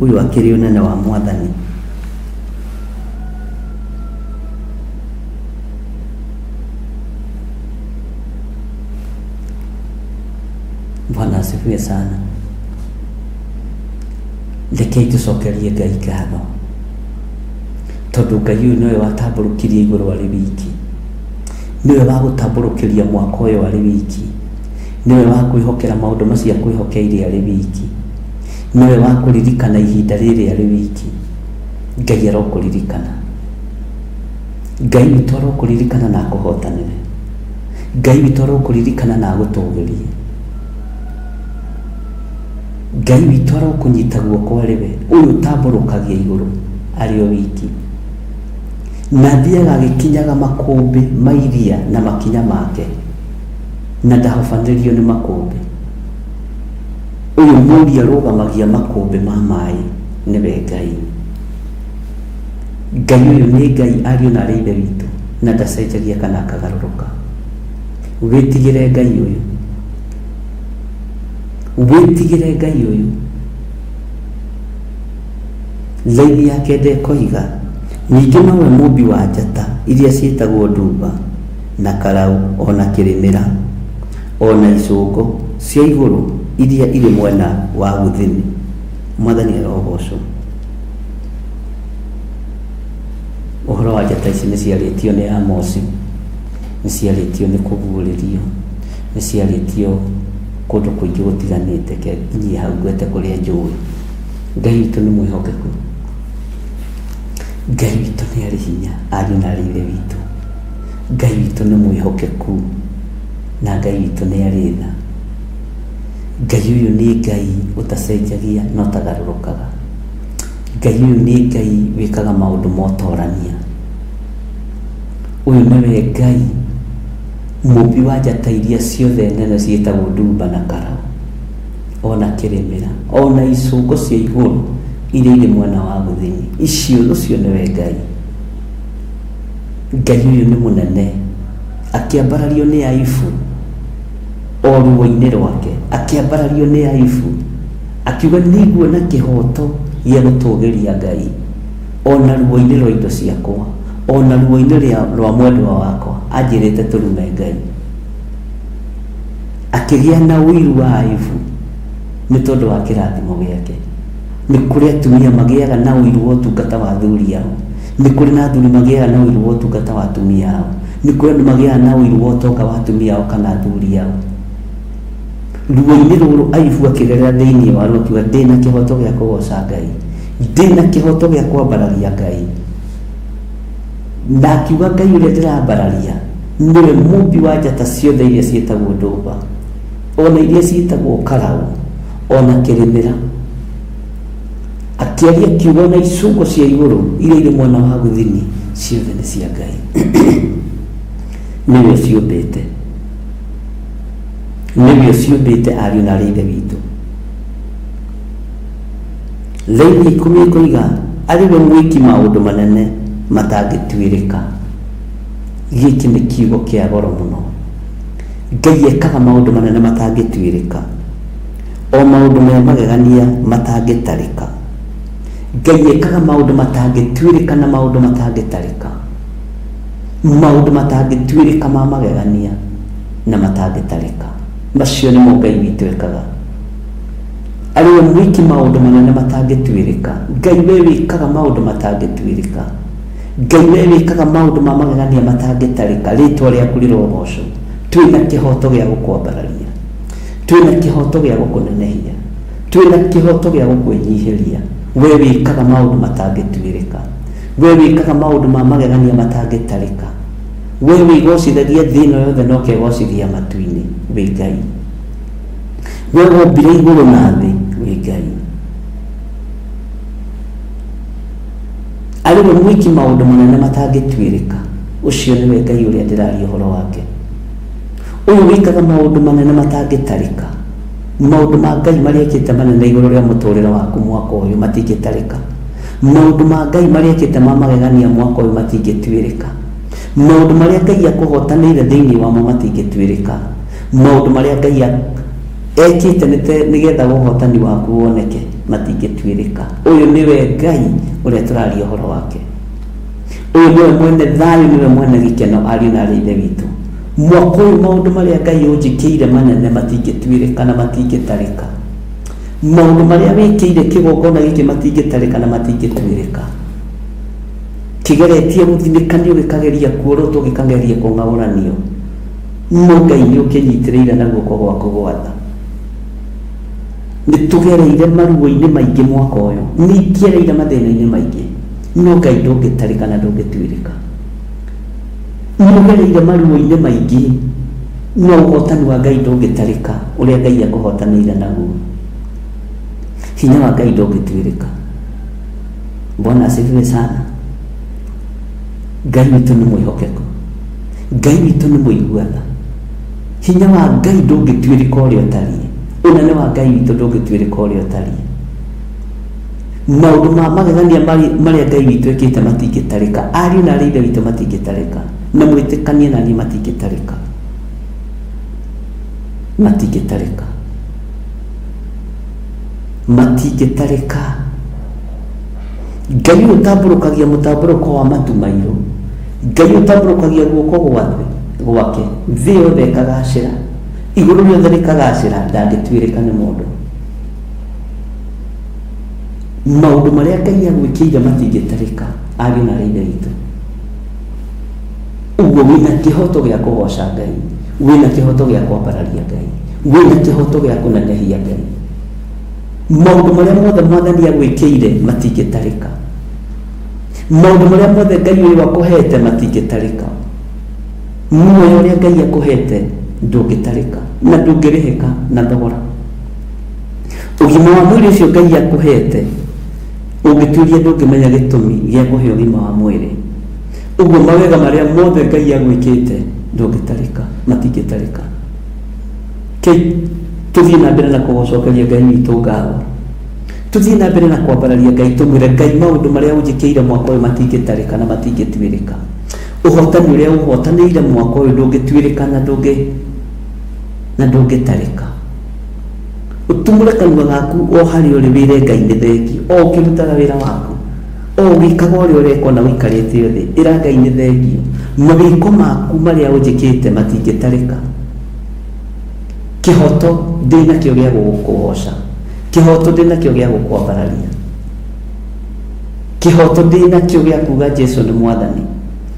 Ũyũ akĩrĩ ũnene wa Mwathani. Bwana asifiwe sana. Rekei tũcokerie Ngai ngatho tondũ Ngai ũyũ nĩwe watambũrũkirie igũrũ arĩ wiki, nĩwe wagũtambũrũkĩria mwaka ũyũ arĩ wiki, nĩwe wakwĩhokera maũndũ macio akwĩhokeire arĩ wiki, nĩwe wakũririkana ihinda rĩrĩ arĩ wiki. Ngai arokũririkana, Ngai witũ arokũririkana na akũhotanĩre, Ngai witũ arokũririkana na agũtũgĩrie. Ngai witũ arokũnyita guoko arĩ we ũyũ ũtambũrũkagia igũrũ arĩ o wiki, na athiaga agĩkinyaga makũmbĩ ma iria na makinya make, na ndahobanĩrio nĩ makũmbĩ. Ũyũ mũũri arũgamagia makũmbĩ ma maĩ nĩwe Ngai. Ngai ũyũ nĩ Ngai ariũ na arĩ Ithe witũ, na ndacenjagia kana akagarũrũka. Wĩtigĩre Ngai ũyũ. Wĩtigĩre Ngai ũyũ. Laini ya kenda ĩkoiga, ningĩ nowe mũmbi wa njata iria ciĩtagwo ndumba na karau o na kĩrĩmĩra o na icũngo cia igũrũ iria irĩ mwena wa gũthini. Mwathani arogocwo. Ũhoro wa njata ici nĩ ciarĩtio nĩ Amosi, nĩ ciarĩtio nĩ kũguũrĩrio, nĩ ciarĩtio kũndũ kũingĩ gũtiganĩte, reke nginyie hau ngwete kũrĩa njũĩ. Ngai witũ nĩ mwĩhokeku, Ngai witũ nĩ arĩ hinya, ariũ na arĩ ithe witũ. Ngai witũ nĩ mwĩhokeku na Ngai witũ nĩ arĩ tha. Ngai ũyũ nĩ Ngai ũtacenjagia na ũtagarũrũkaga. Ngai ũyũ nĩ Ngai wĩkaga maũndũ ma ũtorania. Ũyũ nĩwe Ngai mũmbi wa njata iria ciothe nene ciĩtagwo ndumba na karau, ona kĩrĩmĩra, ona icũngo cia igũrũ iria irĩ mwena wa gũthini. Icio, ũcio nĩwe Ngai. Ngai ũyũ nĩ mũnene, akĩambarario nĩ Aibu o ruo-inĩ rwake, akĩambarario nĩ Aibu, akiuga nĩnguona kĩhoto gĩa gũtũgĩria Ngai ona ruo-inĩ rwa indo ciakwa, ona ruo-inĩ rwa mwendwa wakwa, anjĩrĩte tũrume Ngai. Akĩgĩa na ũiru wa Aibu nĩ tondũ wa kĩrathimo gĩake. Nĩ kũrĩ atumia magĩaga na ũiru wa ũtungata wa athuri ao. Nĩ kũrĩ na athuri magĩaga na ũiru wa ũtungata wa atumia ao. Nĩ kũrĩ andũ magĩaga na ũiru wa ũtonga wa atumia ao kana athuri ao. Ruo-inĩ rũrũ Ayubu akĩgerera thĩinĩ waruo akiuga ndĩna kĩhoto gĩa kũgoca Ngai. Ndĩna kĩhoto gĩa kwambararia Ngai. Na akiuga Ngai ũrĩa ndĩrambararia nĩwe mũmbi wa njata ciothe iria ciĩtagwo ndũmba, ona iria ciĩtagwo karaũ, ona kĩrĩmĩra. Akĩaria akiuga ona icungo cia igũrũ iria irĩ mwena wa gũthini ciothe nĩ cia Ngai. Nĩwe ũciũmbĩte. Nĩwe ũciũmbĩte ariũ na arĩ ithe witũ. Laini ya ikũmi ĩkoiga arĩ we mwĩki maũndũ manene matangĩtuĩrĩka. Gĩkĩ nĩ kiugo kĩa goro mũno. Ngai ekaga maũndũ manene matangĩtuĩrĩka, o maũndũ me magegania matangĩtarĩka. Ngai ekaga maũndũ matangĩtuĩrĩka na maũndũ matangĩtarĩka, maũndũ matangĩtuĩrĩka ma magegania na matangĩtarĩka. Macio nĩmo Ngai witũ ekaga. Arĩ we mwĩki maũndũ manene matangĩtuĩrĩka. Ngai we wĩkaga maũndũ matangĩtuĩrĩka. Ngai we wĩkaga maũndũ ma magegania matangĩtarĩka, rĩtwa rĩaku rĩrogocwo. Twĩna kĩhoto gĩa gũkwambararia, twĩna kĩhoto gĩa gũkũnenehia, twĩna kĩhoto gĩa gũkwĩnyihĩria. We wĩkaga maũndũ matangĩtuĩrĩka, we wĩkaga maũndũ ma magegania matangĩtarĩka, we wĩgocithagia thĩ ĩno yothe na ũkegocithia matu-inĩ, wĩ Ngai. We wombire igũrũ na thĩ, wĩ Ngai. Arĩ we mwĩki maũndũ manene matangĩtuĩrĩka. Ũcio nĩwe Ngai ũrĩa ndĩraria ũhoro wake. Ũyũ wĩkaga maũndũ manene matangĩtarĩka. Maũndũ ma Ngai marĩa ekĩte manene igũrũ rĩa mũtũrĩre waku mwaka ũyũ matingĩtarĩka. Maũndũ ma Ngai marĩa ekĩte ma magegania mwaka ũyũ matingĩtuĩrĩka. Maũndũ marĩa Ngai akũhotanĩire thĩinĩ wamo matingĩtuĩrĩka. Maũndũ marĩa Ngai ekĩte nĩgetha ũhotani waku woneke matingĩtuĩrĩka. Ũyũ nĩwe Ngai ũrĩa tũraria ũhoro wake. Ũyũ nĩwe mwene thayũ, nĩwe mwene gĩkeno, ariũ na arĩ ithe witũ. Mwaka ũyũ maũndũ marĩa Ngai ũnjĩkĩire manene matingĩtuĩrĩka na matingĩtarĩka. Maũndũ marĩa wĩkĩire kĩgongona gĩkĩ matingĩtarĩka na matingĩtuĩrĩka. Kĩgeretie gũthinĩkanio, gĩkageria kuorotwo, gĩkageria kũng'aũranio. No Ngai nĩ ũkĩnyitĩrĩire na guoko gwaku gwa tha. Nĩ tũgereire maruo-inĩ maingĩ mwaka ũyũ, nĩ ngereire mathĩna-inĩ maingĩ, no Ngai ndũngĩtarĩka na ndũngĩtuĩrĩka. Nĩ ũgereire maruo-inĩ maingĩ, no ũhotani wa Ngai ndũngĩtarĩka, ũrĩa Ngai akũhotanĩire naguo. Hinya wa Ngai ndũngĩtuĩrĩka. Bwana asifiwe sana. Ngai witũ nĩ mwĩhokeku. Ngai witũ nĩ mũigua tha. Hinya wa Ngai ndũngĩtuĩrĩka ũrĩa ũtariĩ. Ũnene wa Ngai witũ ndũngĩtuĩrĩka ũrĩa ũtariĩ. Maũndũ ma magegania marĩa Ngai witũ ekĩte matingĩtarĩka. Ariũ na arĩ ithe witũ matingĩtarĩka. Na mwĩtĩkanie na niĩ matingĩtarĩka. Matingĩtarĩka. Matingĩtarĩka. Ngai ũyũ ũtambũrũkagia mũtambũrũko wa matu mairũ, Ngai ũyũ ũtambũrũkagia guoko gwake, thĩ yothe ĩkagacĩra, igũrũ rĩothe rĩkagacĩra, ndangĩtuĩrĩka nĩ mũndũ. Maũndũ marĩa Ngai agwĩkĩire matingĩtarĩka, ariũ na arĩ ithe witũ. Ũguo wĩna kĩhoto gĩa kũgoca Ngai, wĩna kĩhoto gĩa kwambararia Ngai, wĩna kĩhoto gĩa kũnenehia Ngai. Maũndũ marĩa mothe Mwathani agwĩkĩire matingĩtarĩka. Maũndũ marĩa mothe Ngai ũyũ akũhete matingĩtarĩka. Muoyo ũrĩa Ngai akũhete ndũngĩtarĩka na ndũngĩrĩhĩka na thogora. Ũgima wa mwĩrĩ ũcio Ngai akũhete ũngĩtuĩria ndũngĩmenya gĩtũmi gĩa kũhe ũgima wa mwĩrĩ. Ũguo mawega marĩa mothe Ngai agwĩkĩte ndũngĩtarĩka, matingĩtarĩka. Kei tũthiĩ na mbere na kũgũcokeria Ngai witũ ngatho. Tũthiĩ na mbere na kwambararia Ngai tũmwĩre Ngai maũndũ marĩa ũnjĩkĩire mwaka ũyũ matingĩtarĩka na matingĩtuĩrĩka. Ũhotani ũrĩa ũhotanĩire mwaka ũyũ ndũngĩtuĩrĩka na ndũngĩ na ndũngĩtarĩka. Ũtumũre kanua gaku o harĩa ũrĩ wĩre Ngai nĩ thengio o ũkĩrutaga wĩra waku o ũgĩkaga ũrĩa ũreka ona ũikarĩte thĩ ĩra Ngai nĩ thengio. Mawĩko maku marĩa ũnjĩkĩte matingĩtarĩka. Kĩhoto ndĩ nakĩo gĩa gũgũkũgoca, kĩhoto ndĩ nakĩo gĩa gũkwambararia, kĩhoto ndĩ nakĩo gĩa kuga Jesu nĩ Mwathani,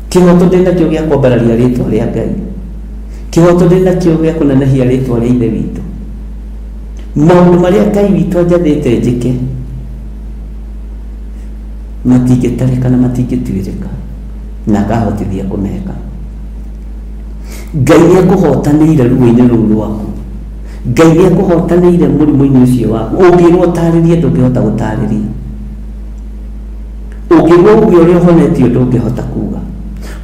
kĩhoto ndĩ nakĩo gĩa kwambararia rĩtwa rĩa Ngai, kĩhoto ndĩ nakĩo gĩa kũnenehia rĩtwa rĩa Ithe witũ. Maũndũ marĩa Ngai witũ anjathĩte njĩke. Matingĩtarĩka na matingĩtuĩrĩka, na akahotithia kũmeka. Ngai nĩ akũhotanĩire ruo-inĩ rũu rwaku. Ngai nĩ akũhotanĩire mũrimũ-inĩ ũcio waku. Ũngĩrwo ũtarĩrie, ndũngĩhota gũtarĩria. Ũngĩrwo uge ũrĩa ũhonetio, ndũngĩhota kuga.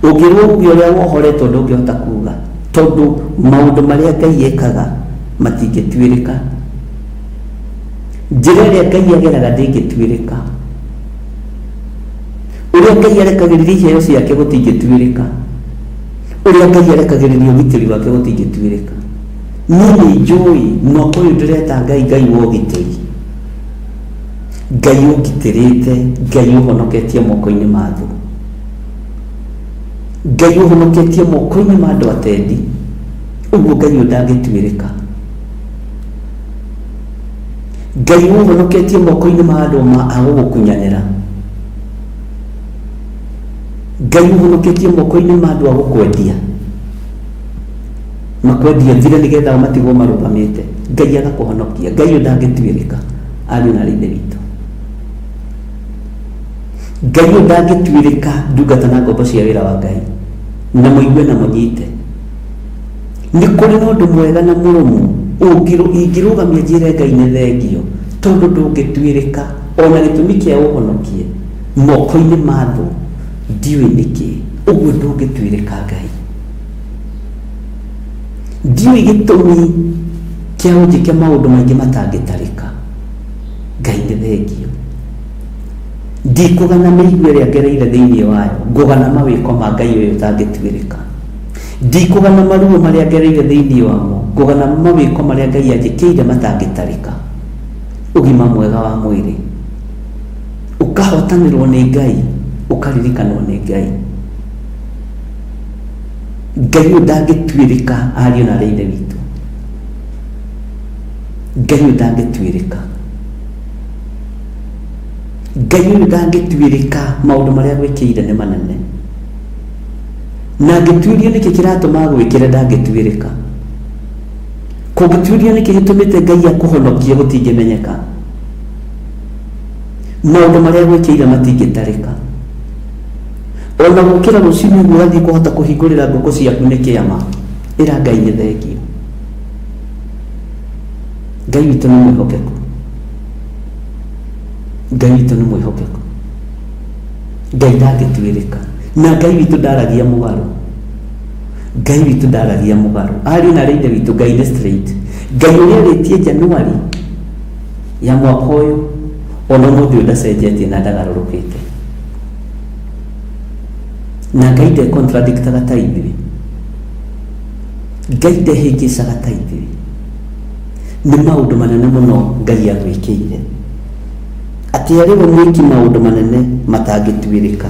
Ũngĩrwo uge ũrĩa wohoretwo, ndũngĩhota kuga, tondũ maũndũ marĩa Ngai ekaga matingĩtuĩrĩka. Njĩra ĩrĩa Ngai ageraga ndĩngĩtuĩrĩka. Ũrĩa Ngai arekagĩrĩria iheo ciake gũtingĩtuĩrĩka. Ũrĩa Ngai arekagĩrĩria ũgitĩri wake gũtingĩtuĩrĩka. Niĩ nĩ njũĩ mwaka ũyũ ndĩreta Ngai, Ngai wa ũgitĩri, Ngai ũngitĩrĩte, Ngai ũhonoketie moko-inĩ ma thũ, Ngai ũhonoketie moko-inĩ ma andũ atendi. Ũguo Ngai ũyũ ndangĩtuĩrĩka. Ngai ũhonoketie moko-inĩ ma andũ ma agũgũkunyanĩra, Ngai ũhonoketie moko-inĩ ma andũ a gũkwendia, makwendia thire nĩgetha o matigwo marũgamĩte, Ngai agakũhonokia. Ngai ũyũ ndangĩtuĩrĩka, ariũ na arĩ ithe witũ. Ngai ũyũ ndangĩtuĩrĩka. Ndungata na ngombo cia wĩra wa Ngai, na mũigue na mũnyite, nĩ kũrĩ na ũndũ mwega na mũrũmu ingĩrũgamia njĩre Ngai nĩ thengio, tondũ ndũngĩtuĩrĩka. Ona gĩtũmi kĩa ũhonokie moko-inĩ ma thũ ndiũĩ nĩkĩ. Ũguo ndũngĩtuĩrĩka. Ngai, ndiũĩ gĩtũmi kĩa ũnjĩke maũndũ maingĩ matangĩtarĩka. Ngai nĩ thengio. Ndikũgana mĩigua ĩrĩa ngereire thĩinĩ wayo, ngũgana mawĩko ma Ngai ũyũ ũtangĩtuĩrĩka. Ndikũgana maruo marĩa ngereire thĩinĩ wamo, ngũgana mawĩko marĩa Ngai anjĩkĩire matangĩtarĩka. Ũgima mwega wa mwĩrĩ, ũkahotanĩrwo nĩ Ngai, ũkaririkanwo nĩ Ngai. Ngai ũyũ ndangĩtuĩrĩka, ariũ na arĩ ithe witũ. Ngai ũyũ ndangĩtuĩrĩka. Ngai ũyũ ndangĩtuĩrĩka. Maũndũ marĩa gwĩkĩire nĩ manene, na angĩtuĩrio nĩkĩ kĩratũma agwĩkĩre, ndangĩtuĩrĩka. Kũngĩtuĩrio nĩkĩ gĩtũmĩte Ngai akũhonokie, gũtingĩmenyeka. Maũndũ marĩa gwĩkĩire matingĩtarĩka. Ona gũkĩra rũcinĩ ũguo ũgathiĩ kũhota kũhingũrĩra ngũkũ ciaku nĩ kĩama. Ĩra Ngai nĩ thengio. Ngai witũ nĩ mwĩhokeku. Ngai witũ nĩ mwĩhokeku. Ngai ndangĩtuĩrĩka, na Ngai witũ ndaragia mũgarũ. Ngai witũ ndaragia mũgarũ, ariũ na arĩ ithe witũ. Ngai nĩ straight. Ngai ũrĩa arĩtie Januari ya mwaka ũyũ, ona ũmũthĩ ũyũ ndacenjetie na ndagarũrũkĩte, na Ngai ndecontradictaga ta ithuĩ. Ngai ndehĩngĩcaga ta ithuĩ. Nĩ maũndũ manene mũno Ngai agwĩkĩire, atĩ arĩ we mwĩki maũndũ manene matangĩtuĩrĩka,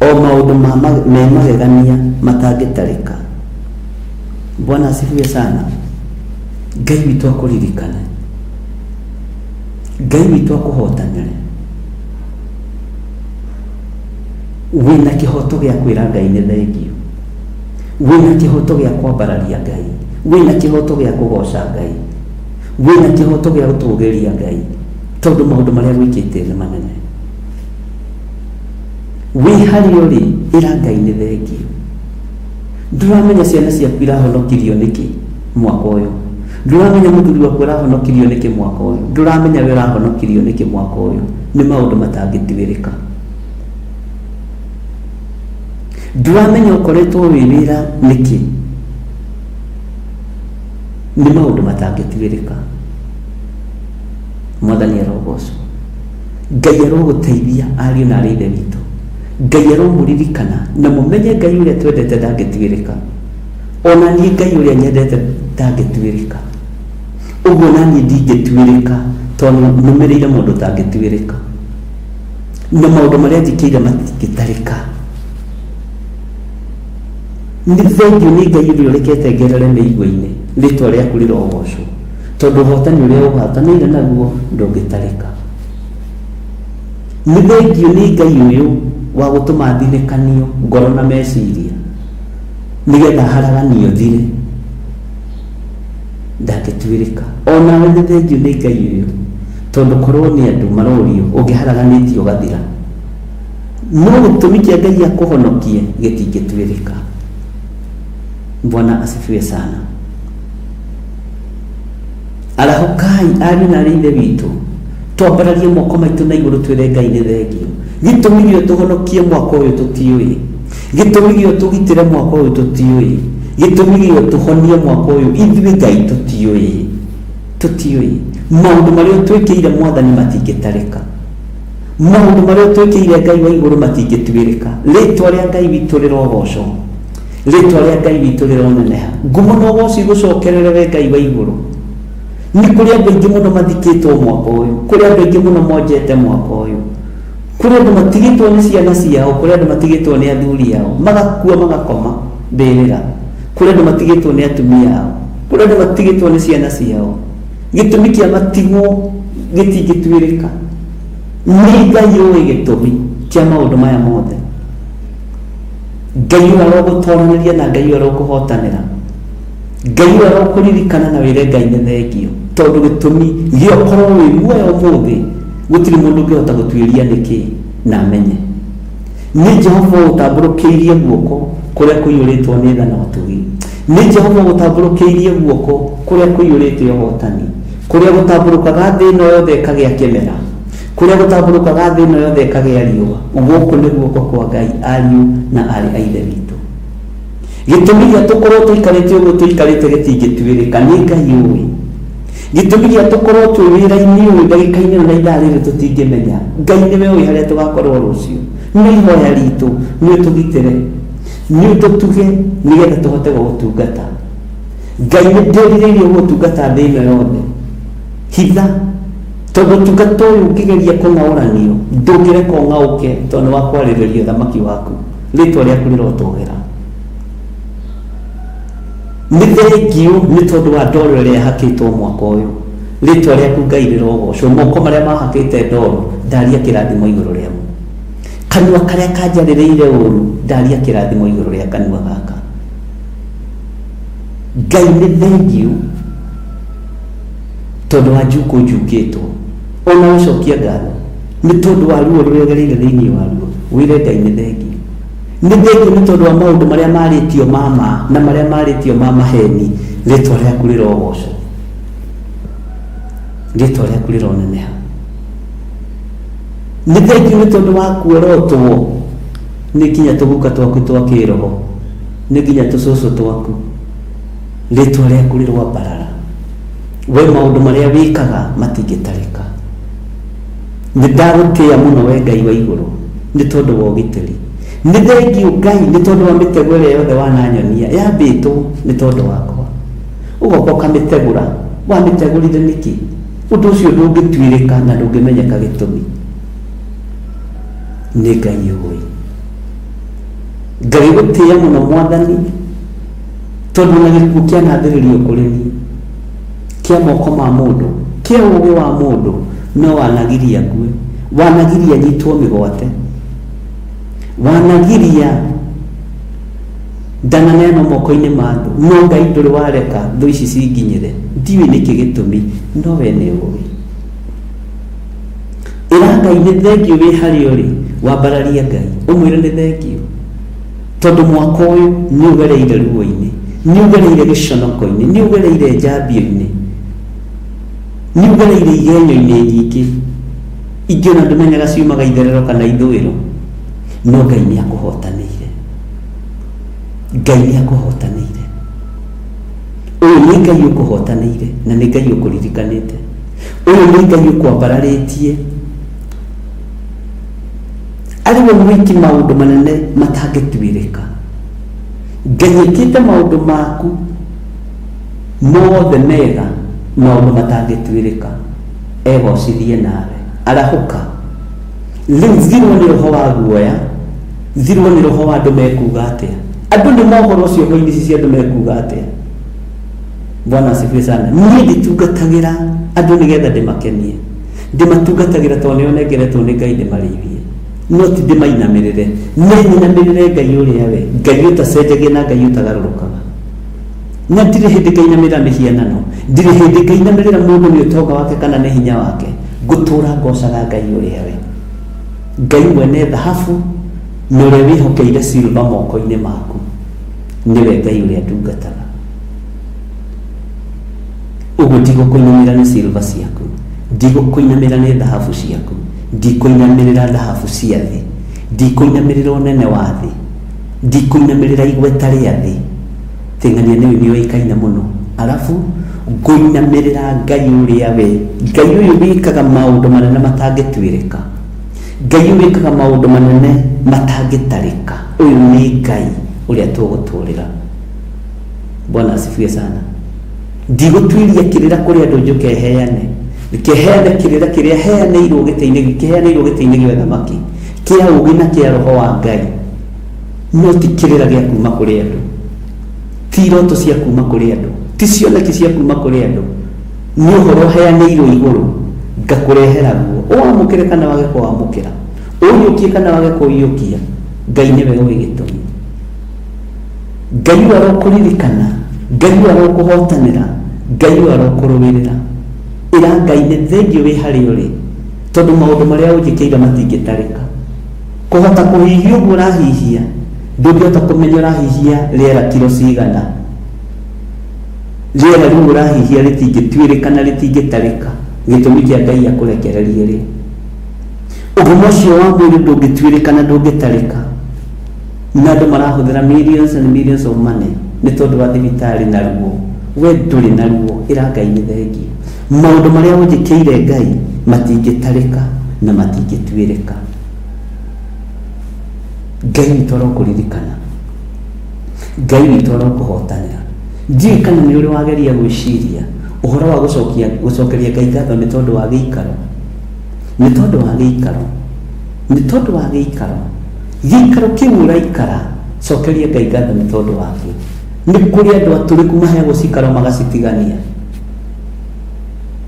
o maũndũ me magegania matangĩtarĩka. Bwana asifiwe sana. Ngai witũ akũririkane. Ngai witũ akũhotanĩre. Wĩna kĩhoto gĩa kwĩra Ngai nĩ thengio. Wĩna kĩhoto gĩa kwambararia Ngai. Wĩna kĩhoto gĩa kũgoca Ngai. Wĩna kĩhoto gĩa gũtũgĩria Ngai, tondũ maũndũ marĩa gwĩkĩte nĩ manene. Wĩ harĩa ũrĩ, ĩra Ngai nĩ thengio. Ndũramenya ciana ciaku irahonokirio nĩkĩ mwaka ũyũ. Ndũramenya mũthuri waku arahonokirio nĩkĩ mwaka ũyũ. Ndũramenya we ũrahonokirio nĩkĩ mwaka ũyũ. Nĩ maũndũ matangĩtuĩrĩka. Ndũramenya ũkoretwo wĩ wĩra nĩkĩ. Nĩ maũndũ matangĩtuĩrĩka. Mwathani arogocwo. Ngai arogũteithia, ariũ na arĩ ithe witũ. Ngai aromũririkana na mũmenye Ngai ũrĩa twendete ndangĩtuĩrĩka. Ona niĩ Ngai ũrĩa nyendete ndangĩtuĩrĩka. Ũguo na niĩ ndingĩtuĩrĩka, tondũ nũmĩrĩire mũndũ ũtangĩtuĩrĩka, na maũndũ marĩa njĩkĩire matingĩtarĩka. Nĩ thengio nĩ Ngai ũrĩa ũrekete ngerere mĩigua-inĩ. Rĩtwa rĩaku rĩrogocwo, tondũ ũhotani ũrĩa ũhotanĩire naguo ndũngĩtarĩka. Nĩ thengio nĩ Ngai ũyũ wa gũtũma thinĩkanio ngoro na meciria, nĩgetha haraganio thire. Ndangĩtuĩrĩka. Onawe nĩ thengio nĩ Ngai ũyũ, tondũ korwo nĩ andũ marorio ũngĩharaganĩtio ũgathira. No gĩtũmi kĩa Ngai akũhonokie gĩtingĩtuĩrĩka. Bwana asifiwe sana. Arahũkai ariũ na arĩ ithe witũ, twambararie moko maitũ na igũrũ twĩre Ngai nĩ thengio. Gĩtũmi gĩa tũhonokie mwaka ũyũ tũtiũĩ, gĩtũmi gĩa tũgitĩre mwaka ũyũ tũtiũĩ, gĩtũmi gĩa tũhonie mwaka ũyũ ithuĩ Ngai tũtiũĩ, tũtiũĩ. Maũndũ marĩa twĩkĩire Mwathani matingĩtarĩka, maũndũ marĩa twĩkĩire Ngai wa igũrũ matingĩtuĩrĩka. Rĩtwa rĩa Ngai witũ rĩrogocwo, rĩtwa rĩa Ngai witũ rĩroneneha. Ngumo na ũgoci gũcokerere we Ngai wa igũrũ. Nĩ kũrĩ andũ aingĩ mũno mathikĩtwo mwaka ũyũ, kũrĩ andũ aingĩ mũno monjete mwaka ũyũ, kũrĩ andũ matigĩtwo nĩ ciana ciao, kũrĩ andũ matigĩtwo nĩ athuri ao magakua magakoma mbĩrĩra, kũrĩ andũ matigĩtwo nĩ atumia ao, kũrĩ andũ matigĩtwo nĩ ciana ciao. Gĩtũmi kĩa matigwo gĩtingĩtuĩrĩka. Nĩ Ngai ũĩ gĩtũmi kĩa maũndũ maya mothe. Ngai ũyũ arogũtoranĩria na Ngai ũyũ arokũhotanĩra, Ngai ũyũ arokũririkana na wĩre Ngai nĩ thengio, tondũ gĩtũmi gĩokorwo wĩ muoyo ũmũthĩ gũtirĩ mũndũ ũngĩhota gũtuĩria nĩkĩ na amenye. Nĩ Jehova ũgũtambũrũkĩirie guoko kũrĩa kũiyũrĩtwo nĩ tha na ũtugi. Nĩ Jehova ũgũtambũrũkĩirie guoko kũrĩa kũiyũrĩte ũhotani, kũrĩa gũtambũrũkaga thĩ ĩno yothe ĩkagĩa kĩmera, kũrĩa gũtambũrũkaga thĩ ĩno yothe ĩkagĩa riũa. Gũkũ nĩ guoko kwa Ngai, ariũ na aarĩ a Ithe witũ. Gĩtũmi gĩa tũkorwo tũikarĩte ũguo tũikarĩte gĩtingĩtuĩrĩka, nĩ Ngai ũĩ. Gĩtũmi gĩa tũkorwo twĩ wĩra-inĩ ũyũ ndagĩka-inĩ ĩno na ithaa rĩrĩ tũtingĩmenya. Ngai nĩwe ũĩ harĩa tũgakorwo rũciũ. No ihoya ritũ nĩ ũtũgitĩre, nĩ ũtũtuge nĩgetha tũhote gũgũtungata. Ngai nĩ ndĩrirĩirie gũgũtungata thĩ ĩno yothe. Hitha, tondũ ũtungata ũyũ ũngĩgeria kũng'aũranio, ndũngĩreka ũng'aũke tondũ nĩ wa kwarĩrĩria ũthamaki waku. Rĩtwa rĩaku rĩrotũgĩra. Nĩ thengio nĩ tondũ wa ndoro ĩrĩa ĩhakĩtwo mwaka ũyũ. Rĩtwa rĩaku Ngai rĩrogocwo. Moko marĩa mahakĩte ndoro, ndaria kĩrathimo igũrũ rĩamo. Kanua karĩa kanjarĩrĩire ũru, ndaria kĩrathimo igũrũ rĩa kanua gaka. Ngai nĩ thengio tondũ wa njukũ njukĩtwo. Ona gũcokia ngatho nĩ tondũ wa ruo rũrĩa ũgereire thĩinĩ wa ruo, wĩre Ngai nĩ thengio. Nĩ thengio nĩ tondũ wa maũndũ marĩa marĩtio ma ma na marĩa marĩtio ma maheni. Rĩtwa rĩaku rĩrogocwo, rĩtwa rĩaku rĩroneneha. Nĩ thengio nĩ tondũ wa kuorotwo nĩ nginya tũguka twaku twa kĩroho, nĩ nginya tũcũcũ twaku. Rĩtwa rĩaku rĩroambarara. We maũndũ marĩa wĩkaga matingĩtarĩka. Nĩ ndagũtĩĩa mũno we Ngai wa igũrũ nĩ tondũ wa ũgitĩri. Nĩ thengio Ngai nĩ tondũ wa mĩtego ĩrĩa yothe wananyonia yambĩtwo nĩ tondũ wakwa. Ũgoka ũkamĩtegũra. Wamĩtegũrire nĩkĩ? Ũndũ ũcio ndũngĩtuĩrĩka na ndũngĩmenyeka gĩtũmi. Nĩ Ngai ũĩ. Ngagĩgũtĩĩa mũno Mwathani tondũ ona gĩkuũ kĩanathĩrĩrio kũrĩ niĩ, kĩa moko ma mũndũ, kĩa ũũgĩ wa mũndũ, no wanagiria ngue, wanagiria nyitwo mĩgwate, wanagiria ndananeanwo moko-inĩ ma thũ, no Ngai ndũrĩ wareka thũ ici cinginyĩre. Ndiũĩ nĩkĩ gĩtũmi, no we nĩ ũĩ. Ĩra Ngai nĩ thengio wĩ harĩa ũrĩ, wambararie Ngai, ũmwĩre nĩ thengio. Tondũ mwaka ũyũ nĩ ũgereire ruo-inĩ, nĩ ũgereire gĩconoko-inĩ, nĩ ũgereire njambio-inĩ, nĩ ũgereire igenyo-inĩ nyingĩ, ingĩ ona ndũmenyaga ciumaga itherero kana ithũĩro, no Ngai nĩ akũhotanĩire. Ngai nĩ akũhotanĩire. Ũyũ nĩ Ngai ũkũhotanĩire na nĩ Ngai ũkũririkanĩte. Ũyũ nĩ Ngai ũkwambararĩtie. Arĩ we mwĩki maũndũ manene matangĩtuĩrĩka. Ngai ĩkĩte maũndũ maku mothe mega, maũndũ matangĩtuĩrĩka. Egocithie nawe. Arahũka. Rĩu thirwo nĩ roho wa guoya, thirwo nĩ roho wa andũ mekuga atĩa. Andũ nĩ mohoro ũcio hwainĩ ici cia andũ mekuga atĩa. Bwana asifiwe sana. Niĩ nditungatagĩra andũ nĩgetha ndĩmakenie. Ndĩmatungatagĩra tondũ nĩo nengeretwo nĩ Ngai ndĩmarĩithie. No ti ndĩmainamĩrĩre. Nĩ nyinamĩrĩre Ngai ũrĩa we, Ngai ũtacenjagia na Ngai ũtagarũrũkaga. Na ndirĩ hĩndĩ ngainamĩrĩra mĩhianano. Ndirĩ hĩndĩ ngainamĩrĩra mũndũ nĩ ũtonga wake kana nĩ hinya wake. Ngũtũũra ngocaga Ngai ũrĩa we. Ngai mwene thahabu Na ũrĩa wĩhokeire silver moko-inĩ maku nĩwe Ngai ũrĩa ndungataga. Ũguo ndigũkũinamĩrĩra nĩ silver ciaku, ndigũkũinamĩrĩra nĩ thahabu ciaku, ndikũinamĩrĩra thahabu cia thĩ, ndikũinamĩrĩra ũnene wa thĩ, ndikũinamĩrĩra igweta rĩa thĩ. Tĩng'ania nĩ nĩoĩkaine mũno. Arabu ngũinamĩrĩra Ngai ũrĩa we, Ngai ũyũ wĩkaga maũndũ manene matangĩtuĩrĩka. Ngai ũyũ wĩkaga maũndũ manene matangĩtarĩka. Ũyũ nĩ Ngai ũrĩa tũgũtũrĩra. Bwana asifiwe sana. Ndigũtuĩria kĩrĩra kũrĩ andũ njũke heane. Kĩheane kĩrĩra kĩrĩa heanĩirwo gĩtĩ-inĩ, kĩheanĩirwo gĩtĩ-inĩ gĩa ũthamaki, kĩa ũũgĩ na kĩa roho wa Ngai. No ti kĩrĩra gĩa kuma kũrĩ andũ. Ti iroto cia kuma kũrĩ andũ. Ti cioneki cia kuma kũrĩ andũ. Nĩ ũhoro ũheanĩirwo igũrũ, ngakũrehera guo. Ũwamũkĩre kana wage kũwamũkĩra. Ũũiyũkie kana wage kũũiyũkia. Ngai nĩwe ũĩ gĩtũmi. Ngai ũyũ arokũririkana, Ngai ũyũ arokũhotanĩra, Ngai ũyũ arokũrũĩrĩra. Ĩra Ngai nĩ thengiũ wĩ harĩa ũrĩ, tondũ maũndũ marĩa ũnjĩkĩire matingĩtarĩka. Kũhota kũhihia ũguo ũrahihia, ndũngĩhota kũmenya ũrahihia rĩera kiro cigana. Rĩera rĩu ũrahihia rĩtingĩtuĩrĩka na rĩtingĩtarĩka, gĩtũmi kĩa Ngai akũrekererie rĩo. Ũgima ũcio wa mwĩrĩ ndũngĩtuĩrĩka na ndũngĩtarĩka. Na andũ marahũthĩra millions and millions of money nĩ tondũ wa thibitarĩ na ruo. We ndũrĩ na ruo, ĩra Ngai nĩ thengiũ. Maũndũ marĩa ũnjĩkĩire Ngai matingĩtarĩka na matingĩtuĩrĩka. Ngai witũ arokũririkana. Ngai witũ arokũhotanĩra. Ndiũĩ kana nĩ ũrĩ wageria gwĩciria ũhoro wa gũcokia gũcokeria Ngai ngatho nĩ tondũ wa gĩikaro. Nĩ tondũ wa gĩikaro. Nĩ tondũ wa gĩikaro. Gĩikaro kĩu ũraikara, cokeria Ngai ngatho nĩ tondũ wakĩo. Nĩ kũrĩ andũ atũrĩku maheagwo cikaro magacitigania.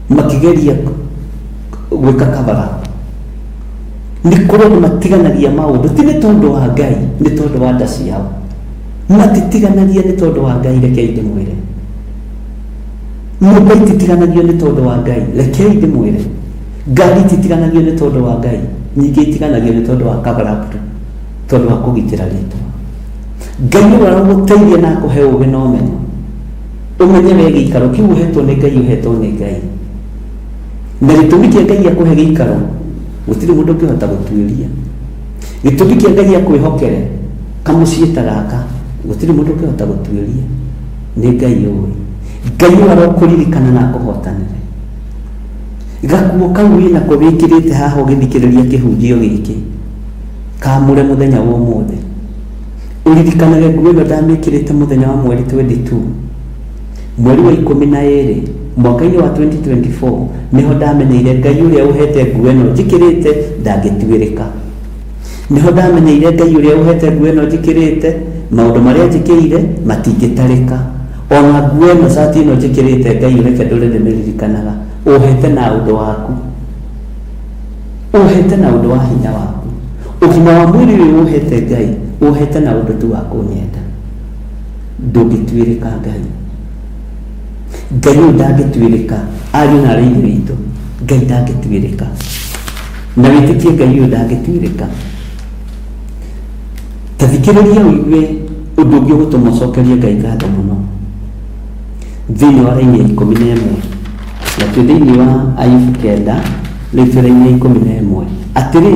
Makĩgeria gwĩka cover up. Nĩ kũrĩ andũ matiganagia maũndũ ti nĩ tondũ wa Ngai, nĩ tondũ wa nda ciao. Matitiganagia nĩ tondũ wa Ngai, rekei ndĩmwĩre. Nyũmba ititiganagio nĩ tondũ wa Ngai, rekei ndĩmwĩre. Ngari ititiganagio nĩ tondũ wa Ngai, nyingĩ itiganagio nĩ tondũ wa cover up tu, tondũ wa kũgitĩra rĩtwa. Ngai ũyũ arogũteithia na akũhe ũgĩ na ũmenyo. Ũmenye we gĩikaro kĩu ũhetwo nĩ Ngai ũhetwo nĩ Ngai. Na gĩtũmi kĩa Ngai akũhe gĩikaro gũtirĩ mũndũ ũngĩhota gũtuĩria. Gĩtũmi kĩa Ngai akwĩhokere kamũciĩ ta gaka gũtirĩ mũndũ ũngĩhota gũtuĩria. Nĩ Ngai ũĩ. Ngai ũyũ arokũririkana na akũhotanĩre. Gakuo kau wĩnako wĩkĩrĩte haha ũgĩthikĩrĩria kĩhunjio gĩkĩ kamũre mũthenya wa ũmũthĩ. Ũririkanage nguo ĩno ndamĩkĩrĩte mũthenya wa mweri 22 mweri wa 12 mwaka-inĩ wa 2024 nĩho ndamenyeire Ngai ũrĩa ũhete nguo ĩno njĩkĩrĩte ndangĩtuĩrĩka. Nĩho ndamenyeire Ngai ũrĩa ũhete nguo ĩno njĩkĩrĩte maũndũ marĩa njĩkĩire matingĩtarĩka. Ona nguo ĩno cati ĩno njĩkĩrĩte Ngai ũreke ndũre ndĩmĩririkanaga ũhete na ũndũ waku. Ũhete na ũndũ wa hinya waku. Ũgima wa mwĩrĩ ũyũ ũhete Ngai ũhete na ũndũ tu wa kũnyenda. Ndũngĩtuĩrĩka Ngai. Ngai ũyũ ndangĩtuĩrĩka. Ariũ na aarĩ a Ithe witũ, Ngai ndangĩtuĩrĩka. Na wĩtĩkie Ngai ũyũ ndangĩtuĩrĩka. Ta thikĩrĩria ũigue ũndũ ũngĩ ũgũtũma ũcokerie Ngai ngatho mũno. Thĩinĩ wa raini ya 11, na twĩ thĩinĩ wa Ayubu 9, rĩu twĩ raini ya 11. Atĩrĩ,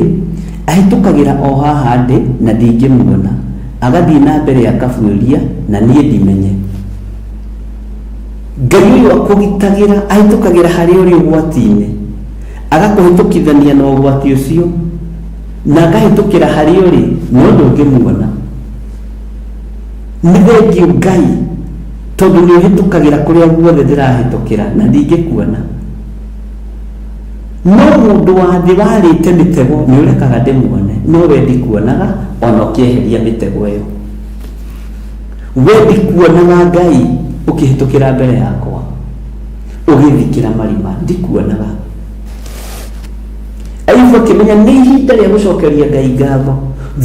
ahĩtũkagĩra o haha ndĩ na ndingĩmuona, agathiĩ na mbere akabuĩria na niĩ ndimenye. Ngai ũyũ akũgitagĩra, ahĩtũkagĩra harĩa ũrĩ ũgwati-inĩ, agakũhĩtũkithania na ũgwati ũcio, na akahĩtũkĩra harĩa ũrĩ, no ndũngĩmuona. Nĩ thengiũ Ngai, tondũ nĩ ũhĩtũkagĩra kũrĩa guothe ndĩrahĩtũkĩra na ndingĩkuona. No mũndũ wa thĩ warĩte mĩtego nĩ ũrekaga ndĩmuone, no we ndikuonaga ona ũkĩeheria mĩtego ĩyo. We ndikuonaga Ngai ũkĩhĩtũkĩra mbere yakwa, ũgĩthikĩra marima, ndikuonaga. Ayubu akĩmenya nĩ ihinda rĩa gũcokeria Ngai ngatho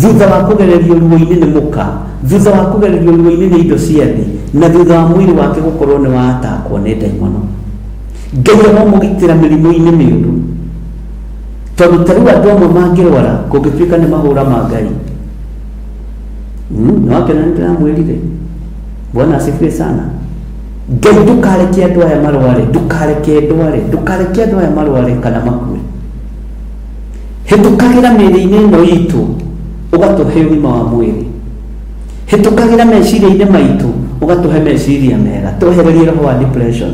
thutha wa kũgererio ruo-inĩ nĩ mũka, thutha wa kũgererio ruo-inĩ nĩ indo cia thĩ, na thutha wa mwĩrĩ wake gũkorwo nĩ watakwo nĩ ndaimono. Ngai aromũgitĩra mĩrimũ-inĩ mĩũru, tondũ ta rĩu andũ amwe mangĩrwara kũngĩtuĩka nĩ mahũra ma Ngai. Nĩwakĩona nĩ ndĩramwĩrire. Bwana asifiwe sana. Ngai, ndũkareke andũ aya marware, ndũkareke ndware, ndũkareke andũ aya marware kana makue. Hĩtũkagĩra mĩĩrĩ-inĩ ĩno itũ ũgatũhe ũgima wa mwĩrĩ. Hĩtũkagĩra meciria-inĩ maitũ ũgatũhe meciria mega, twehererie roho wa depression.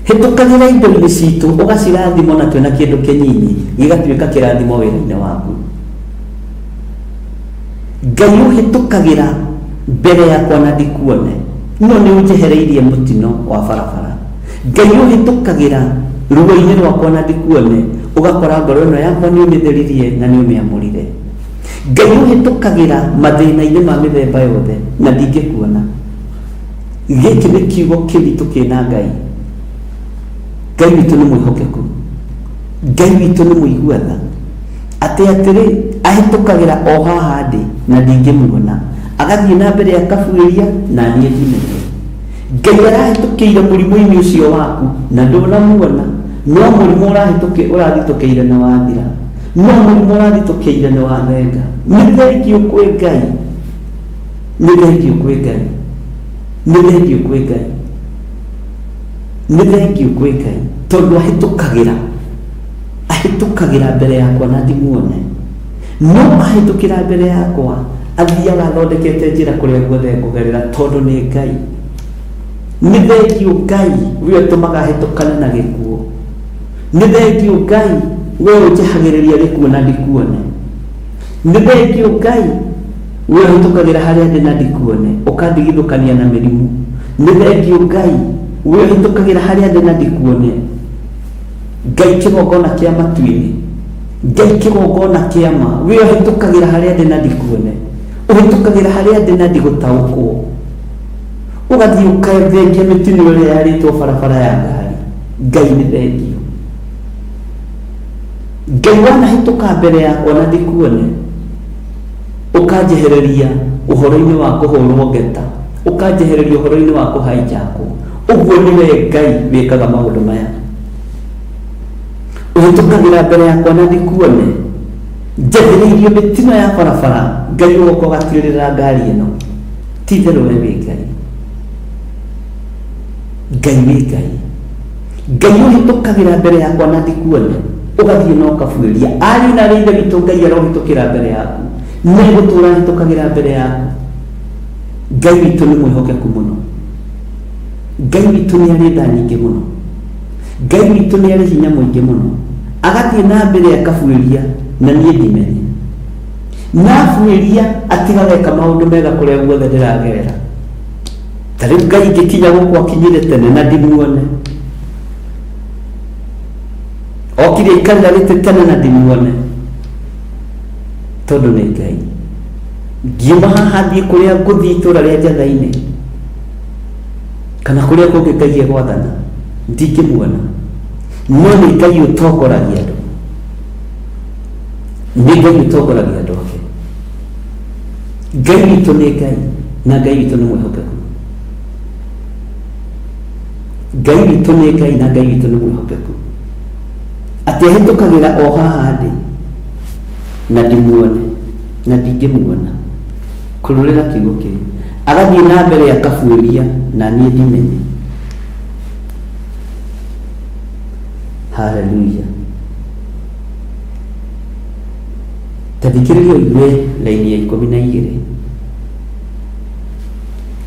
Hĩtũkagĩra indo-inĩ citũ ũgacirathimo na twĩna kĩndũ kĩnyinyi gĩgatuĩka kĩrathimo wĩra-inĩ waku. Ngai, ũhĩtũkagĩra mbere yakwa na ndikuone, no nĩ ũnjehereirie mũtino wa barabara. Ngai, ũhĩtũkagĩra ruo-inĩ rwakwa na ndikuone, ũgakora ngoro ĩno yakwa nĩ ũmĩtheririe na nĩ ũmĩamũrire. Ngai, ũhĩtũkagĩra mathĩna-inĩ ma mĩthemba yothe na ndingĩkuona. Gĩkĩ nĩ kiugo kĩritũ kĩna Ngai. Ngai witũ nĩ mwĩhokeku, Ngai witũ nĩ mũigua tha, atĩ atĩrĩ, ahĩtũkagĩra o haha ndĩ na ndingĩmuona, agathiĩ na mbere akabuĩria na niĩ ndimenye. Ngai arahĩtũkĩire mũrimũ-inĩ ũcio waku na ndũnamuona, no mũrimũ ũrathitũkĩire nĩ wathira, no mũrimũ ũrathitũkĩire nĩ wathenga. Nĩ thengiũ kwĩ Ngai, nĩ thengiũ kwĩ Ngai, nĩ thengiũ kwĩ Ngai, nĩ thengiũ kwĩ Ngai, tondũ ahĩtũkagĩra mbere yakwa na ndimuone, no ahĩtũkĩra mbere yakwa athiaga athondekete njĩra kũrĩa guothe ngũgerera, tondũ nĩ Ngai. Nĩ thengiũ Ngai, we ũtũmaga hĩtũkane na gĩkuũ. Nĩ thengiũ Ngai, we ũnjehagĩrĩria gĩkuũ na ndikuone. Nĩ thengiũ Ngai, we ũhĩtũkagĩra harĩa ndĩ na ndikuone, ũkandigithũkania na mĩrimũ. Nĩ thengiũ Ngai, we ũhĩtũkagĩra harĩa ndĩ na ndikuone. Ngai kĩgongona kĩa matu-inĩ, Ngai kĩgongona kĩa ma, we ũhĩtũkagĩra harĩa ndĩ na ndikuone, ũhĩtũkagĩra harĩa ndĩ na ndigũtaũkwo, ũgathiĩ ũkathengia mĩtino ĩrĩa yarĩtwo barabara ya ngari. Ngai nĩ thengiũ. Ngai wanahĩtũka mbere yakwa na ndikuone, ũkanjehereria ũhoro-inĩ wa kũhũrwo ngeta, ũkanjehereria ũhoro-inĩ wa kũhaijakwo. Ũguo nĩwe Ngai wĩkaga maũndũ maya. Ũhĩtũkagĩra mbere yakwa na ndikuone, njathĩrĩirio mĩtino ya barabara, Ngai ũgoka ũgatuĩrĩra ngari ĩno. Ti itherũ we wĩ Ngai. Ngai wĩ Ngai. Ngai ũhĩtũkagĩra mbere yakwa na ndikuone, ũgathiĩ na ũkabuĩria. Ariũ na arĩ ithe witũ, Ngai arohĩtũkĩra mbere yaku, nĩegũtũra ahĩtũkagĩra mbere yaku. Ngai witũ nĩ mwĩhokeku mũno. Ngai witũ nĩ arĩ tha nyingĩ mũno. Ngai witũ nĩ arĩ hinya mũingĩ mũno. Agathiĩ na mbere akabuĩria na niĩ ndimenye. Na abuĩria atigaga eka maũndũ mega kũrĩa guothe ndĩragerera. Ta rĩu Ngai ingĩkinya gũkũ akinyire tene na ndimuone, okire aikarĩra gĩtĩ tene na ndimuone, tondũ nĩ Ngai. Ngiuma haha thiĩ kũrĩa ngũthiĩ itũũra rĩa Njatha-inĩ kana kũrĩa kũngĩ Ngai egwathana, ndingĩmuona, no nĩ Ngai ũtongoragia andũ, nĩ Ngai ũtongoragia andũ ake. Ngai witũ nĩ Ngai, na Ngai witũ nĩ mwĩhokeku. Ngai witũ nĩ Ngai, na Ngai witũ nĩ mwĩhokeku, atĩ ahĩtũkagĩra o haha ndĩ na ndimuone na ndingĩmuona. Kũrũrĩra kiugo kĩu, agathiĩ na mbere akabuĩria na niĩ ndimenye. Haleluya. Ta thikĩrĩria ũigue raini ya 12.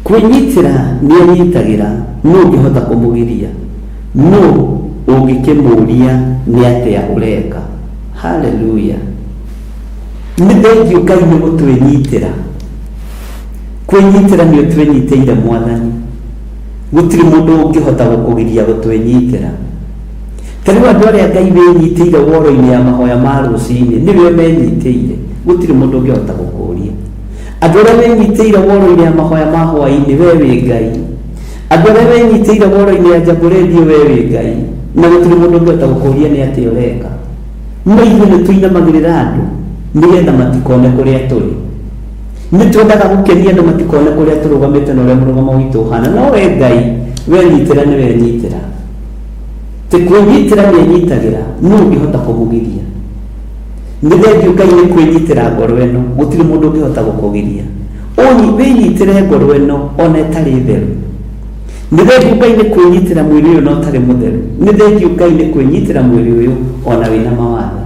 Kwĩnyitĩra nĩenyitagĩra, nũ ũngĩhota kũmũgiria? Nũ ũngĩkĩmũũria nĩ atĩa ũreka? Haleluya! Nĩ thengiũ Ngai nĩ gũtwĩnyitĩra. Kwĩnyitĩra nĩ ũtwĩnyitĩire Mwathani. Gũtirĩ mũndũ ũngĩhota gũkũgiria gũtwĩnyitĩra. Ta rĩu andũ arĩa Ngai wĩnyitĩire woro-inĩ ya mahoya ma rũcinĩ, nĩwe ũmenyitĩire. Gũtirĩ mũndũ ũngĩhota gũkũria. Andũ arĩa wĩnyitĩire woro-inĩ ya mahoya ma hwaĩ-inĩ, we wĩ Ngai. Andũ arĩa wĩnyitĩire woro-inĩ ya Jambo Radio, we wĩ Ngai. Na gũtirĩ mũndũ ũngĩhota gũkũria nĩ atĩa ũreka. No ithuĩ nĩ tũinamagĩrĩra andũ nĩgetha matikone kũrĩa tũrĩ. Nĩ twendaga gũkenia andũ matikone kũrĩa tũrũgamĩte na ũrĩa mũrũgamo witũ ũhana. No we Ngai, wenyitĩra nĩ wenyitĩra. Ti kwĩnyitĩra nĩ enyitagĩra, nũ ũngĩhota kũmũgiria? Nĩ thengiũ Ngai nĩ kwĩnyitĩra ngoro ĩno, gũtirĩ mũndũ ũngĩhota gũkũgiria. Wĩnyitĩre ngoro ĩno ona ĩtarĩ theru. Nĩ thengiũ Ngai nĩ kwĩnyitĩra mwĩrĩ ũyũ na ũtarĩ mũtheru. Nĩ thengiũ Ngai nĩ kwĩnyitĩra mwĩrĩ ũyũ ona wĩna mawathe.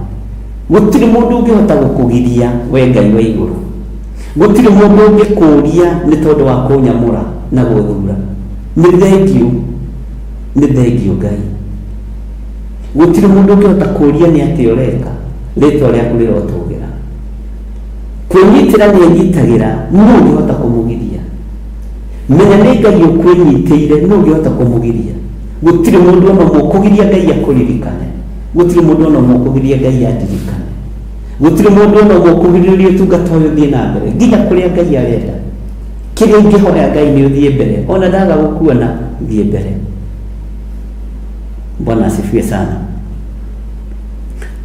Gũtirĩ mũndũ ũngĩhota gũkũgiria we Ngai wa igũrũ. Gũtirĩ mũndũ ũngĩkũria nĩ tondũ wa kũnyamũra na gũthura. Nĩ thengiũ, nĩ thengiũ Ngai. Gũtirĩ mũndũ ũngĩhota kũria nĩ atĩa ũreka, rĩtwa rĩaku rĩrotũgĩra. Kwĩnyitĩra nĩ enyitagĩra, nũ ũngĩhota kũmũgiria? Menya nĩ Ngai ũkwĩnyitĩire, nũ ũngĩhota kũmũgiria? Gũtirĩ mũndũ ona ũmwe ũkũgiria Ngai akũririkane. Gũtirĩ mũndũ ona ũmwe ũkũgiria Ngai andirikane. Gũtirĩ mũndũ ona ũmwe ũkũgirĩrĩria ũtungata ũyũ ũthiĩ na mbere nginya kũrĩa Ngai arenda. Kĩrĩa ingĩhoya Ngai nĩ ũthiĩ mbere, ona ndaga gũkuona, thiĩ mbere. Bwana asifiwe sana.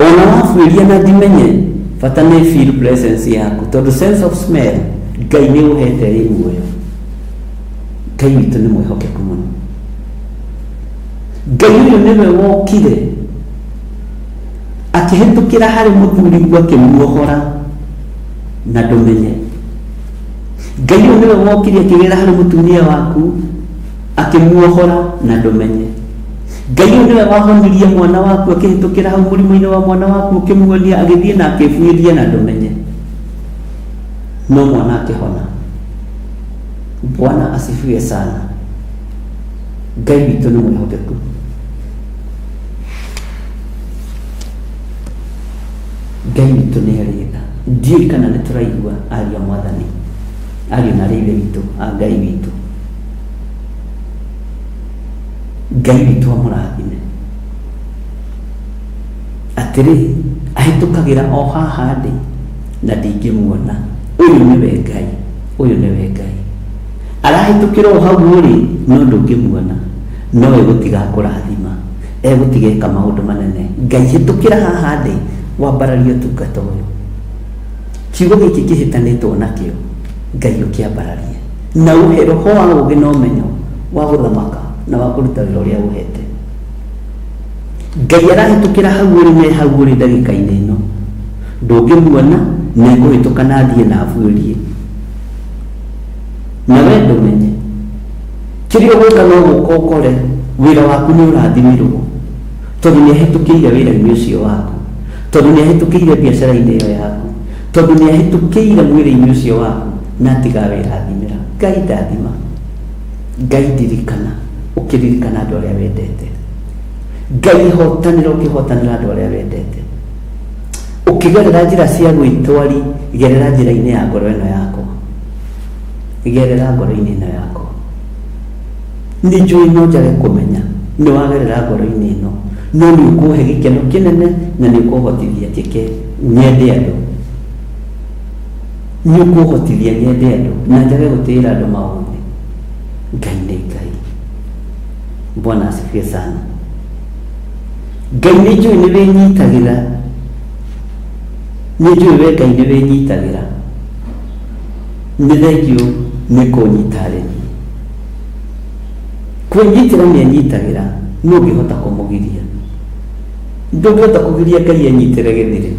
Ona wabuĩria na ndimenye, bata nĩ feel presence yaku, tondũ sense of smell Ngai nĩ ũhete ĩ muoyo. Ngai witũ nĩ mwĩhokeku mũno. Ngai ũyũ nĩwe wokire akĩhĩtũkĩra harĩ mũthuriguo akĩmuohora na ndũmenye. Ngai ũyũ nĩwe wokire akĩgera harĩ mũtumia waku akĩmuohora na ndũmenye. Ngai ũyũ nĩwe wahonirie mwana waku akĩhĩtũkĩra hau mũrimũ-inĩ wa mwana waku ũkĩmuonia agĩthiĩ na akĩbuĩria na ndũmenye, no mwana akĩhona. Bwana asifiwe sana. Ngai witũ nĩ mwĩhokeku. Ngai witũ nĩ arĩ tha. Ndiũĩ kana nĩ tũraigua ariũ a Mwathani, ariũ na arĩ ithe witũ a Ngai witũ. Ngai witũ amũrathime. Atĩrĩ, ahĩtũkagĩra o haha ndĩ na ndingĩmuona. Ũyũ nĩwe Ngai, ũyũ nĩwe Ngai. Arahĩtũkĩra o hau ũrĩ no ndũngĩmuona, no egũtiga akũrathima, egũtiga eka maũndũ manene. Ngai hĩtũkĩra haha ndĩ wambararie ũtungata ũyũ. Kiugo gĩkĩ kĩhĩtanĩtwo nakĩo, Ngai ũkĩambararie na ũhe roho wa ũũgĩ na ũmenyo wa gũthamaka na wa kũruta wĩra ũrĩa ũhete. Ngai arahĩtũkĩra hau ũrĩ me hau ũrĩ ndagĩka-inĩ ĩno, ndũngĩmuona na ekũhĩtũka na athiĩ na abuĩrie na we ndũmenye. Kĩrĩa ũgwĩka no gũka ũkore wĩra waku nĩ ũrathimirwo, tondũ nĩ ahĩtũkĩire wĩra-inĩ ũcio waku, tondũ nĩ ahĩtũkĩire biacara-inĩ ĩyo yaku, tondũ nĩ ahĩtũkĩire mwĩrĩ-inĩ ũcio waku na atiga wĩrathimĩra. Ngai ndathima, Ngai ndirikana, ũkĩririkana andũ arĩa wendete. Ngai hotanĩra ũkĩhotanĩra andũ arĩa wendete. Ũkĩgerera njĩra cia gwĩtwari, gerera njĩra-inĩ ya ngoro ĩno yakwa. Gerera ngoro-inĩ ĩno yakwa. Nĩ njũĩ no njage kũmenya nĩ wagerera ngoro-inĩ ĩno, no nĩ ũkũhe gĩkeno kĩnene na nĩ ũkũhotithia njĩke nyende andũ. Nĩ ũkũhotithia nyende andũ na njage gũtĩĩra andũ maũthĩ. Ngai nĩ Ngai. Bwana asifiwe sana. Ngai nĩ njũĩ nĩ wĩnyitagĩra, nĩ njũĩ we Ngai nĩ wĩnyitagĩra. Nĩ thengiũ nĩ kũnyita arĩmi. Kwĩnyitĩra nĩ enyitagĩra, nũ ũngĩhota kũmũgiria? Ndũngĩhota kũgiria Ngai enyitĩre gĩthirĩ.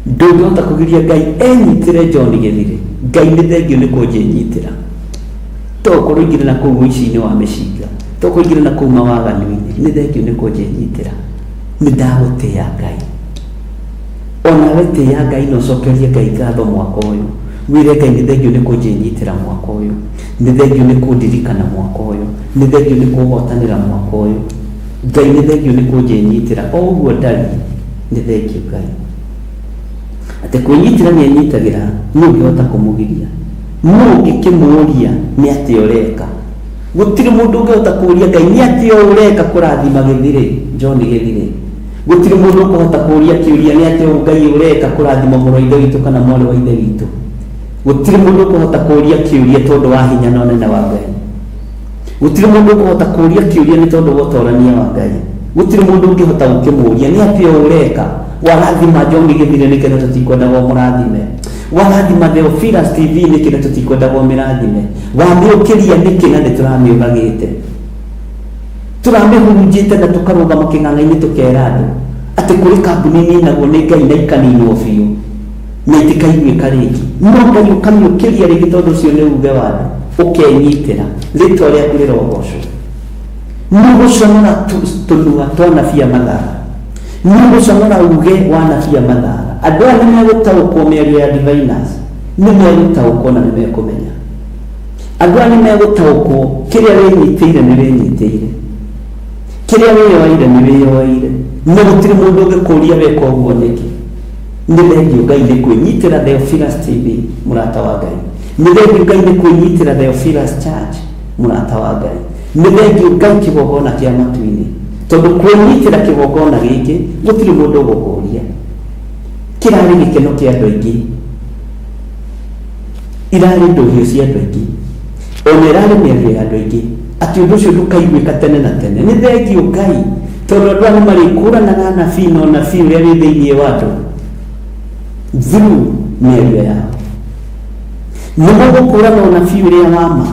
Ndũngĩhota kũgiria Ngai enyitĩre John gĩthirĩ. Ngai nĩ thengiũ nĩ kũnjĩnyitĩra. To ũkorwo ingĩrĩ na kũu ũici-inĩ wa mĩcinga, to ũkorwo ingĩrĩ na kũu mawaganu-inĩ, nĩ thengiũ nĩ kũnjĩnyitĩra. Nĩ ndagũtĩĩa Ngai. Onawe tĩĩa Ngai na ũcokerie Ngai ngatho mwaka ũyũ. Wĩre Ngai nĩ thengiũ nĩ kũnjĩnyitĩra mwaka ũyũ. Nĩ thengiũ nĩ kũndirikana mwaka ũyũ. Nĩ thengiũ nĩ kũhotanĩra mwaka ũyũ. Ngai nĩ thengiũ nĩ kũnjĩnyitĩra o ũguo ndariĩ. Nĩ thengiũ Ngai. Atĩ kwĩnyitĩra nĩ enyitagĩra, nũ ũngĩhota kũmũgiria? Nũ ũngĩkĩmũũria nĩ atĩa ũreka? Gũtirĩ mũndũ ũngĩhota kũũria Ngai nĩ atĩa ũreka kũrathima gĩthirĩ, John gĩthirĩ. Gũtirĩ mũndũ ũkũhota kũũria kĩũria nĩ atĩa ũũ Ngai ũreka kũrathima mũrũ wa Ithe witũ kana mwarĩ wa Ithe witũ. Gũtirĩ mũndũ ũkũhota kũũria kĩũria tondũ wa hinya na ũnene wa Ngai. Gũtirĩ mũndũ ũkũhota kũũria kĩũria nĩ tondũ wa ũtorania wa Ngai. Gũtirĩ mũndũ ũngĩhota gũkĩmũũria nĩ atĩa ũũ ũreka. Warathima John gĩthirĩ nĩkĩ na tũtikwendaga ũmũrathime. Warathima Theophilus TV nĩkĩ na tũtikwendaga ũmĩrathime. Wamĩũkĩria nĩkĩ na nĩtũramĩũragĩte. Tũramĩhurunjĩte na tũkarũgama kĩng'ang'a-inĩ tũkera andũ. Atĩ kũrĩ kambuni ninagwo nĩ Ngai na ikaninwo biũ na itikaiguĩka rĩngĩ, no Ngai ũkamĩũkĩria rĩngĩ tondũ ũcio nĩ uge wa andũ, ũkenyitĩra rĩtwa rĩaku rĩrogocwo. Nĩ ũgũconora tũnua twa anabii a mathara, nĩ ũgũconora uge wa anabii a mathara. Andũ aya nĩ megũtaũkwo mĩario ya diviners, nĩ megũtaũkwo na nĩ mekũmenya. Andũ aya nĩ megũtaũkwo kĩrĩa wĩnyitĩire nĩ wĩnyitĩire, kĩrĩa wĩyoeire nĩ wĩyoeire, na gũtirĩ mũndũ ũngĩkũria weka ũguo nĩkĩ. Nĩ thengio Ngai nĩ kwĩnyitĩra Theophilus TV, mũrata wa Ngai. Nĩ thengio Ngai nĩ kwĩnyitĩra Theophilus Church, mũrata wa Ngai. Nĩ thengio Ngai kĩgongona kĩa matu-inĩ, tondũ kwĩnyitĩra kĩgongona gĩkĩ gũtirĩ mũndũ ũgũkũria. Kĩrarĩ gĩkeno kĩa andũ aingĩ, irarĩ ndũhio cia andũ aingĩ, ona ĩrarĩ mĩario ya andũ aingĩ atĩ ũndũ ũcio ndũkaiguĩka tene na tene. Nĩ thengio Ngai tondũ andũ aya nĩ marĩkũranaga anabii na ũnabii ũrĩa wĩ thĩinĩ wa andũ through mĩario yao. Nĩ mũgũkũrana ũnabii ũrĩa wa ma,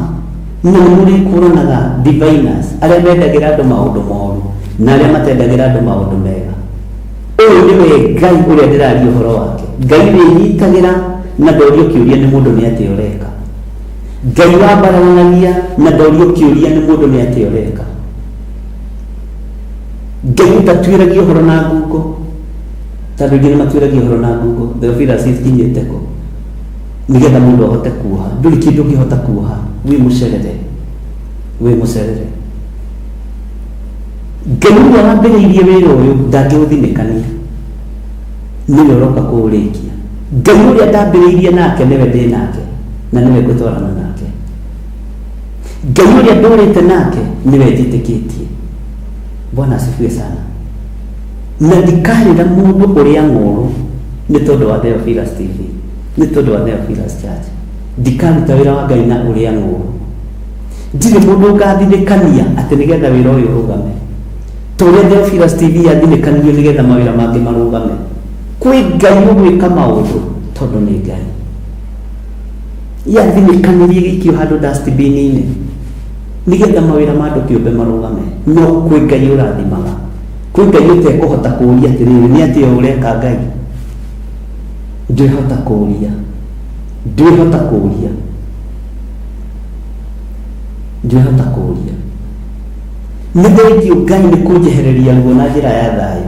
na nĩ mũrĩkũranaga diviners arĩa mendagĩra andũ maũndũ moru na arĩa matendagĩra andũ maũndũ mega. Ũyũ nĩwe Ngai ũrĩa ndĩraria ũhoro wake, Ngai wĩnyitagĩra na ndorio kĩũria nĩ mũndũ nĩ atĩa ũreka, Ngai wambararanagia na ndorio kĩũria nĩ mũndũ nĩ atĩa ũreka, Ngai ũtatuĩragia ũhoro na ngungo, tondũ aingĩ nĩ matuĩragia ũhoro na ngungo. Theophilus ikinyĩte kũ nĩgetha mũndũ ahote kuoha? Ndũrĩ kĩndũ ũngĩhota kuoha, wĩ mũcerere, wĩ mũcerere. Ngai ũrĩa wambĩrĩirie wĩra ũyũ ndangĩũthinĩkania, nĩwe ũroka kũũrĩkia. Ngai ũrĩa ndambĩrĩirie nake nĩwe ndĩ nake na nĩwe ngũtwarana nake. Ngai ũrĩa ndũrĩte nake nĩwe njĩtĩkĩtie. Bwana asifiwe sana. Na ndikarĩra mũndũ ũrĩa ng'ũrũ nĩ tondũ wa Theophilus TV, nĩ tondũ wa Theophilus Church. Ndikaruta wĩra wa Ngai na ũrĩa ng'ũrũ. Ndirĩ mũndũ ũngathinĩkania atĩ nĩgetha wĩra ũyũ ũrũgame, ta ũrĩa Theophilus TV yathinĩkanirio nĩgetha mawĩra mangĩ marũgame. Kwĩ Ngai ũgwĩka maũndũ tondũ nĩ Ngai. Yathinĩkanirie gĩikio handũ dustbin-inĩ nĩgetha mawĩra ma andũ kĩũmbe marũgame. No kwĩ Ngai ũrathimaga, kwĩ Ngai ũtekũhota kũũria atĩrĩrĩ, nĩ atĩa ũreka Ngai? Ndwĩhota kũũria, ndwĩhota kũũria, ndwĩhota kũũria. Nĩ thengio Ngai nĩ kũnjehereria ruo na njĩra ya thayũ.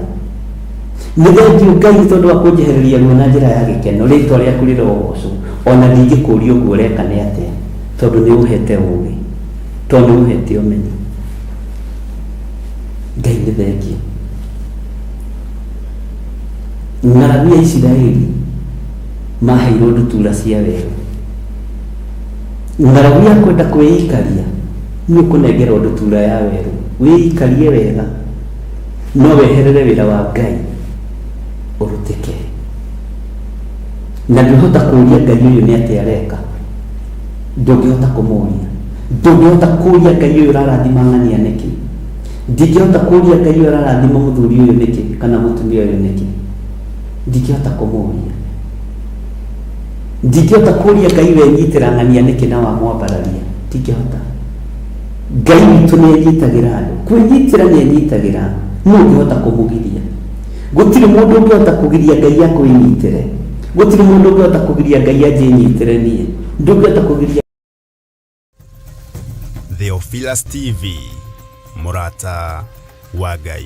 Nĩ thengio Ngai nĩ tondũ wa kũnjehereria ruo na njĩra ya gĩkeno. Rĩtwa rĩaku rĩrogocwo. Ona ndingĩkũria ũguo ũreka nĩ atĩa, tondũ nĩ ũhete ũgĩ, tondũ nĩ ũhete ũmenyo. Ngai nĩ thengio. Ng'aragu ya Isiraeli maheirwo ndutura cia werũ. Ng'aragu ya kwenda kwĩikaria nĩ ũkũnengerwo ndutura ya werũ, wĩikarie wega, no weherere wĩra wa Ngai ũrutĩke. Na ndũhota kũũria Ngai ũyũ nĩ atĩa areka, ndũngĩhota kũmũria. Ndũngĩhota kũũria Ngai ũyũ ũrarathima ng'ania nĩkĩ. Ndingĩhota kũũria Ngai ũyũ ũrarathima mũthuri ũyũ nĩkĩ kana mũtumia ũyũ nĩkĩ. Ndingĩhota kũmũria. Ndingĩhota kũũria Ngai wenyitĩra ng'ania nĩkĩ na wamwambararia. Ndingĩhota. Ngai witũ nĩ enyitagĩra andũ. Kwĩnyitĩra nĩ enyitagĩra. Nũ ũngĩhota kũmũgiria? Gũtirĩ mũndũ ũngĩhota kũgiria Ngai akwĩnyitĩre. Gũtirĩ mũndũ ũngĩhota kũgiria Ngai anjĩnyitĩre niĩ. Ndũngĩhota kũgiria. Theophilus TV, mũrata wa Ngai.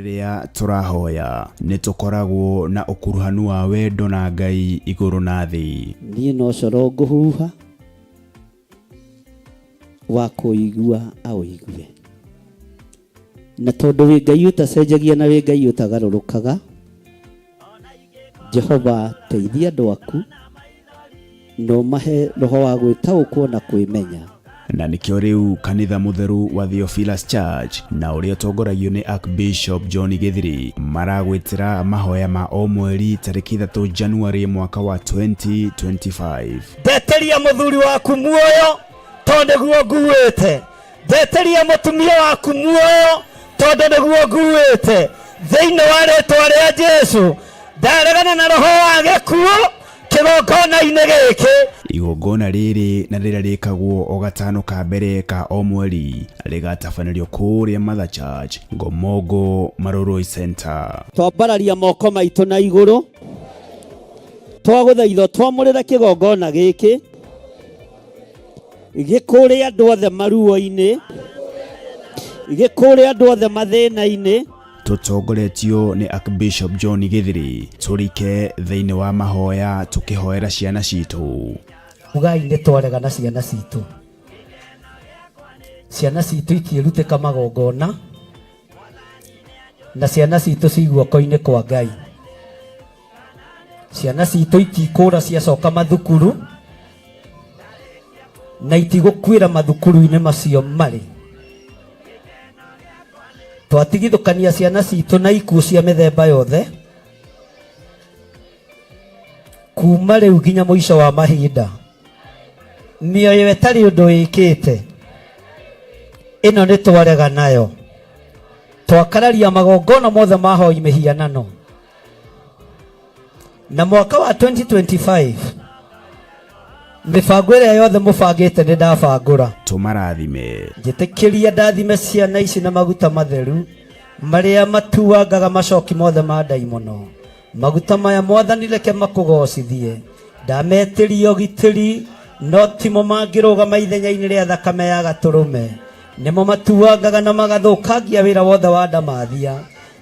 Rĩrĩa tũrahoya nĩ tũkoragwo na ũkuruhanu wa wendo na Ngai igũrũ na thĩ. Niĩ no coro ngũhuha wa kũigua aũigue. Na tondũ wĩ Ngai ũtacenjagia na wĩ Ngai ũtagarũrũkaga, Jehova teithia andũ aku na ũmahe roho wa gwĩtaũkwo na kwĩmenya. Na nĩkĩo rĩu kanitha mũtheru wa Theophilus Church na ũrĩa ũtongoragio nĩ Archbishop John Gĩthiri maragwĩtĩra mahoya ma o mweri tarĩki 3 January mwaka wa 2025. Ndeteria mũthuri waku muoyo tondũ nĩguo nguĩte. Ndeteria mũtumia waku muoyo tondũ nĩguo nguĩte. Thĩinĩ wa rĩtwa rĩa Jesu ndaregana na roho wa gĩkuũ kĩgongona-inĩ gĩkĩ. Igongona rĩrĩ na rĩrĩa rĩkagwo o gatano ka mbere ka o mweri rĩgatabanĩrio kũrĩa Mother Church, Ngomongo, Marurui Center. Twambararia moko maitũ na igũrũ, twagũthaitha twamũrĩre kĩgongona gĩkĩ gĩkũrĩ andũ othe maruo-inĩ, gĩkũrĩ andũ othe mathĩna-inĩ. Tũtongoretio nĩ Archbishop John Gĩthiri, tũrike thĩinĩ wa mahoya tũkĩhoera ciana citũ. Ugai nĩ twarega na ciana citũ. Ciana citũ itiĩrutĩka magongona na ciana citũ ci guoko-inĩ kwa Ngai. Ciana citũ itikũra ciacoka mathukuru na itigũkuĩra mathukuru-inĩ macio marĩ. Twatigithũkania ciana citũ na ikuũ cia mĩthemba yothe kuma rĩu nginya mũico wa mahinda. Mĩoyo ĩtarĩ ũndũ ĩkĩte ĩno nĩ twarega nayo. Twakararia magongona mothe ma hoi mĩhianano. Na mwaka wa 2025 mĩbango ĩrĩa yothe mũbangĩte nĩ ndabangũra. Tũmarathime. Njĩtĩkĩria ndathime ciana ici na maguta matheru marĩa matuangaga macoki mothe ma ndaimono. Maguta maya Mwathani reke makũgocithie. Ndametĩria ũgitĩri no timo mangĩrũgama ithenya-inĩ rĩa thakame ya gatũrũme. Nĩmo matuangaga na magathũkangia wĩra wothe wa ndamathia.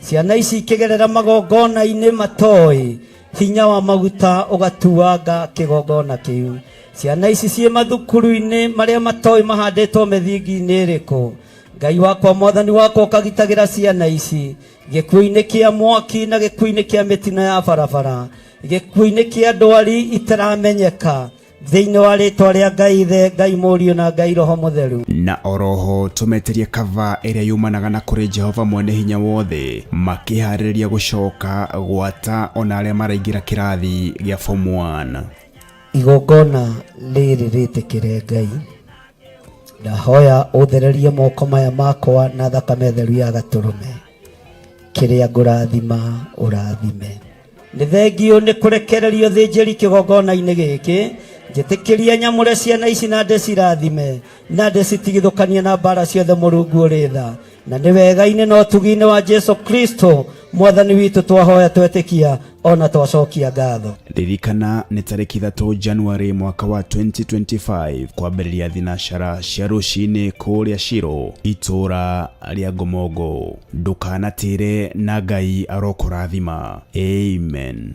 Ciana ici ikĩgerera magongona-inĩ matoĩ, hinya wa maguta ũgatuanga kĩgongona kĩu. Ciana ici ciĩ mathukuru-inĩ marĩa matoĩ mahandĩtwo mĩthingi-inĩ ĩrĩkũ. Ngai wakwa Mwathani wakwa ũkagitagĩra ciana ici gĩkuũ-inĩ kĩa mwaki na gĩkuũ-inĩ kĩa mĩtino ya barabara, gĩkuũ-inĩ kĩa ndwari itaramenyeka, thĩinĩ wa rĩtwa rĩa Ngai Ithe, Ngai Mũriũ na Ngai Roho Mũtheru. Na oroho tũmetĩrie kava ĩrĩa yumanaga na kũrĩ Jehova mwene hinya wothe, makĩharĩrĩria gũcoka gwata ona arĩa maraingĩra kĩrathi gĩa form 1. Igongona rĩrĩ rĩtĩkĩre Ngai, ndahoya ũthererie moko maya makwa na thakame theru ya gatũrũme, kĩrĩa ngũrathima ũrathime. Nĩ thengio nĩ kũrekererio thĩnjĩri kĩgongona-inĩ gĩkĩ, njĩtĩkĩria nyamũre ciana ici na ndĩcirathime na ndĩcitigithũkanie na mbara ciothe Mũrungu ũrĩ tha. Na nĩ wega-inĩ na ũtugi-inĩ wa Jesu Kristo Mwathani witũ twahoya twetĩkia ona twacokia ngatho. Ririkana nĩ tarĩki 3 January mwaka wa 2025 kwambĩrĩria thinacara cia rũcinĩ kũrĩa Shiro itũra rĩa Ngomongo. Ndũkanatĩre na Ngai arokũrathima. Amen.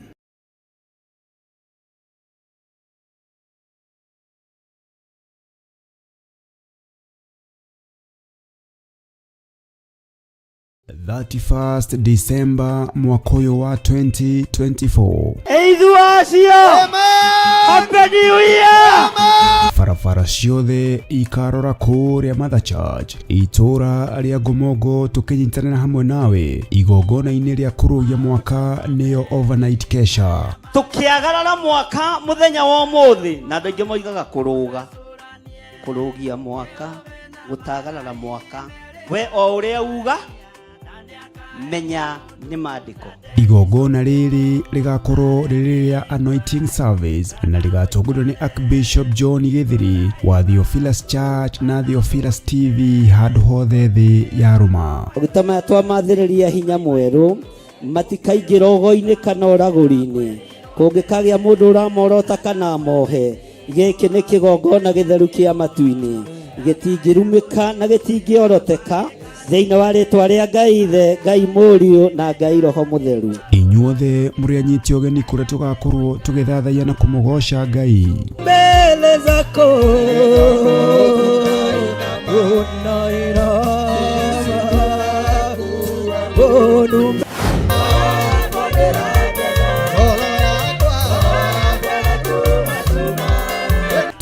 31st December mwaka ũyũ wa 2024. Eithu acio! Happy New Year! Barabara ciothe ikarora kũrĩa Mother Church itũra rĩa Ngomongo tũkĩnyitanĩra hamwe nawe igongona-inĩ rĩa kũrũgia mwaka nĩyo overnight kesha. Tũkĩagarara mwaka mũthenya wa ũmũthĩ, na andũ aingĩ moigaga kũrũga, kũrũgia mwaka, gũtagarara mwaka, we o ũrĩa uga menya nĩ maandĩko. Igongona rĩrĩ rĩgakorwo rĩrĩ rĩa anointing service na rĩgatongorio nĩ Archbishop John Gĩthiri wa Theophilus Church na Theophilus TV handũ hothe thĩ ya rũma. Maguta maya twamathĩrĩria hinya mwerũ, matikaingĩra ũgo-inĩ kana ũragũri-inĩ. Kũngĩkagĩa mũndũ ũramorota kana amohe, gĩkĩ nĩ kĩgongona gĩtheru kĩa matu-inĩ, gĩtingĩrumĩka na gĩtingĩoroteka. Thĩinĩ wa rĩtwa rĩa Ngai Ithe, Ngai Mũriũ na Ngai Roho Mũtheru. Inyuothe mũrĩ anyiti ũgeni kũrĩa tũgakorwo tũgĩthathaiya na kũmũgoca Ngai. Mbele zako unainama onu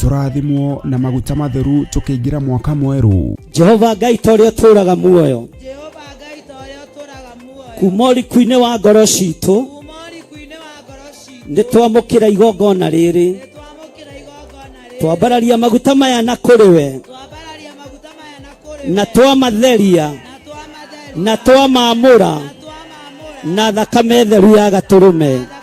Tũrathimwo na maguta matheru tũkĩingĩra mwaka mwerũ. Jehova Ngai ta ũrĩa ũtũũraga muoyo, Jehova Ngai ta ũrĩa ũtũũraga muoyo, kuma ũriku-inĩ wa ngoro citũ, kuma ũriku-inĩ wa ngoro citũ, nĩ twamũkĩra igongona rĩrĩ, nĩ twamũkĩra igongona rĩrĩ, twambararia maguta maya na kũrĩ we, twambararia maguta maya na kũrĩ na we, twamatheria na twamatheria, na twamamũra na twamamũra na thakame theru ya gatũrũme. na thakame theru ya gatũrũme.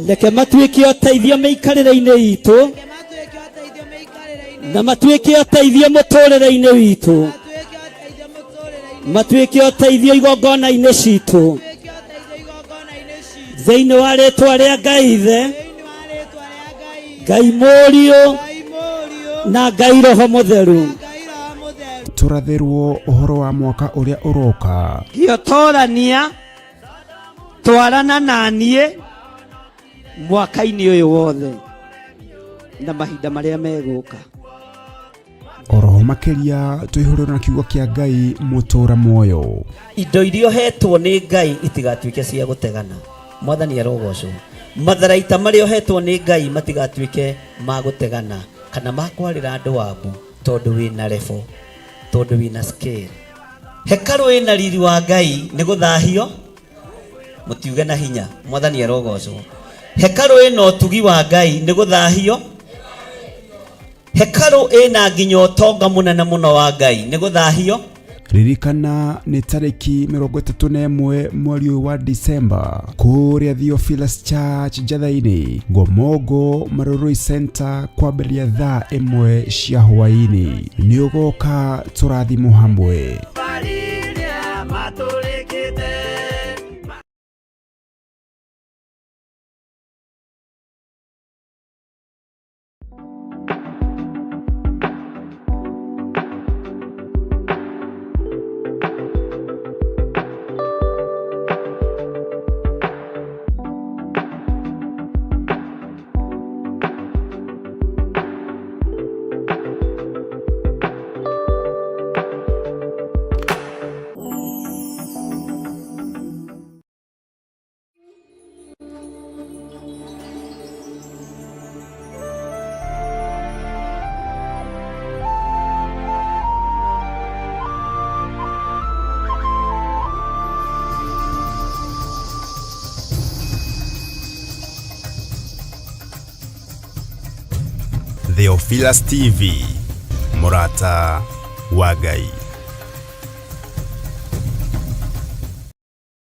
Reke matuĩke ũteithio mĩikarĩre-inĩ itũ, Reke matuĩke ũteithio mĩikarĩre-inĩ na matuĩke ũteithio mũtũrĩre-inĩ witũ, matuĩke ũteithio mũtũrĩre-inĩ, matuĩke ũteithio igongona-inĩ citũ, matuĩke ũteithio igongona-inĩ citũ. Thĩinĩ wa rĩtwa rĩa Ngai Ithe, Thĩinĩ wa rĩtwa rĩa Ngai, Ngai Mũriũ Ngai Mũriũ na Ngai Roho Mũtheru. na Ngai Roho Mũtheru. Tũrathĩrwo ũhoro wa mwaka ũrĩa ũroka. Gĩotorania twarana na niĩ mwaka-inĩ ũyũ wothe na mahinda marĩa megũka. Oroho makĩria tũihũrĩrwo na kiugo kĩa Ngai mũtũra muoyo. Indo iria ũhetwo nĩ Ngai itigatuĩke cia gũtegana. Mwathani arogocwo. Matharaita marĩa ũhetwo nĩ Ngai matigatuĩke ma gũtegana kana ma kwarĩra andũ wabu, tondũ wĩna level, tondũ wĩna scale. Hekarũ ĩna riri wa Ngai nĩ gũthahio, mũtiuge na hinya. Mwathani arogocwo. Hekarũ ĩna ũtugi wa Ngai nĩ gũthahio. Hekarũ ĩna nginya ũtonga mũnene mũno wa Ngai nĩ gũthahio. Ririkana nĩ tarĩki 31 mweri ũyũ wa Disemba kũrĩa Theophilus Church Njatha-inĩ, Ngomongo Marurui Center, kwambĩrĩria thaa 1 cia hwaĩ-inĩ. Nĩ ũgoka tũrathimwo hamwe. Theophilus TV, mũrata wa Ngai.